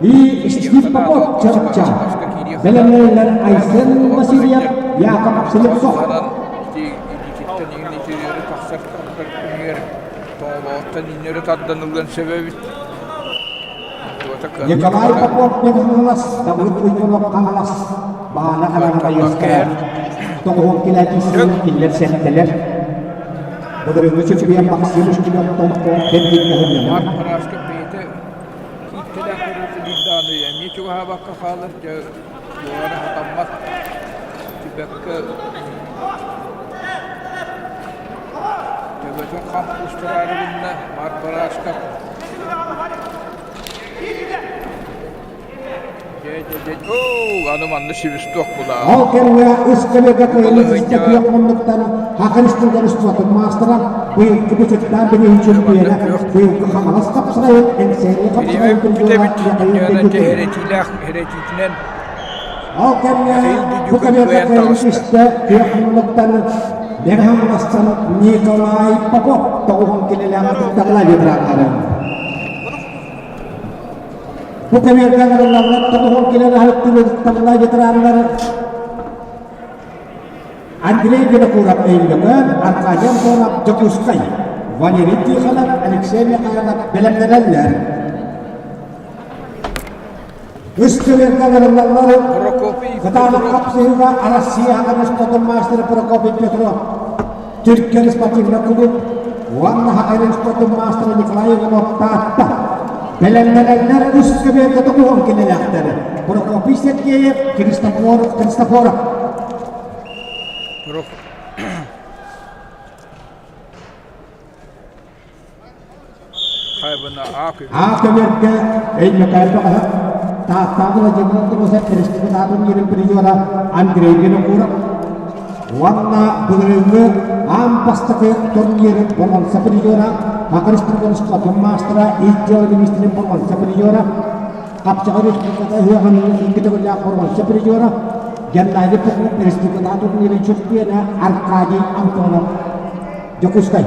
и Стив Попов Чарапча. Бэлэмнэнэллэр Айсен Васильев, Яков Слепцов. Николай Попов Хаҥалас, Давыд Уйгунов Хаҥалас, Баана Хараҥа байыастара, тоҕуһун килээкиссиин кинилэр сэттэлэр. Былырыыҥҥы чөчүгүйэн Максим Ушкинов Томпо кэргиҥҥэ сынньанар. Парашка бэйэтэ кииттэлээх көрүүтүлүүрдааны эмиэ чугаһаабакка хаалар, дьэ туора хатаммат, түбэккэ Төбөтүн хам кустараары гынна Марбарашка. Оо, аны манна свисток булаа. Ол кэмҥэ үс кэмэгэ кыайыы түстэ күөх муннуктан Хакан Студент маастара быйылгы бычыттаан билиһин чөмпүйэнэ быйылгы Хаҥалас хапсаҕайын Эҥсээри хапсаҕайын Бүтэбит эрэтиилээх эрэтиитинэн Ол кэмҥэ бу кэмҥэ кыайыы түстэ күөх муннуктан Бэрхаҥаластан Николай Попов тоҕуһун кинилээх ытыктабыла ветераннары. Бу кэмиэргэ ыҥырыллаллар тоҕуһун килэн аһыттыыр ытыктабыллаах ветераннар Андрей Винокуров Өймөкөөн, Аркадий Антонов Дьокуускай, Валерий Тихонов, Алексей Михайлов бэлэмнэнэллэр. Үс кэмиэргэ ыҥырыллаллар Прокопий Кытаанах Петров хапсыһыыга Россия хаҥас маастара Прокопий Петров Түркэн спортивнай клуб уонна Хахайын спортун маастара Николай Иванов Таатта. Бэлэмнэнэллэр үс көбүөргэ тоҕуһун кинилээхтэр. Прокопий Сергеев, Христофор Христофоров. Аа көбүөргэ Өймөкөөн бөҕөһө Тааттааҕы Владимир Антонов республикатын иирин призера Андрей Винокуров уонна былырыыҥҥы аан бастакы турнирын боруонса призера Саха Республикатын маастара ис дьыала министрин боруонса призера Хапчаҕа республиката ыһыаҕын икки төгүллээх боруонса призера Геннадий Попов республикатааҕы турнирын чөмпүйүөнэ Аркадий Антонов Дьокуускай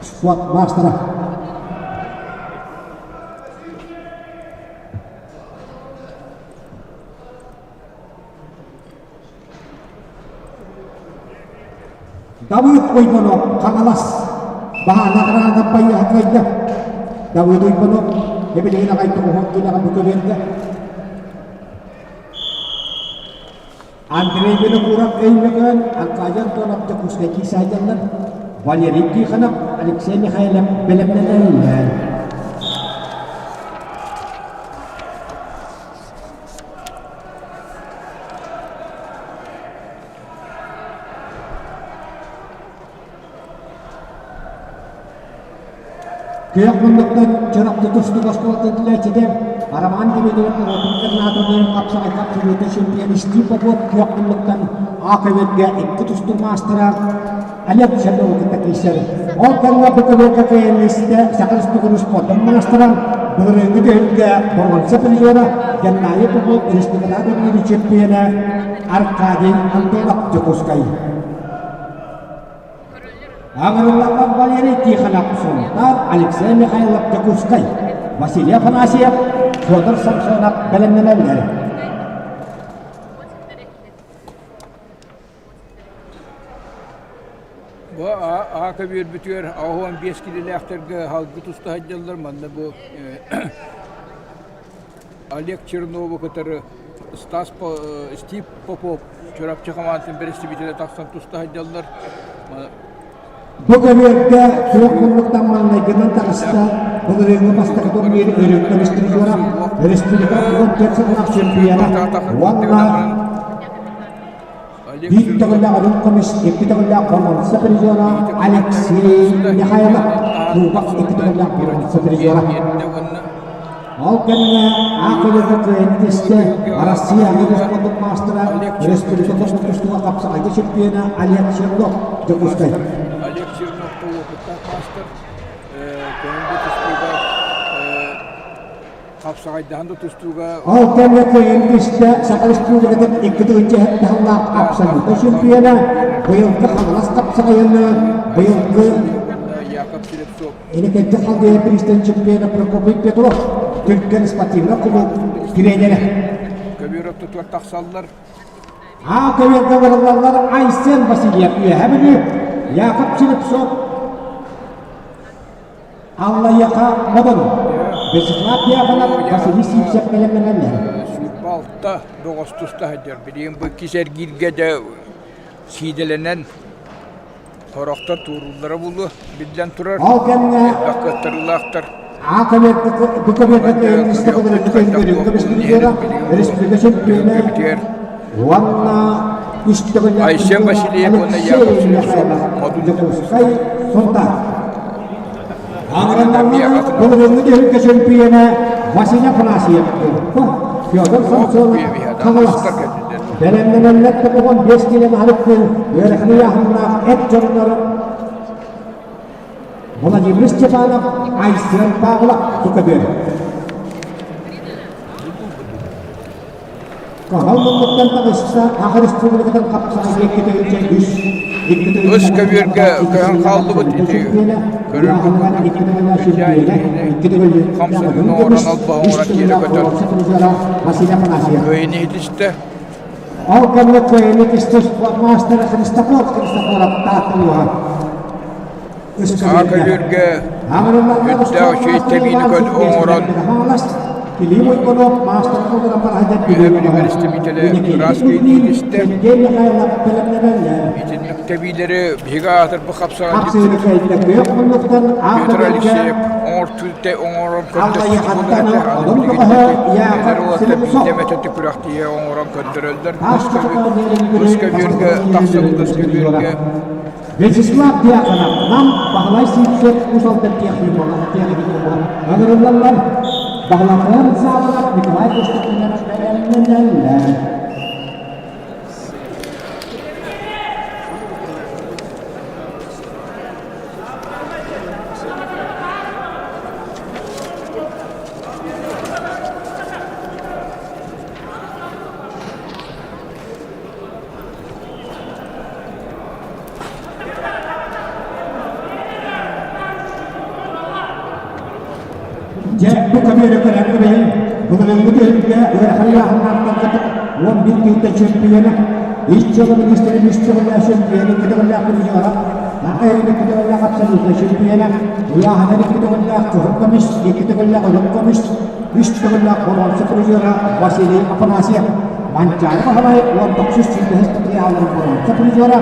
спорт маастара. Давыд Ойбонов Хаҥалас баһаана граната байыаһа кыайда. Давыд Ойбонов эбилигин аҕай тоҕуһун киилэҕэ бу көбүөргэ. Андрей Винокуров Өймөкөөн, Аркадий Антонов Дьокуускай киисаайдаллар, Валерий Тихонов, Алексей Михайлов бэлэмнэнэллэр. Күөх муннуктан Чурапчы тустуук оскуолатын түлээччитэ Роман Демидов норуотун координаторынан хапсаҕайга абсолютнай чемпион Стив Попов күөх муннуктан А көбүөргэ икки тустуу маастара Олег Чернову кытта киирсэр. Ол кэннэ бу көбүөргэ кыайан Саха Республикатын спордун маастара, былырыыҥҥы түһүлгэ боруонса призера Геннадий Попов республикатааҕы турнирын чемпиона Аркадий Антонов Дьокуускай. Аҥырыллаллар Валерий Тихонов Сунтаар, Алексей Михайлов Дьокуускай, Василий Афанасьев, Федор Самсонов бэлэмнэнэллэр. Бу аа көбүөрбүтүгэр 85 килилээхтэргэ халгы туста сылдьаллар. Манна бу Олег Чернову кытары Стас Стив Попов Чурапчы хамаандатын бэрэстэбиитэлэ тахсан туста сылдьаллар. Бу көбүөргэ суох муннуктан маҥнайгынан таҕыста былырыыҥҥы бастакы турнир өрүттэн истрижера республика 14 сыллаах чемпиона уонна биир төгүллээх үрүҥ көмүс, икки төгүллээх боруонса призера Алексей Михайлов, Кубок икки төгүллээх боруонса призера. Ол кэннэ А кыайан түстэ Россия аныгы спордун маастара, республика тустууга хапсаҕайга чемпиона Олег Чернов, Дьокуускай. Олег Чернов опыттаах маастар, көҥүл тустууга хапсаҕайдаһан да тустууга Ол кэннэ кыайан түстэ Саха Республикатын икки тыһыынча таһымнаах абсолютнай чемпиона, быйылгы Хаҥалас хапсаҕайыны, быйылгы Яков Слепцов Эникэнти халдыйа биристэн чемпиона Прокопий Петров, Түркэн спортивнай кулууп тренерэ. Көбүөр ортотугар тахсаллар. А көбүөргэ барыллаллар Айсен Васильев Үөһэ Бүлүү, Яков Слепцов, Аллайыаха Модун, Вячеслав Диаконов, Василий Сивцев бэлэмнэнэллэр. 26 доҕос туста сылдьар. Билигин бу иккис эргииргэ дьэ сиидэлэнэн Сорохтор туорууллара буолуо, биллэн турар, Ол кэмҥэ элбэх кыаттарыылаахтар. А көбүөргэ бу көбүөргэ республика чемпиона уонна үс төгүллээх Айсен Васильев уонна Яков Слепцов Модун Дьокуускай Сунтаар. Былырыыҥҥы түһүлгэ чемпиона Василий Афанасьев Федор Самсонов Хаҥалас. Бэлэмнэнэллэр тобоҕун биэс килэн аһылыкпын үөрэхин ыйааһыннаах эт дьоннорун Владимир Степанов, Айсен Павлов тукабүөр. Кыһыл муннуктан таҕыста Саха Республикатын хапсаҕай икки үс Үс көбүөргэ көһөн хааллыбыт ити көрөргө хамсанын оҥорон албаһы оҥорон тиэрэ көтөр кыайыны иһитистэ Ол кэмҥэ кыайыны тистэ спортмаастара Христофор Христофоров таатталыаҕа. Саҥа көбүөргэ үрдээх үчүгэй тэбиини оҥорон үһэ бэрэстэбиитэлэ ыраас киһини иитистэ. Итинник тэбиилэри биһиги аатырбыт хапсаҕайдьыт Петр Алексеев оҥорон көрдөрбүт билигин эдэр уолаттар биирдэ эмэтэ күрэхтэһии оҥорон көрдөрөллөр. Көс көбүөргэ тахсыбыт көс көбүөргэ Вячеслав Дьяконов, Нам Баһылай Сивцев Уус Алдан техникума ыҥырыллаллар. Баһылатыан Саабанов Николай Костыкинов бэлэмнэнэллэр. Дьэ, бу көбүөрү көрөн кэбиһин, былырыыҥҥы түһүлгэ ыарахан ыйааһыннаахтарга 11 киһиттэ чемпиона, ис дьыала министрин үс төгүллээх чемпиона, икки төгүллээх призера, Саха сирин икки төгүллээх абсолютнай чемпиона, ыйааһынын икки төгүллээх кыһыл көмүс, икки төгүллээх үрүҥ көмүс, үс төгүллээх боруонса призера Василий Афанасьев. Манчаары Баһылай 19 сүүрбэһис материалларын боруонса призера,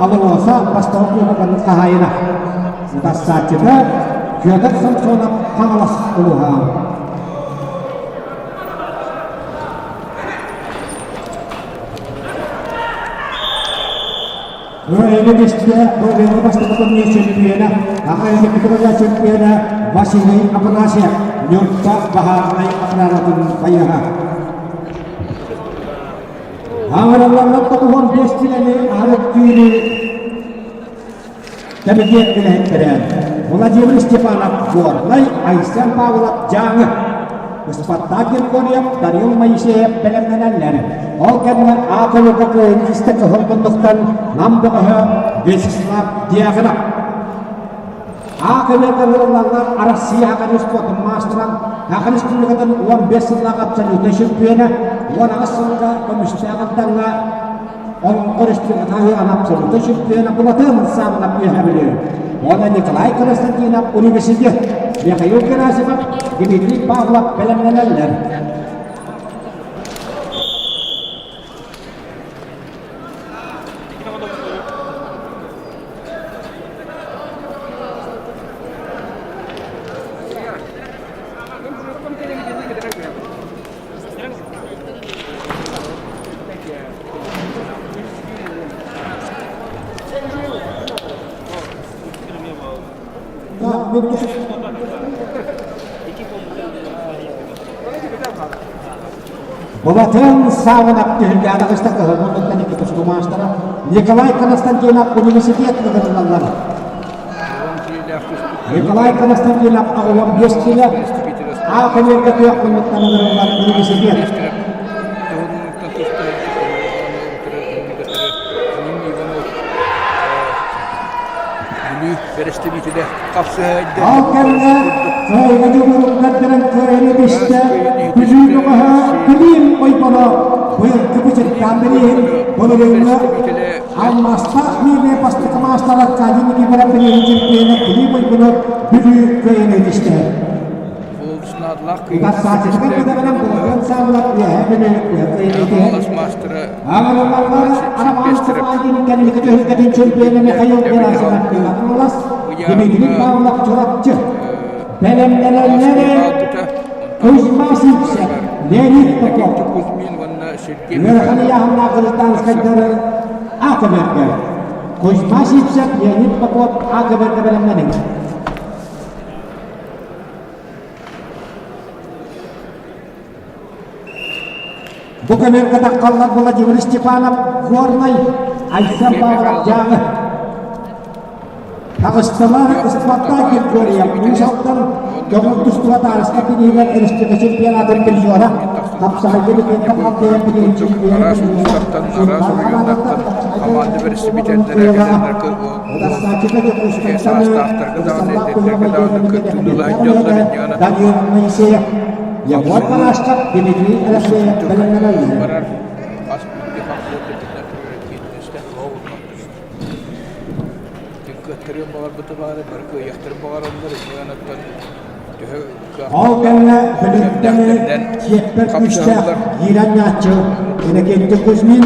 АЛРОСА бастакы кубогын хаһаайына. Утарсааччыта Федор Самсонов Хаҥалас улууһа. Өрөбүстэ Бөрөлөр бастакы турнир чөмпүйүөнэ, Аха чөмпүйүөнэ Василий Афанасьев, Ньурба баһаарынай охранатын байыаһа. Аҥаралларынан 95 килэни арыт түүнү кэмитиэт үлэһиттэрэ Владимир Степанов Горнай, Айсен Павлов Дьааҥы, Спартак Григорьев, Данил Моисеев бэлэмнэнэллэр. Ол кэннэ А көлөкө кыайын истэ кыһыл муннуктан Нам бөҕөһө Вячеслав Дьяконов. А көлөкө ылыллаллар Арассыыйа Саха спордун маастара, Саха Республикатын 15 сыллаах абсолютнай чемпиона, 18 сылга көмүстээх Алдаҥҥа Олоҥхо Республикатааҕы абсолютнай чемпиона Былатыан Саамынап үөһэ Бүлүү. Уонна Николай Константинов университет, Михаил Герасимов, Дмитрий Павлов бэлэмнэнэллэр. Былатыан Саавынап түһүлгэ аныгыста кыһыл икки тустуу маастара Николай Константинов университет ыҥырыллаллар. Николай Константинов 85 киилэ, А кэлиэргэ туох муннуктан ыҥырыллар университет. Ол кэмҥэ кыайга дьулуурун көрдөрөн кыайыны түстэ, Бүлүү бөҕөһө Клим Ойбоно быйылгы бычырдаан бирииһин былырыыҥҥы Алмаастаах миинэ бастакы маастар Аркадий Никифоров бирииһин чемпиона Клим Ойбонов Бүлүү кыайыны түстэ. Утарсааччытыгар көтөҕүнэн Былатыан Саамылап Үөһээ Бүлүү кыайыны түһэр. Аҥараллар Арамаан Сапаайдин кэнники түһүлгэтин чемпиона Михаил Герасимов Хаҥалас, Дмитрий Павлов Чурапчы. Бэлэмнэнэллэр Кузьма Сивцев, Леонид Попов. Ыарахан ыйааһыннаах гражданскайдары АКБ-га. Кузьма Сивцев, Леонид Попов АКБ-га бэлэмнэниҥ. Бу кэмэргэ таххаллар Владимир Степанов, Горнай, Айсен Павлов Дьааҥы. Таҕыстылар Спартак Григорьев, Уус Алдан көҥүл тустууга таарыска киниһигэр республика чемпионатын призера, хапсаҕайга легенда халтайан билигин чемпиона Араас улуустартан, араас оройуоннартан хамаанда бэрэстэбиитэллэрэ кэлэннэр саастаахтарга даҕаны, эдэрдэргэ даҕаны кыттыыны ыла сылдьаллар инньэ Данил Моисеев, Егор Барашков, Дмитрий Алексеев бэлэмнэнэллэр. Барар хас биирдии хапсыыр биллэн турар кииннэстэн Кыаттарыан баҕарбыта баара, бары кыайыахтарын баҕараллар, инньэ гынан төһө Ол кэннэ Бүлүүттэни сиэппэр күүстээх киирэн-нааччы Иннокентий Кузьмин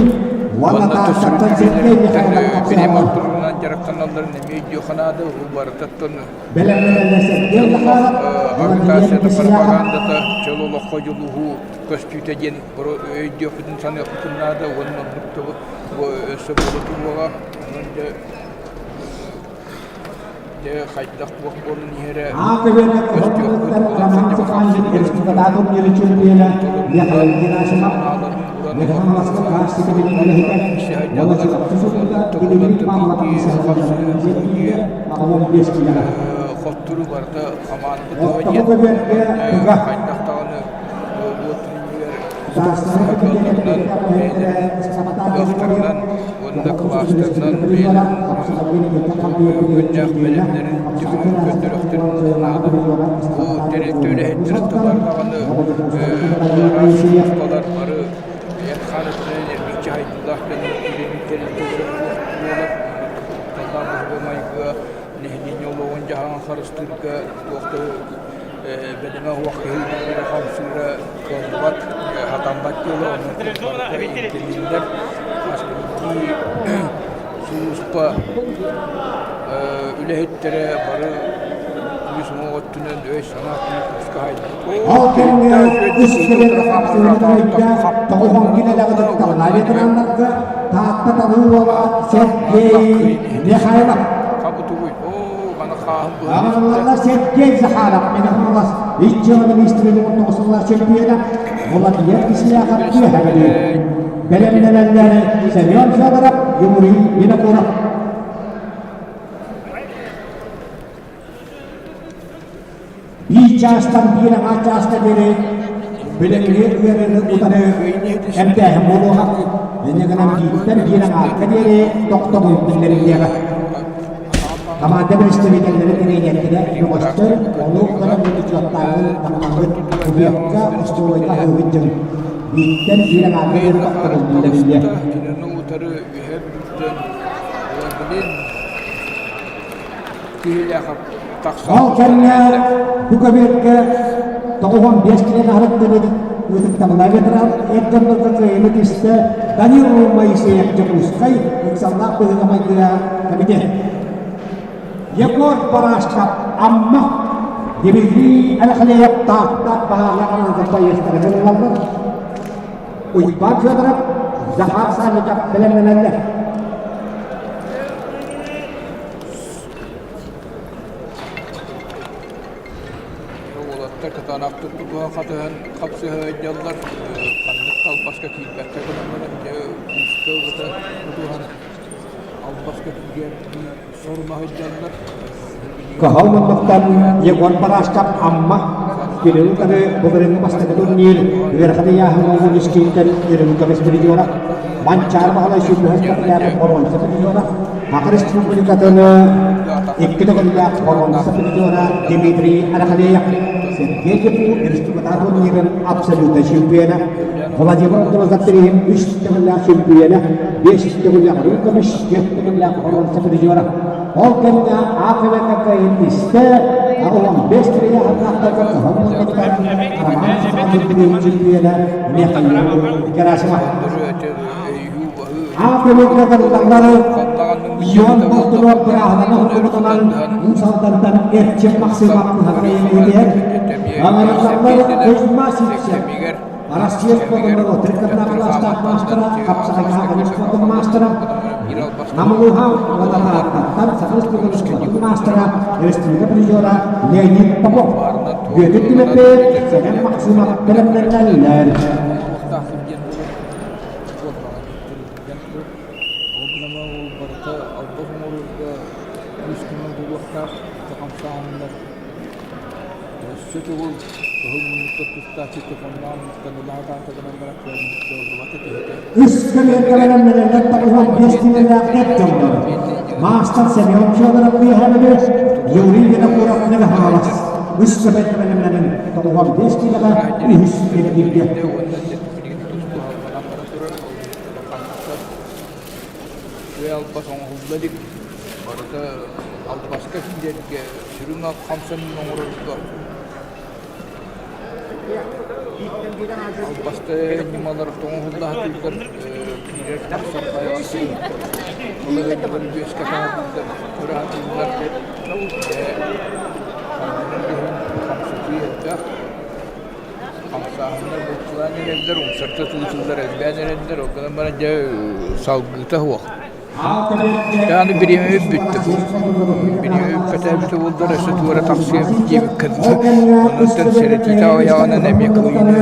уонна Тааттаттан Сергей Михайлов Бириэмэ хапсаҕалар. турунан дьарыктаналларын эмиэ өйдүөххэ наада, ол барытыттан Бэлэмнэнэллэр Сергей Захаров, Владимир агитацията, Кисляев. пропагандата, чөл олоххо дьулуһуу көстүүтэ диэн өйдүөхпүтүн саныахпытын наада уонна оннук өссө буола туруоҕа. Онон дьэ дьэ хайдах туох буолан иһэрэ Аакыбыта көстүөхпүт кыһыл Роман Степанович республикатааҕы миэрэ чемпиона Михаил Герасимов, Михаил Кастика үлэһитэ уонна Чурапчы сылгыта Дмитрий Павлов 85 киилэҕэ. Хоттору барыта хамаанда Оттоку көбүөргэ туга хайдах даҕаны уотун иннигэр кыахтарынан уонна кылаастарынан бэйэлэрин күннээх бэлэмнэрин түмүгүн көрдөрүөхтэрин наада. Бу тэрилтэ үлэһиттэрин тылар даҕаны араас сулууспалар бары эт-хаан өттүнэн эргиччи хайдыылаах дьоннор үлэлиир тэрилтэлэрэ буолар. Кутталлаах быһыыга-майгыга нэһилиэнньэ олоҕун-дьаһаҕын харыстыырга туох да бэлэмэ суох киһи үлэлиирэ-хамсыыра кыаллыбат, хатаммат дьыала, онон барыта ирдэниллэр. Хас биирдии сулууспа үлэһиттэрэ бары күүс уҥуох өттүнэн, өй-санаа өттүнэн күүскэ Ол кэмҥэ үс километр хапсыһыыны өйдөөх тоҕуһун килэлэҕи туттаҕына ветераннарга Таатта талыы уола Сергей Михайлов. Аҕалларга Сергей Захаров Михайлов иччиэҕэ министрин тоҕусуллар чөмпүйүөнэ Владимир Кисляхов түөһэбили. Бэлэмнэнэллэр Семен Федоров, Юрий Винокуров. Биир чаастан биир аҥаар чааска диэри билиҥҥи ыарыыны утары эмтээһин буолуоҕа. Инньэ гынан бииртэн биир аҥаарга диэри тохтобул биллэриллиэҕэ. Хамаанда представителлэрэ тириэньэрдэрэ бөҕөстөр, ону көрөн учуоттааҥҥын таҥнаҥҥыт кубиакка, остолобуойга аһыыгыт дьон. Бииртэн биир аҥаарга диэри тохтобул биллэриллиэ. Кинини утары үһэ бүлтэн Ол кэннэ бу көбүөргэ 95 килиэн аһарыттыбыт ытыктабыллаах ветеран эр дьоннорго кыайыыны түстэ Данил Моисеев Дьокуускай ыксаллаах быһыыга-майгыга комитет. Егор Барашков Амма Дмитрий Алексеев Таатта баһаалаах аналга байыастарыгар ылаллар. Уйбаан Федоров Захар Санников бэлэмнэнэллэр. Уолаттар кытаанахтык тутуһан хатыһан хапсыһа сылдьаллар, ханнык да албаска киирбэккэ гынан баран дьэ күүскэ ылыта тутуһан албаска киирэрдии соруна сылдьаллар. Кыһыл муннуктан Егор Барашков Амма Кирилл утары былырыыҥҥы бастакы турнир ыарахан ыйааһыҥҥа уонускийтэн үрүҥ көмүс призера Манчаары Баһылай сүүрбэһис спартакиада боруонса призера Саха Республикатын икки төгүллээх боруонса призера Дмитрий Арахалеев Сергей Кириллов республика турнирын абсолютнай чемпиона Владимир Абдулазаптериһин үс төгүллээх чемпиона, биэс төгүллээх үрүҥ көмүс, түөрт төгүллээх боруонса призера. Ол кэннэ АФВ истэ 85 кириэ ханнаахтарга кыһыл муннуктан Роман Сахалин чемпиона Михаил Герасимов. АФВ кыталлары Ион Болтунов бырааһынан оһоллубутунан Уус Алдантан Эрчим Максимов быһа Аҥараллар Кузьма Сивцев Россия спордун отрядтардаах кылаастаах маастара, хапсаҕайга спордун маастара, Намылыха уонна Саха Республикатын спордун маастара, республика призера Леонид Попов, Бүөтүр Тимофеев, Сэмэн Максимов бэлэмнэнэллэр. Өссө төгүл кыһыл муннукта тустааччы Тихоннаах мустанылаах гынан баран кыаллыбата киһитэ. Үс көмүөргэлэрэн 95 киилэлээх эр дьоннор маастар Семен Федоров Үөһэбили, Юрий Винокуров Нөмөһаалас үс көмүөргэлэрин 95 киилэҕэ үһүс эргииргэ. Үчүгэй албас оҥоһулла илик. Барыта албаска киирэргэ, сүрүн хамсаныы оҥорорго албаста ньымалар тоҥоһулла сатыыллар, киирэр тахсар хайаҕастыы балаһыанньалары үөскэ саҥардыллар, көрө сатыыллар. Хамсатыы элбэх. Хамсааһыннар бултулаан эрэллэр, умсарта тыытыллар элбээн эрэллэр, ол гынан баран дьэ салгыыта суох. Аны бириэмэбит бүттэ. Бириэмэ бүппэтэ эбитэ буоллар өссө туора тахсыам диэбиккэ дылы. Онон сэрэтиитэ аҕыйаҕынан эмиэ кылыйыыны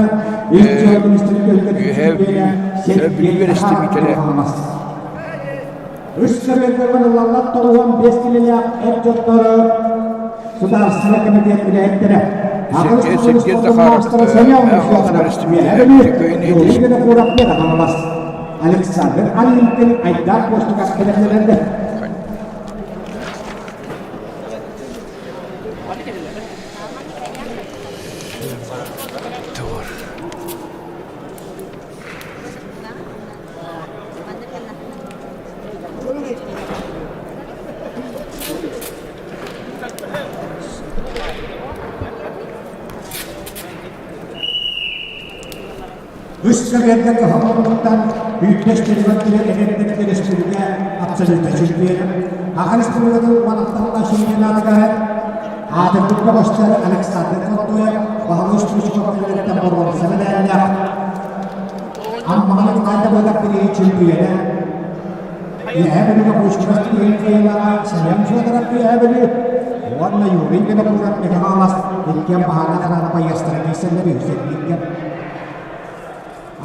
үөһээ Бүлүү бэрэстэбиитэлэ Үс сөрүөргө ылаллар 95 килэлээх эр дьоннору судаарыстыба кэмитиэт үлэһиттэрэ Сергей Сергей Захаров Александр Алинкин Айдар Костукас кэлэмнэнэллэр. Үс сэргэргэ кыһаллыбыттан үүттэстирбэттэрэ эдэрдэр өрөспүүбүлүкэ абсолютно чемпиона, Саха Республикатын уонаттан чемпионатыгар аатырбыт бөҕөстөр Александр Контоев, Баһылай Стручков кэллэриттэн боруонса мэдээллээх Аммаҕа Николай Давыдов билиги чемпиона. Үөһээ Бүлүүгэ Пушкинов түһүн кыайыылааҕа Семен Федоров Үөһээ Бүлүү уонна Юрий Винокуров Мэҥэ Хаҥалас иккиэн баһаарга хараана байыастара киирсэллэр үһүс эргииргэ.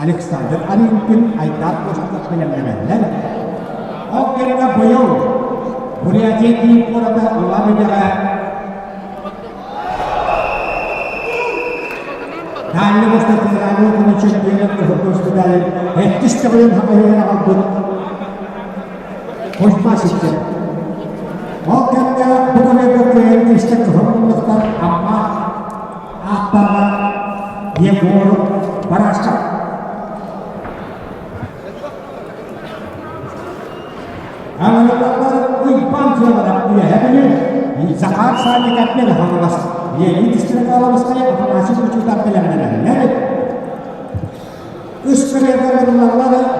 Александр Алинкин, Айдар Костиков бэлэмнэнэллэр. Ол кэннэ быйыл Бурятия киин куората Улан-Үдэҕэ Дальний Восток федеральный округун чемпионун Кыһыл госпиталын иккис төгүлүн хаҥаһыгар аҕалбыт Кузьма Ситтер. Ол кэмҥэ бу көмөбө кыайан киирсэ кыһыл муннуктар Амма ааттааҕа Егор Барашков. Аҥараллар Уйбаан Федоров Үөһээ Бүлүү, Захар Санников Мэҥэ Хаҥалас, Леонид Стрекаловскай Афанасий Кучутов бэлэмнэнэллэр. Үс кырыардар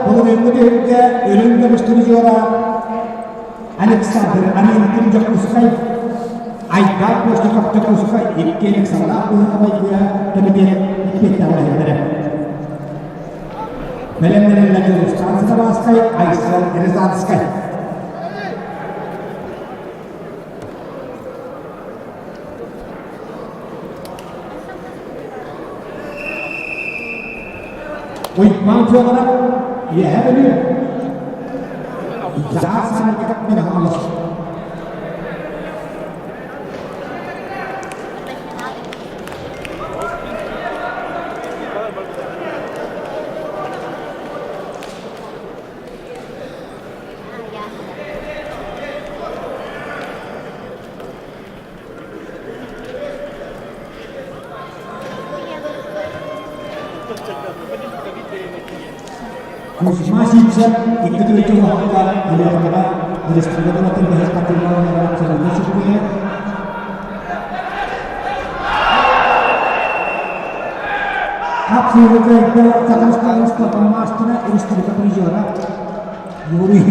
былырыыҥҥы түһүлгэ үрүҥ көмүс призера Александр Аминкин Дьокуускай, Айдар Костиков Дьокуускай икки Александров быһыыга кэмитиэт эппиэттээх Бэлэмнэнэллэр Дьулустаан Сатабааскай, Айсен Рязанскай. Уйбаан Федоров, Үөһээ Бүлүү, Захар Санников Мэҥэ Хаҥалас. Кузьма Сивцев икки төрүччү уһукка Өлүөхүмэҕэ республика тылбаһы хатыллаллара сырылла сүппүтэ. Хапсыыры Сахалыста маастара республика призера Юрий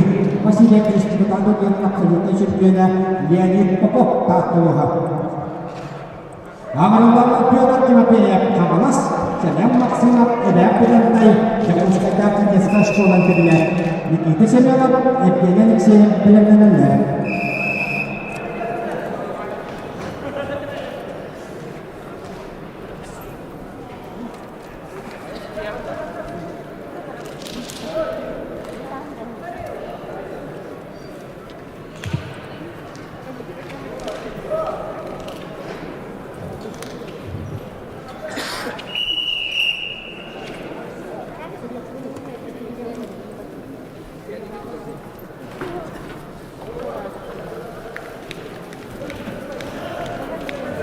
Васильев республикаҕа диэн абсолютнай чемпиона Леонид Попов Таатталыһа. Аҥарыллар Петр Тимофеев Хаҥалас, Сэмэн Максимов Эбээн Бытантай, Дьокуускайдаах кадетскай школан тэрилэ Никита Семенов, Евгений Алексеев бэлэмнэнэллэр.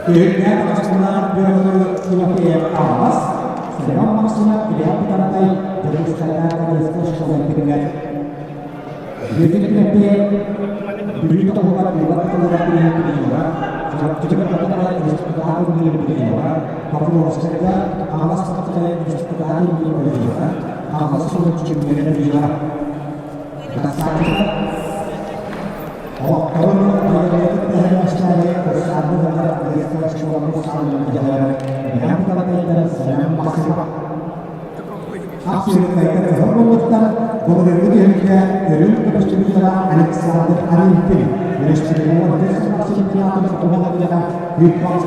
Күһүҥҥэ Хаҥалаах Бүөтүр Тимофеев Аҕабас, Семен Максимов Илья Бытантай Дьокуускайдаах кадетскай школа интэринээт Бүөтүр Тимофеев Бүлүү тоһугар Уолан тылыгар билиһиннэриилээх, Чурапчыга Хотун республикатааҕы билиһиннэриилээх, Покровскайга Хаҥалас Хотун республикатааҕы билиһиннэриилээх, Хаҥалас суолун чөмпүйүөнэ Бастаахтар олохторун байыаннай тэһэрмэччээри Курсаанны дьоннор кадетскай школаны саҕалыыр дьаһайар Иван Николаевич Семен Максимов Ахсырыккайга кыһыл муннуктар былырыыҥҥы түһүлгэ өрүн көмүскүбүттэрэ Александр Аринкин өрөспүүбүлүкэ көс чемпионатын туһанарыгар Бүппаҕыс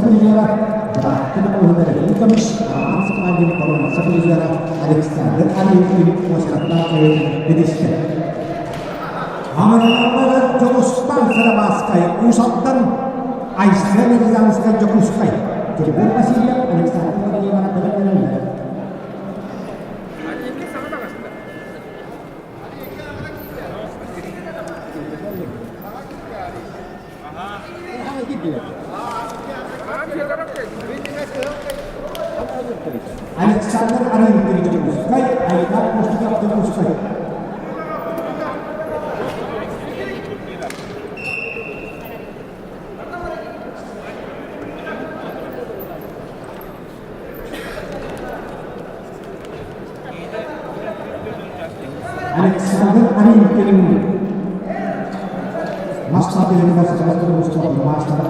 призера Бырааттын уһунар көмүс Роман Сапрагин боруонса призера Александр Аринкин уочараттаах кыайыытын ситистэ. Амараллары Дьулустан Сарабааскай Уус Алдан, Айсен Рязанскай Дьокуускай, Тимур Васильев, Александр Владимиров бэлэмнэнэллэр. Александр Аринкин Дьокуускай, Айдар Костиков Дьокуускай. Александр Аринкин мас тардыһыыга саха маастара.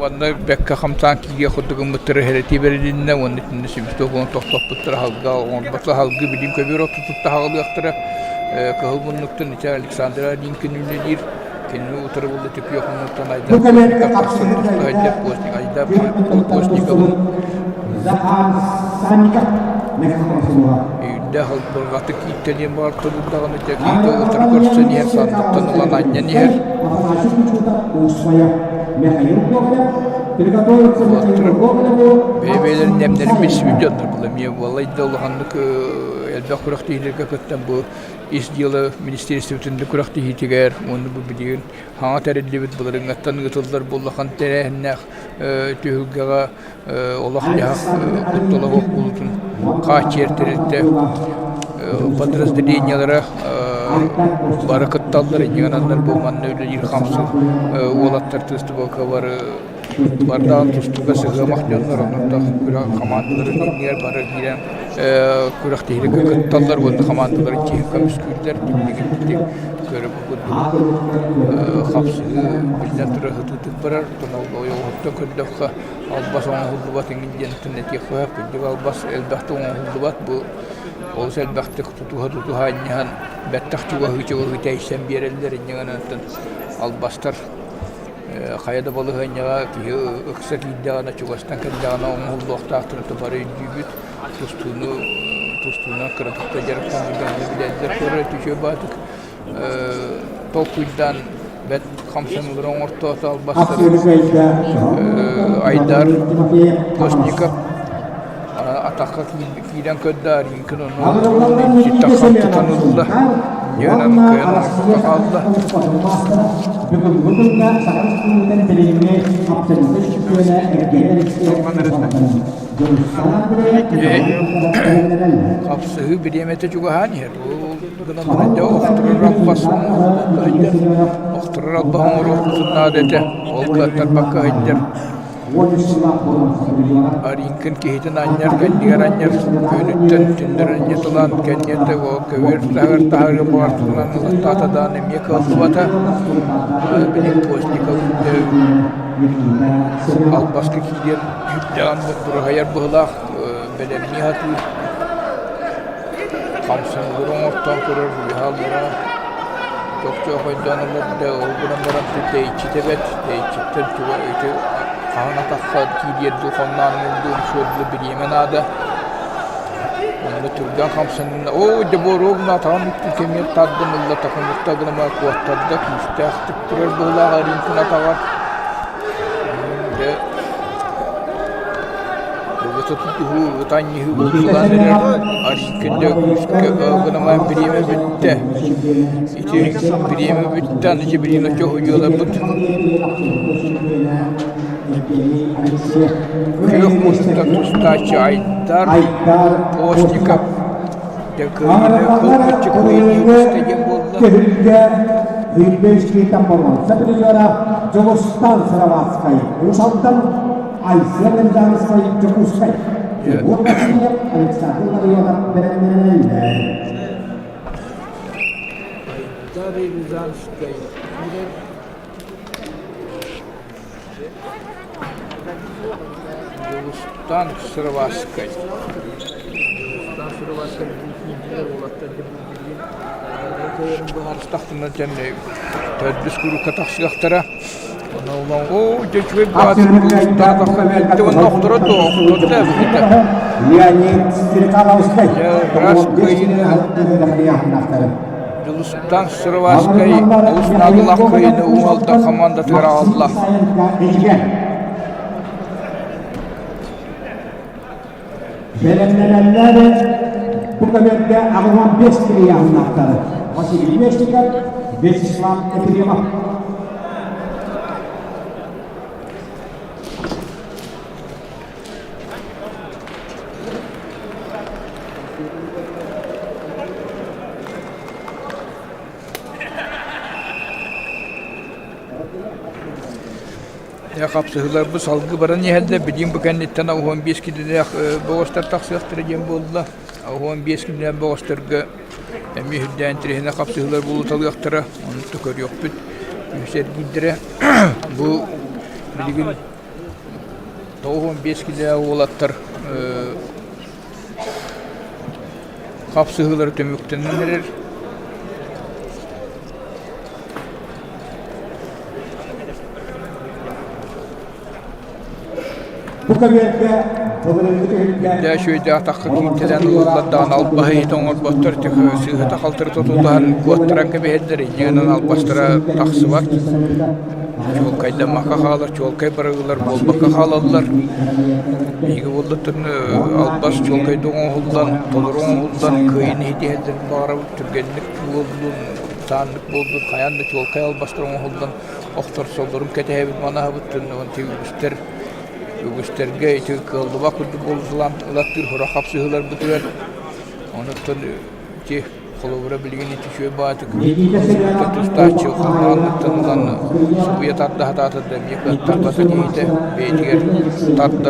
Манна бэккэ хамсаан киириэх курдук гыммыттара иһэрэтии бэрилиннэ уонна итиннэ свисток уонна тохтоппуттара аһылга оҥорбото аһылгы билим көбүөр ортотуттан аһылыахтара кыһыл муннуктан ити Александр Алинкин үлэлиир кинини утары булла түкүөх муннуктан Айдар Постников тахсан туста Айдар Постник Айдар Постниковын Өйдөөх ылбырҕатык ииттэлиэн баҕар тобулдаҕына дьэ киһитэ утары көрсөн иһэр санныттан ылан анньан иһэр. Бэйэ-бэйэлэрин нэмнэрин билсибит дьоннор була эмиэ буолай да улаханнык элбэх күрэхтэһиилэргэ кыттан бу ис дьыала министиэристибэтин да күрэхтэһиитигэр уонна бу билигин хаҥа тэриллибит былырыыҥҥаттан ыытыллар бу улахан тэрээһиннээх түһүлгэҕэ олох-дьаһах куттала суох буолуутун хааччыйар тэрилтэ подразделениелара бары кытталлар инньэ гынаннар бу манна үлэлиир хамсыыр уолаттар тыстыбакка бары бардаан тустууга сыһыамах дьоннор онон күрэх хамаандаларын иннигэр бары киирэн күрэхтэһиигэ кытталлар уонна хамаандаларын чиэһин көмүскүүллэр билигин көрө курдук хапсыһыы биллэн турар сытыытык барар ойоҕоһуттан көрдөххө албас оҥоһуллубат эҥин диэн этиэххэ сөп кырдьык албас элбэхтик оҥоһуллубат бу олус элбэхтик тутуһа-тутуһа анньыһан бэттэх чугаһыы-чугаһыы тэйсэн биэрэллэр инньэ гынан албастар хайа да балаһыанньаҕа киһи ыкса киирдэҕинэ чугастан кэллэҕинэ оҥоһуллуохтаахтарын бары өйдүүбүт тустууну тустуунан кыратык да дьарыктаммыт дьоҥҥо билэллэр көрөр үчүгэй баатык толкуйдаан бэрт хамсаныылары оҥортоото албастары Айдар Постников атахха киирэн көрдө Аринкин ону иччиттэн тутан ылла дьиэнэн кыайан оҥорбокко хаалла. Хапсыһыы бириэмэтэ чугаһаан иһэр. Ол гынан баран дьэ охторор албас охторор албас оҥоруохпутун наада этэ. Ол кыаттарбакка сылдьар. Аринкин киһитин анньар, кэннигэр анньар, күөнүттэн түннэрэн анньыталаан кэнниэтэ ол көбүөр таһыгар таһаарыан баҕартынан ылаттаата даҕаны эмиэ кыаллыбата. Билигин Постников албаска киириэн сүрдээҕин дураһыйар быһыылаах бэлэмнии сатыыр. Хамсаныылары оҥортоон көрөр үөһэ-аллара чохчоохойдоон олордо, ол гынан баран тэйиччитэ бэрт, тэйиччиттэн туга ити хаһан атахха киириэр дуу, хонноон дуу, суордуу бириэмэ наада. Онно түргэн хамсанна, оо дьэ боруобуна атаҕын үктүү кэмигэр тардан ылла, такымытта гыныма куоттарда, күүстээхтик турар быһыылаах Аринкин атаҕар. Дьэ Быта тутуһуу, ытанньыһыы буолан эрэр Аринкин дьэ күүскэ гыныма бириэмэ бүттэ. Ити бириэмэ бүттэ, аны дьэ бириэмэ чоһуйуоларбыт. Күөх муста тустааччы Айдар Постников дьэ кыайыыны кылбаччы кыайыы түстэ диэн буолла. Түһүлгэ Юрбейский боруонса призера Дьулустан Сыроватскай Уус-Алдан, Айсен Рязанскай Дьокуускай, Егор Васильев, Александр Ларионов бэлэмнэнэллэр. Айдар Рязанскай Дьулустан Сыроватскай Дьулустан Сыроватскай уолаттар быһаарыстахтарына төрдүс курукка тахсыахтара. Онон оо дьэ үчүгэй баҕатык булустаатахха бэртэ уонна охторо дуо охторо да эбитэ. Леонид Стрекаловскай. Раз кыайыыны Дьулустан Сыроватскай олус наадалаах кыайыыны Уҥалда хамаандатыгар аҕалла. Бэлэмнэнэллэр бу кэмэргэ 85 киһи Василий Местников, Вячеслав Ефремов. Дьэ хапсыһыыларбыт салгыы баран иһэллэр. Билигин бу кэнниттэн 15 киилэлээх бөҕөстөр тахсыахтара диэн буолла. 15 киилэлээх бөҕөстөргө эмиэ үрдээн тириһинэ хапсыһыылар буолуталыахтара. Ону да көрүөхпүт. Үһүс эргиирдэрэ бу билигин 95 киилэлээх уолаттар хапсыһыылара түмүктэнэн эрэр. Бу көбүөргэ былырыыҥҥы түһүлгэ Үрдээх үчүгэйдээх атахха кииртэлээн ылыллар даҕаны албаһы иһитэ оҥорботтор, сыыһата халтарыта тутуһан куоттаран кэбиһэллэр, инньэ гынан албастара тахсыбат. Чуолкайдаммакка хаалар, чуолкай барыылар буолбакка хаалаллар. Биһиги буоллаттан албас чуолкайдык оҥоһуллан, толору оҥоһуллан кыайыыны ситиһэллэрин баҕарабыт, түргэнник буоллун, сааннык буоллун, хайаан да чуолкай албастар оҥоһуллан охторсоллорун кэтэһэбит, манаһабыт үгүстэр үгүстэргэ ити кыаллыбат курдук буолуталаан ылаттыыр сорох хапсыһыыларбытыгар. Онуттан ити Холобура, билигин ити үчүгэй баҕайытык тустааччы халлааныттан ылан субуйа тарда сатаата да эмиэ кыаттарбата киһитэ бэйэтигэр тардан.